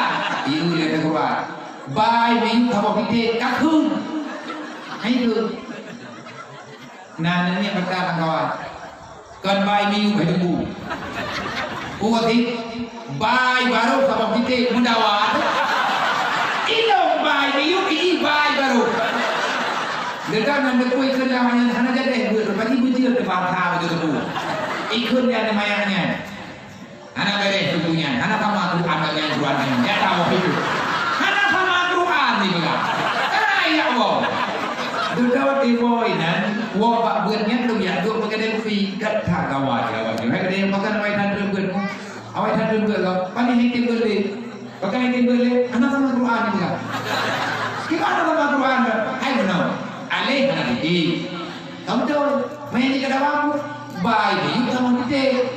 Ikut yang kedua. Bai miyup saboh titik. Kakun. Hai tu. Nah, nanya perkara kawan. Kon bai miyup hai debu. Uroe sit, bai barô saboh titék meudawa. Ilôn bai miyueb, i bai barô. Leuka ngon deukui kheun lé awaknyan hana jadeh beuet, rupajih beujeuet teubasa beutôi teupeu. Ikheun lé aneuk manyak nyan. Hana bèrèh teungku nyan, hana sama Quran ngon nyang Quran nyan. Ya tahu itu. Hana sama Quran ni pula. Hai ya Allah. Dudoe tiwoe inan, woe bak beuet nyan lôn jak duek meugadang kupi. Gata gawat ya Allah. Hai gata nyang makan wai that reubeut. Awai that reubeut lom. Pani hai tiwoe lé. Pakai hai tiwoe lé. Hana sama Quran ni pula. Kiban hana sama Quran dah. Hai beuna. Aleh hana titik. Kamu tahu, main di kadawa aku. Bai ni sama titik.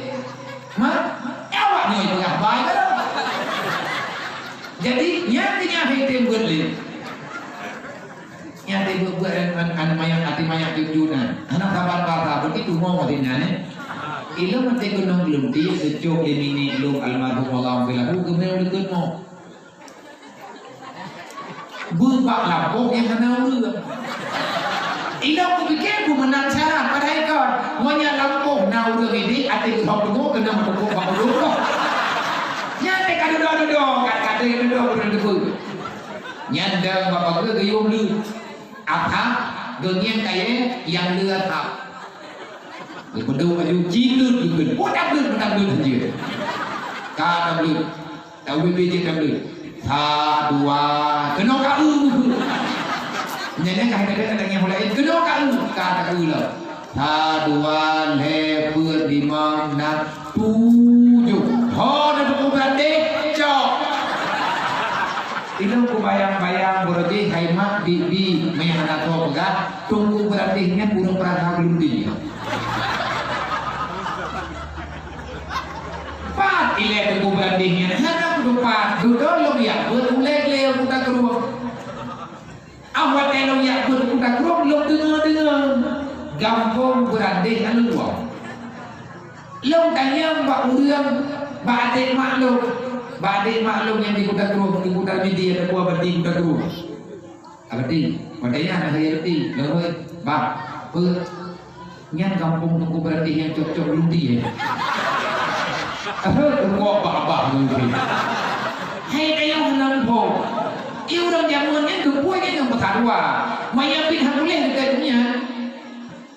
Ma, awak nyoe peugah bai ka lom. Jadi, nyan keuh nyan hai tem beuet lé. Nyan tem beuet-beuet an, an, an manyak, até manyak jujur nyan. Hana saban basa, begitu mau mati nyan, eh. Ilôn mati gunong geulunti, geucok lé nini ilôn almarhum Allah ampilahu, geumeu deukeuet mo. Beubak lampôh nyang hana ureueng. Ilôn kupike peue meunan syarat, padahai kon. Meunyoe lampôh na ureueng idéh, até geuhom teungoh keuneuk meuteupok bak ulôn roh. Nyan teuka dudoe-dudoe, kat-kat dudoe ureueng teupeu. Nyan dang bak pageue geuyue le. Athap, geungieng kayée, nyang le athap. Geupeuduek baju, ci bleut geukheun. Peue tableut, peue tableut saja. Ka tableut. Tahu bibit jih ka bleut. Sa, dua, keunoe ka eu. Nyan, nyan ka hai teuka teuka nyang laén, keunoe ka eu. Ka teu eu lom. Sa, dua, lhèe, peuet, limong, nam, tujoh. Ho na teungku beurandeh, cok. Ilôn kubayang-bayang beureuti hai mak bibi, meuhana tho peugah, teungku beurandeh nyan ureueng peurasa geulunti. Pat ilèe teungku beurandeh nyan, hana kuteumpat. Dudoe lôn jak beuet ulèe lé u Kuta Krueng. Ah watèe lôn jak beuet u Kuta Krueng, lôn deungoe-deungoe gampông beurandeh Alueng. Lôn tanyong bak ureueng, bak adék mak lôn. Bak adék mak lôn nyang di Kuta Krueng, di Kuta Midi, ada buah bati Kuta Krueng. Abadi, watèe nyan hana saya reti. Lôn, "Bah, peue nyan gampông teungku beurandeh nyang cok-cok lunti, eh?" Aha, teungku bak abah lunti. Hai tayong nan po. I ureueng jameun nyan geupue nyan nyang peusarwa. Maya pih hana ulèe dekat nyan.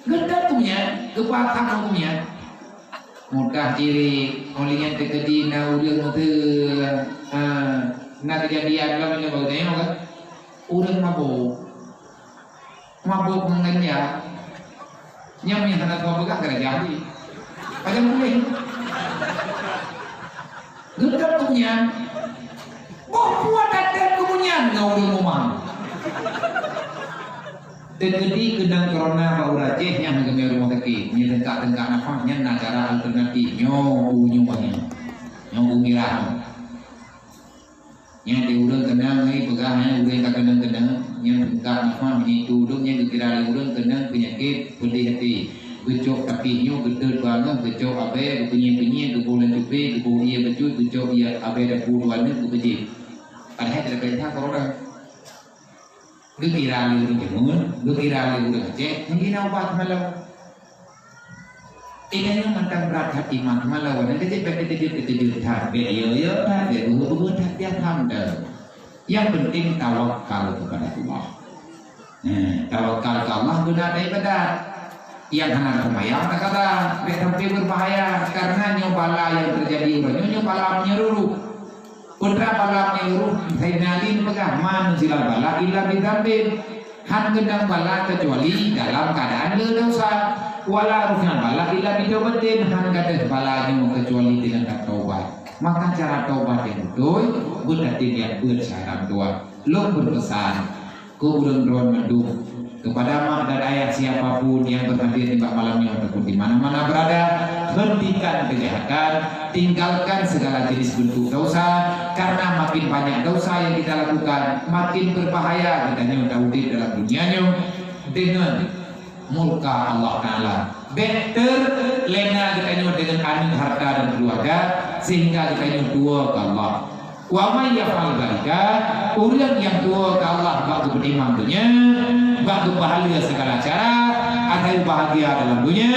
Geutat tu nyan, geupaksa tu nyan. Mudah ciri, oleh nyan teukeudi na ureueng teu, ah, na keujadian lom nyoe baru tengok kan. Ureueng mabök. Mabök ngon ganja. Nyan nyang hana soe peugah geurajah jih. Pajan puléh. Geutrok keu nyan. Boh puat that-that keu nyan ngon ureueng mumang. Teukeudi keunong corona bak ureueng Aceh nyan geumè rumoh sakét. Nyan teungkak-teungkak nafah nyan na cara alternatif. Nyoe u nyoe nyoe. Nyoe u mirah nyoe. Nyan di ureueng keunong ni peugah nyan ureueng ka keunong-keunong. Nyan teungkak nafah nyan itu udeb nyan geukira lé ureueng keunong peunyakét peudeh até. Geucok tapih nyoe, geutot bangoh, geucok abèe, geupeunyieng-peunyieng, geuboh lam cupé, geuboh ié bacut, geucok ié abèe dapu dua neuk geupeujép. Padahai teudapat that corona. Geukira lé ureueng jameun, geukira lé ureueng Aceh, nyang na ubat malèe. Ingat mantong brat that iman malèe, wana keujeuet, keujeuet, keujeuet that, bèk yo-yo that, bèk beuhe-beuhe that, ya, alhamdulillah. Yang penting tawakal kepada Allah. Nah, tawakal ke Allah guna ibadat. Nyang hana seumayang takada, bèk sampai berbahaya, karena nyoe bala nyang teujadi uroe nyoe, nyoe bala meunyeruruh. Peue teuma bala meunyeruruh, Saidina Ali peugah, "Ma nuzilal bala illa bidzambin." Han geunang bala keucuali dalam keuadaan le desya. "Wala rufi'al bala illa bitaubatin." Han gadôh bala nyoe keucuali deungon taubat. Maka cara taubat nyang beutôi, beutatinyan beuet syarat dua. Lôn beupeusan, keu ureueng droe mandum, kepada mak dan ayah siapa pun yang berhadir di malam nyoe ataupun di mana-mana berada, hentikan kejahatan, tinggalkan segala jenis bentuk dosa, karena makin banyak dosa yang kita lakukan, makin berbahaya geutanyoe taudép dalam dunia nyoe dengan murka Allah Taala. Bèk teulena geutanyoe dengan aneuk, harta dan keluarga, sehingga geutanyoe tuwoe keu Allah. Wa may yaf'al dzalika, ureueng nyang tuwoe keu Allah bak geupeutimang donya, bak geupeuhaleue segala cara, Hai bahagia dalam dunia,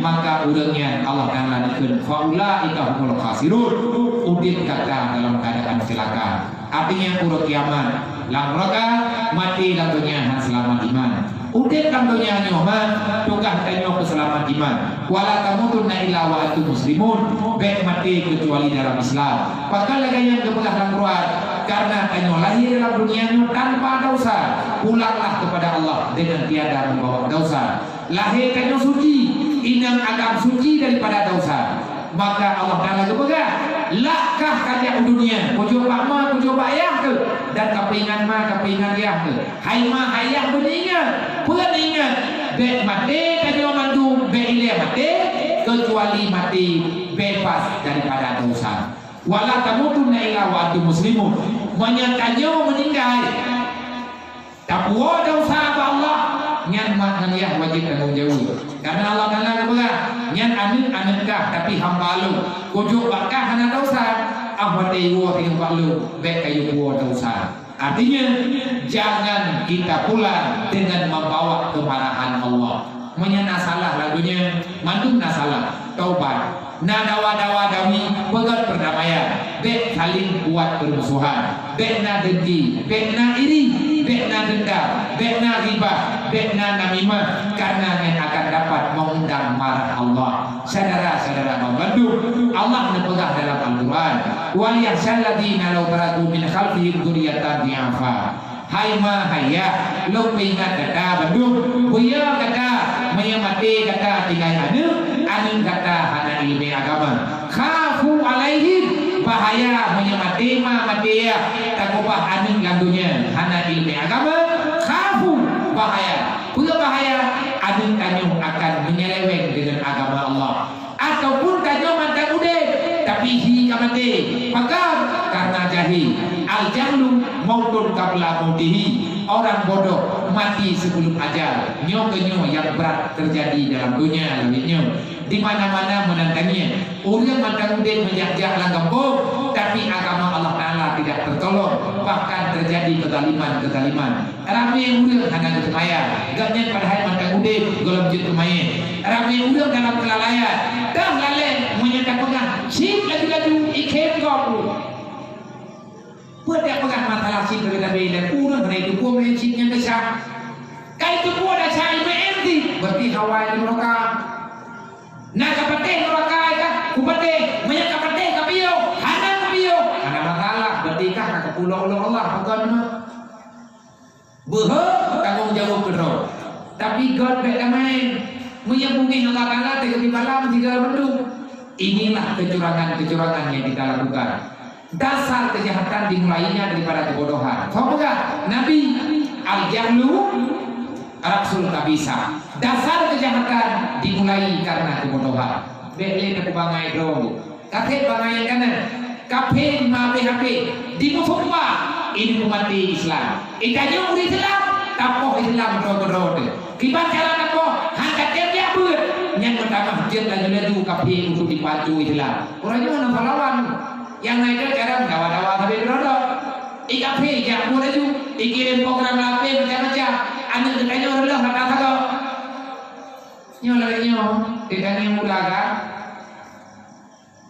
maka ureuëng nyan Allah Taala neukheun, "Faulaika humul khasirun." Udeb gata dalam keuadaan ceulaka. Artinya, uroe kiamat, lam neuraka, maté lam donya hana seulamat iman. Udeb lam donya nyoe mah, tugaih tanyoe peuseulamat iman. "Wala tamutunna illa wa antum muslimun." Bék maté keucuali dalam Islam. Pakon lagée nyan geupeugah lam Quran, "Karena tanyoe lahé dalam dunia nyoe tanpa dosa, pulanglah kepada Allah dengan tiada membawa dosa." Lahé tanyoe suci, inong agam suci daripada dosa. Maka Allah Taala geupeugah, "Lheueh kah kajak u dunia, kujok bak ma, kujok bak ayah teuh, dan kapeuingat ma, kapeuingat ayah teuh." Hai ma, hai yah, beuneuingat, peue neuingat, bék maté tanyoe mandum, bék ilée maté, keucuali maté bebas daripada dosa. "Wala tamutunna illa wa antum muslimun." Meunyoe tanyoe meuninggai, tapuwoe dosa bak Allah, nyan mak ngon yah wajéb tanggong jaweueb. Karena Allah Taala geupeugah, "Nyan aneuëk-aneuëk kah, tapi hamba Lôn. Kujok bak kah hana dosa, ah watée iwoe singoh bak Lôn, bék kayue puwoe dosa." Artinya, jangan kita pulang dengan membawa kemarahan Allah. Meunyoe na salah lam donya, mandum na salah, taubat. Na dawa-dawa dawi, peugét perdamaian. Bék saling buat permusuhan. Bék na dengki, bék na iri, bék na dendam, bék na ghibah, bék na namimah, karena nyan akan dapat mengundang marah Allah. Syedara-syedara bandum, Allah neupeugah dalam Al-Quran, "Wal yakhsyal ladzina law taraku min khalfihim dzurriyyatan dhi'afa." Hai ma, hai yah, lôn peuingat gata bandum, beuyo gata, meunyoe maté gata tinggai aneuëk, aneuëk gata hana iéleumé agama. Khafu alaihim, bahaya meunyoe maté ma, maté yah, takeubah aneuëk lam donya hana iéleumé agama. Khafu, bahaya. Peue bahaya? Aneuëk tanyoe akan menyeleweng deungon agama Allah. Ataupun tanyoe mantong udeb, tapi hi ka maté. Pakon? Karena jahil. Al-jahlu mautun qabla mautihi. Orang bodoh mati sebelum ajal. Nyoe keunyoe nyang brat teujadi dalam donya lagée nyoe. Di mana-mana meunan tangieng. Ureuëng mantong udeb meujak-jak lam gampông, tapi agama Allah Taala tidak tertolong, bahkan terjadi kezaliman-kezaliman. Ramé ureuëng hana geuseumayang, gobnyan padahai mantong udeb gohlom jeuet keumaén. Ramé ureuëng dalam keulalaian, dah lalée meunyoe tapeugah, "Cit laju-laju, ikhem gob." Peue tapeugah masalah cit leubeh-leubeh lé ureuëng hana jiteupeue meunyoe cit nyan desya. Ka jiteupeue desya, imeu'en cit, berarti hawa jih neuraka. Na ka patéh neuraka, ka kupatéh, meunyoe ka patéh kapiôh, hana kapiôh, hana masalah, berarti kah ka kapeuulok-ulok Allah, bukan meuh. Beuhe tanggong jaweueb keudroe. Tapi göt bék tamé. Meunyoe beungéh Allah Taala teugeubri balam sigoe bandum. Inilah kecurangan-kecurangan yang kita lakukan. Dasar kejahatan dimulainya daripada kebodohan. Soe peugah? Nabi. Al-jahlu ra'sul khabithah. Dasar kejahatan dimulai karena kebodohan. Bék lé takubangai droe. Ka trép bangai nyang kana. Kafé ma habéh-habéh, dimusumpah, ini umat Islam. Itanyoe ureuëng Islam, tapoh Islam droe-droe teuh. Kiban cara tapoh, han ka trép jak beuet, nyan meutamah jeuet laju-laju kafé untuk dipacu Islam. Ureuëng nyoe na pahlawan. Nyang na itu cara dawa-dawa sabe droe-droe. I kafé jak beuet laju, ikirém program lapé macam-macam. Aneuëk geutanyoe reuloh rata sagoe. Nyoe lagée nyoe, geutanyoe mula ka.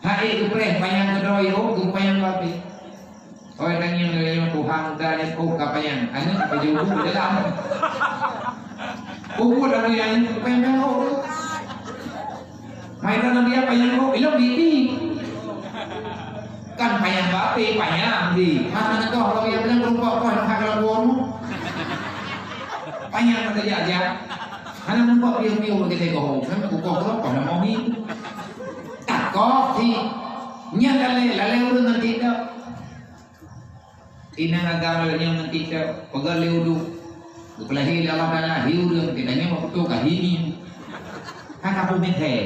Hai geupreh panyang keudroe, oh, geupanyang babeh. Oi, tangieng lagée nyoe, Tuhan, ka nyan, oh, ka panyang. Aneuëk pajoh buet dalam. Buet lagée nyan, panyang, oh. Mai tanah dia panyang, oh, ilok bibi. Kan panyang babeh, panyang di. Mana nyoe, kalau yang bilang kelompok, kau nak kalau buat. Panyang pada jak-jak. Hana nampak piôh-piôh lagée teugoh, kan kukoh-koh, koh na mohi. Takoh si. Nyan lalée, lalée ureuëng ngon TikTok. Inong agam lagée nyoe ngon TikTok, peugah lé udeb. Geupeulahé lé Allah Taala, hi ureuëng, geutanyoe waktu ka hi nyoe. Ka kapeumiet hai.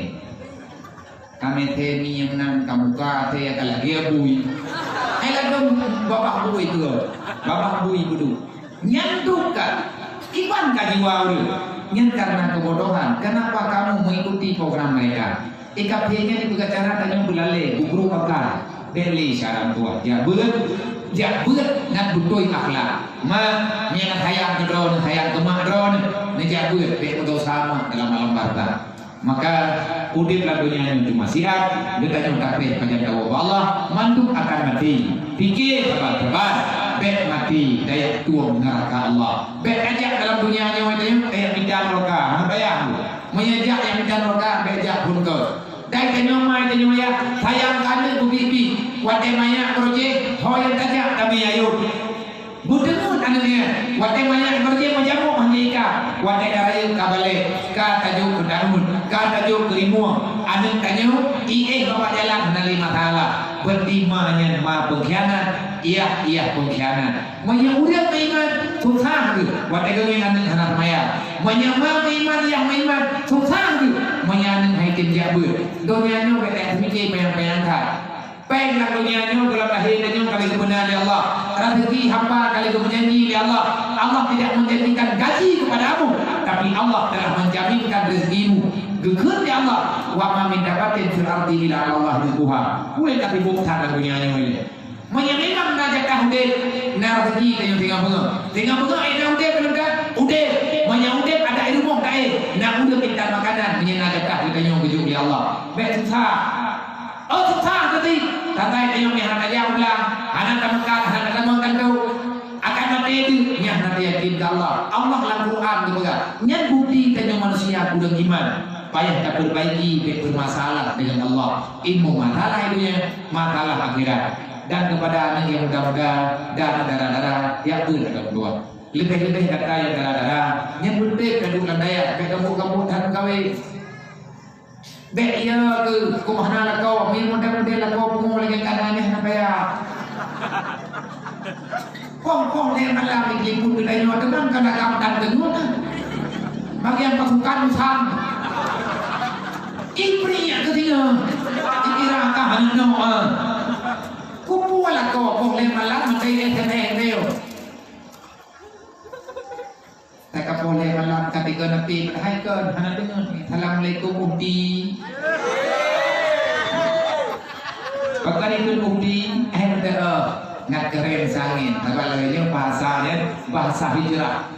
Ka meuthé mi nyang nan, ka muka até ka lagée bui. Hai ladom babah bui tu. Babah bui beudôh. Nyan tu ka. Kiban ka jiwa ureuëng. Nyan karena kebodohan. Kenapa kamu mengikuti program mereka? Ikafé nyan dipeugah cara tanyoe beulalée, bubru akal. Bék lé cara meutuah. Jak beuet, jak beuet ngat beutôi akhlak. Ma, nyang sayang keu droeneuh, sayang keu mak droeneuh. Neujak beuet, bèk meudesya mak dalam alam barzakh. Maka, udép lam donya nyoe cuma siat, geutanyoe tapéh pajan tawoe bak Allah, mandum akan maté. Pike saban-saban, bèk maté tajak tueng neuraka Allah. Bèk tajak dalam donya nyoe tanyoe tajak mita neuraka, hana payah. Meunyoe jak nyang mita neuraka, bèk jak phon keu. Dan tanyoe mai tanyoe yah, sayang keu aneuk beubi-bi. Watèe manyak beurujéh, ho nyang tajak tamé ayôn. Beudeungon aneuk nyan, watèe manyak beurujéh meujamok hana ika, watèe ka rayeuk ka balek, ka tajok keu daun, ka tajok keu rimueng. Aneuk tanyoe, iéh bak jalan hana lé masalah. Berarti ma nyan ma peungkhianat, yah, yah peungkhianat. Meunyoe ureueng meuiman, susah geuh watèe geungieng aneuk hana seumayang. Meunyoe ma meuiman, yah meuiman, susah geuh meunyoe aneuk han item jak beuet. Donya nyoe ka teumiké panyang-panyang that. Péng lam donya nyoe, gohlom lahé tanyoe ka lheueh geupeuna lé Allah. Raseuki hamba ka lheueh geumeujanji lé Allah. Allah tidak menjanjikan gaji kepadamu, tapi Allah telah menjaminkan rezekimu. Geukheun lé Allah, "Wa ma min dabbatin fil ardi illa 'alallahi rizquha." Ulèe ka sibok that lam donya nyoe ilèe. Meunyoe memang na jatah udép, na raseuki tanyoe singoh beungoh. Singoh beungoh éh na udép, beuleukat udép. Meunyoe udép adak i rumoh ka éh, na ureueng intat makanan meunyoe na jatah geutanyoe geujok lé Allah. Bèk susah. Oh, susah teuti. Sagai tanyoe meuhana jak u blang, hana tameukat, hana tamong kantô. Akan maté deuh, nyan hana yakin keu Allah. Allah lam Quran geupeugah, nyan bukti tanyoe manusia kureueng iman. Payah tapeubaiki bèk peumasalah deungon Allah. Ilmu masalah donya, masalah akhirat. Dan kepada aneuk nyang muda-muda dan dara-dara nyang beuet lam dua. Leubeh-leubeh gata nyang dara-dara, nyang beuet ka duek lam dayah, bèk kamoe-kamoe that kawé. Bèk iya keu, keu hana lakoe, mi model-model lakoe pungo lagèe kana nyan hana payah. Poh-poh lhèe malam di Kelimput geutanyoe teuma ka lagam tan teungeut. Bagian pasukan musang. Ipri nyang keutinga. Dikira ka hana noe. Kumpul lakoe poh lhèe malam maté S M S dia. Takapoh lhèe malam ka tiga nepi, padahai kon hana deungon. Assalamualaikum, Ukti. Pakon ikheun Ukti, eh, ngat keren sangén. Sabab lagèe nyoe bahasa nyan, bahasa hijrah.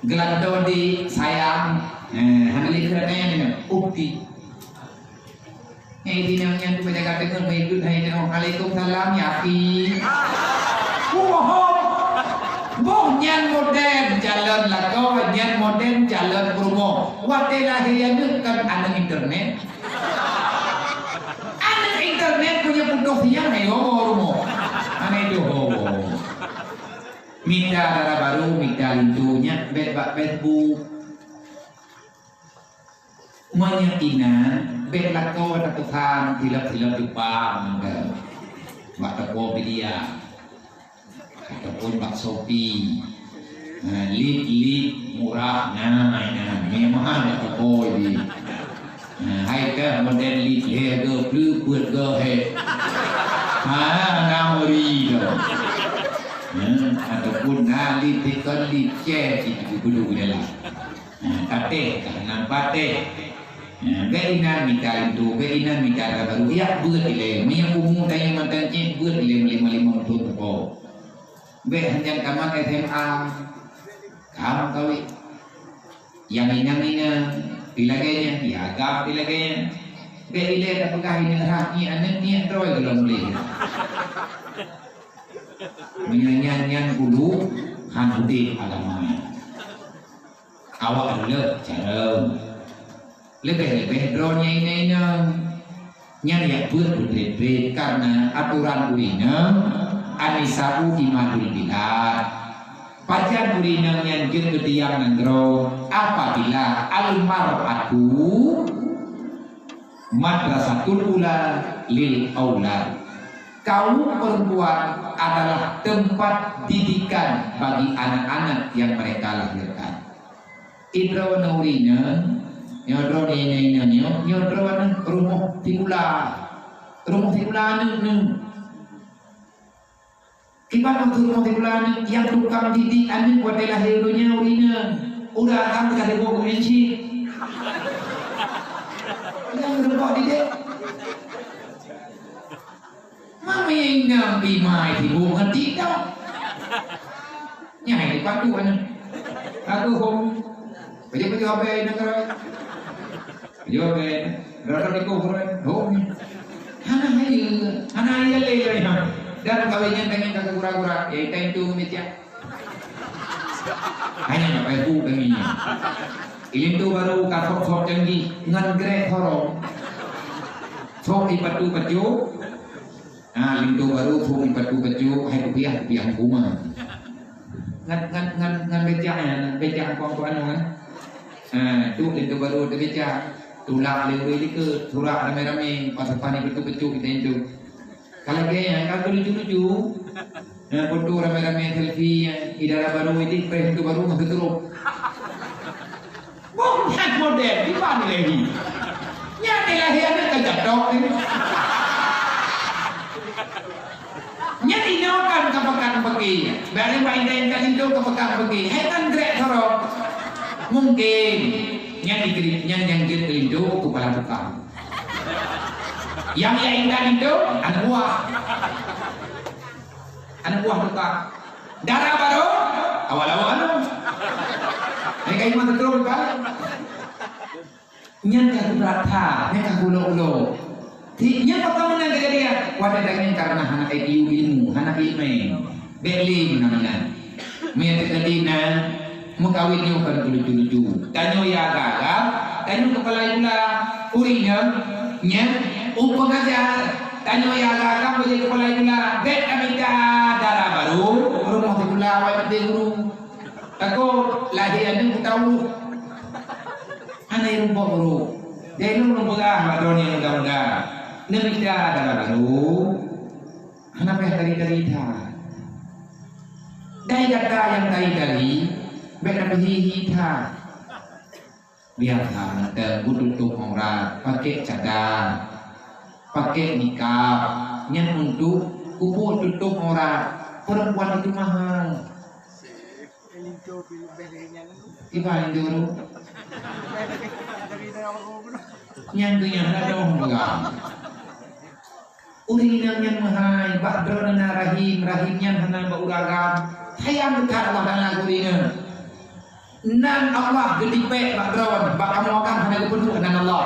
Geulantoe di sayang, eh, hana lé keureuna nyan, Ukti. Nyang di nyan, nyan tu jaga deungon, meuikot hai nyoe. Waalaikumsalam, ya akhi. Bohong. Boh nyan modern calon lakoe, nyan modern calon peurumoh. Watèe lahé aneuk kan aneuk internet. Aneuk internet punya putus siang, ayo rumoh. Aneh doh. Mita dara barô, mita linto nyan bèk bak Facebook. Meunyoe inan, bèk lakoe tapeusan silop-silop cupang bak toko Bidya ataupun bak Shopee. Ha, lip-lip murah na inan, memang bak toko jih. Ha, hai kah model lip he go, pleu peuet go he. Ha, na meuri tu. Ha, ataupun na lip tikon lip ceh cit geupeudong dalam. Nah, patéh, ka hana patéh. Nah, bèk inan mita linto, bèk inan mita dara barô, jak beuet ilèe. Meunyoe umu tanyoe mantong cit, beuet ilèe meulima-lima thôn teuko. Bèk hanjeuet tamat S M A, ka meukawen. Nyang inong-inong, di lagèe nyan, ya, agam di lagèe nyan. Bèk ilèe tapeugah ineuk rhah, ngieng aneuk, ngieng droe gohlom lé. Meunyoe nyan, nyan ulu, han udép agama nyan. Awak reuloh carông. Leubeh-leubeh droeneuh inong-inong. Nyan jak beuet beutrét-trét, kareuna atoran ureueng inong, an-nisa'u imadul bilad. Pajan ureueng inong nyan jeuet keu tiang nanggroe, apabila al-mar'atu madrasatul ula lil aulad. Kaum perempuan adalah tempat didikan bagi anak-anak yang mereka lahirkan. Idroe nuri nyan, nyoe droe nyoe, nyoe, nyoe, nyoe droe nyoe rumoh sikula. Rumoh sikula nyoe, nyoe. Kiban waktu rumoh sikula nyoe, nyang tukang didik aneuk watèe lahé donya ureueng nyan. Udah akan dikasih buku kunci. Nyang rumoh didik. Mami nyang bimai sibuk ngerti tau. Nyai dipandu aneuk. Aku hom. Baju-baju apa yang nak kau? Baju apa yang? Rasa di kau kau. Hom. Hana hai, hana hai le le. Dan kawin nyan dengan kakak gura-gura. Ya, itu itu meja. Hanya nak pakai bu kami. Ilinto baru ka sok-sok janji ngon grek horong. Sok ipatu-patu. Ha, linto baru sok ipatu-patu, hai kupiah, kupiah hukuma. Ngan, ngan, ngan, ngan becak ya, ngan becak kuang-kuang anu kan. Ha, tu linto baru tu becak. Tulak lé ureueng likot, surak ramé-ramé, pas-pas ipatu-patu kita itu. Kalau gaya, kalau lucu-lucu, nah, foto ramai-ramai selfie, idara baru ini, preh itu baru masuk terus. Boh, nyan model, di mana lagi? Nyan ni lahir anak ka jatuh ni. Nyan inoe kan ka pekan pegi. Bari main-main kan itu ka pekan pegi. Hai kan grek sorok. Mungkin nyan dikri-, nyan yang jeuet linto kepala tukang. Yang lain tadi tu, anak buah. Anak buah tukang. Dara baru, awal-awal anu. Mereka iman betul, kan? Nyan ka kubrat that, nyan ka kulo-ulo. Ti, nyan pakon meunan keujadian? Watèe tangieng karena hana I Q ilmu, hana ilmu. Bèk lé meunan-meunan. Meunyo teujadi na meukawen nyoe kon keu lucu-lucu. Tanyoe ya agam-agam, tanyoe kepala gula. Ureueng nyoe, nyan, u pengajar. Tanyoe ya agam-agam beu jeuet kepala gula. Bèk tamita dara baru, rumoh sikula awai meuté guru. Takot lahé aneuk beutaweuh. Hana irumpok guru. Jadi lôn lôn peugah bak droeneuh nyang muda-muda. Neumita dara baru. Hana payah tari-tari that. Dai gata nyang tari-tari, bèk na peuhi-hi that. Biasa mantong beututôp aurat, pakèk cadar, pakèk nikab, nyan untuk kubu tutôp aurat. Perempuan itu mahal. Iban dulu. Nyan tu nyan ada orang pegang. Ureueng inong nyan meuhai, bak droeneuh na rahim, rahim nyan hana bak ureueng agam. Sayang that Allah Taala keu ureueng inong. Nan Allah geutipék bak droeneuh, bak kamoe agam hana geupeuduek nan Allah.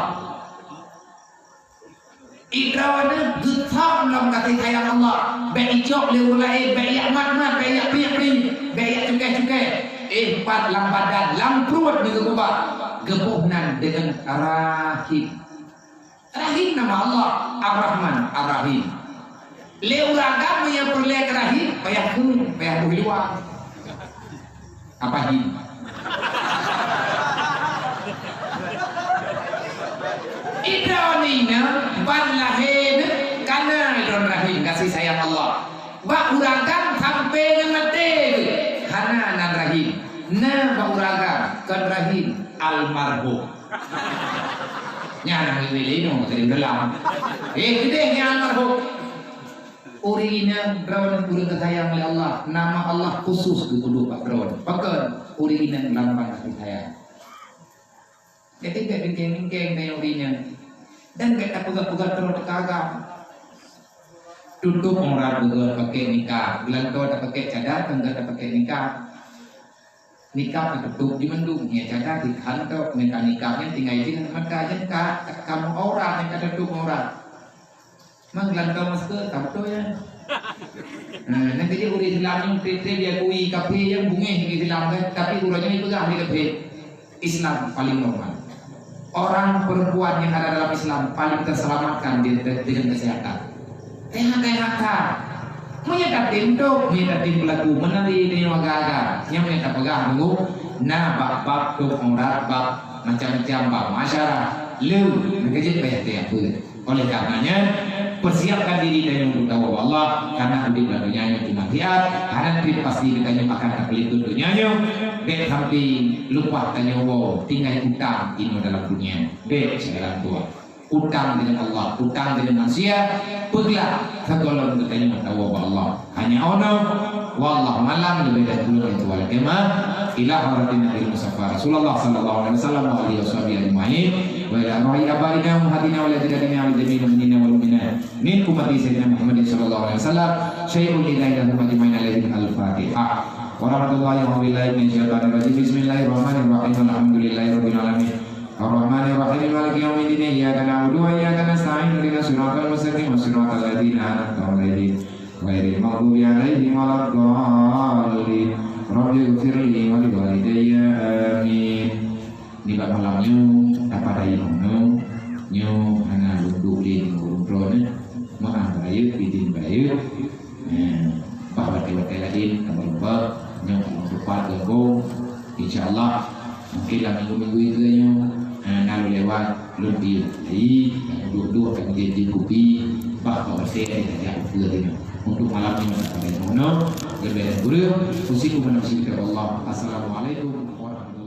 Droeneuh geusam lam kasih sayang Allah. Bèk icok lé ureueng laén, bèk ijak mat-mat, bèk ijak priek-priek, bèk ijak cukai-cukai. Eh, pat lam badan, lam pruet neuh geuba. Geuboh nan deungon rahim. Rahim nama Allah, Ar-Rahman, Ar-Rahim. Lé ureueng agam nyang peureulèe keu rahim, payah kheun, payah boh luwa. Apa him? Droeneuh inong ban lahé neuh ka na droeneuh rahim, kasih sayang Allah. Bak ureueng agam sampoe ngon maté geuh hana nan rahim. Na bak ureueng agam kon rahim, almarhum. Nyan nyang lé-lé nyoe tadi dalam. Eh, keudeh nyan almarhum. Ureueng inong droeneuh ureueng geusayang lé Allah, nama Allah khusus geupeuduek bak droeneuh. Pakon? Ureueng inong lambang kasih sayang. Jadi bèk bingkeng-bingkeng tanyoe ureueng inong. Dan bèk tapeugah-peugah droe teuka agam. Tutôp aurat beugöt pakèk nikab, geulantoe tapakèk cadar, peunggeut tapakèk nikab. Nikab ka tutôp di mandum, nyan cadar di kantô, meuka nikab nyan tinggai jih mata jih ka, ka kamoe aurat nyan ka tutôp aurat. Mang geulantoe masker, ka beutôi nyan. Nah, nyan keuh ureueng Islam nyoe trép-trép diakui kafé nyan bungéh ngon Islam kan, tapi uroe nyoe ipeugah lé kafé Islam paling normal. Orang perempuan yang ada dalam Islam paling terselamatkan di, di, dengan kesehatan. Sehat-sehat that. Meunyo tatem tôp, meunyo tatem peulaku, meunan di tanyoe agam-agam. Nyan meunyo tapeugah nunggu, na bab-bab tôp aurat, bab macam-macam, bab muasyarah. Lé, meukeujeuet payah teuyak peue. Oleh karenanya, persiapkan diri tanyoe untuk tawoe bak Allah, karena udép lam donya nyoe cuma siat, hana trép pasti geutanyoe akan tapeulikot donya nyoe, bèk sampai lupa tanyoe woe tinggai utang inoe dalam donya. Bèk sigalang tuan. Utang dengan Allah, utang dengan manusia, peuglah sagohlom geutanyoe tawoe bak Allah. Hanya ono, wallahu a'lam, leubeh dari ulôn itu wal kemah, ila hadratin Nabi Mustafa Rasulullah sallallahu alaihi wasallam wa alihi wasahbihi ajma'in, wa ila ruhi abaina wa hadina wa ila jadina wa jami'il mu'minina wal mu'minat. Min ummati Sayyidina Muhammadin sallallahu alaihi wasallam, syai'un lillahi lahum ajma'in alaihim al-Fatihah. Warahmatullahi wabarakatuh. Bismillahirrahmanirrahim. Alhamdulillahirabbil alamin. Arrahmanirrahim. Maliki yaumiddin. Iyyaka na'budu wa iyyaka nasta'in. Ihdinas siratal mustaqim. Siratal ladzina an'amta 'alaihim. Ghairil maghdubi 'alaihim waladdallin. Rabbighfirli wa liwalidayya. Amin. Nibak malam nyoe, tapadai nyoe, nyoe hana lôn duek lé ngon ureueng droeneuh. Meu'ah bayeue, idin bayeue. Eh, bah watèe-watèe laén, tameureumpok, nyoe ka lôn tupat geubong. Insya Allah, mungkin lam minggu-minggu ikeue nyoe, eh, na lôn lewat, lôn piôh. Jadi, duek-duek ka meujanji kupi, bah ka watèe tajak ukeue nyoe. Untuk malam nyoe, tapadai nyoe, leubeh dan kureueng, usikum wa nafsi bi taqwallah. Assalamualaikum warahmatullahi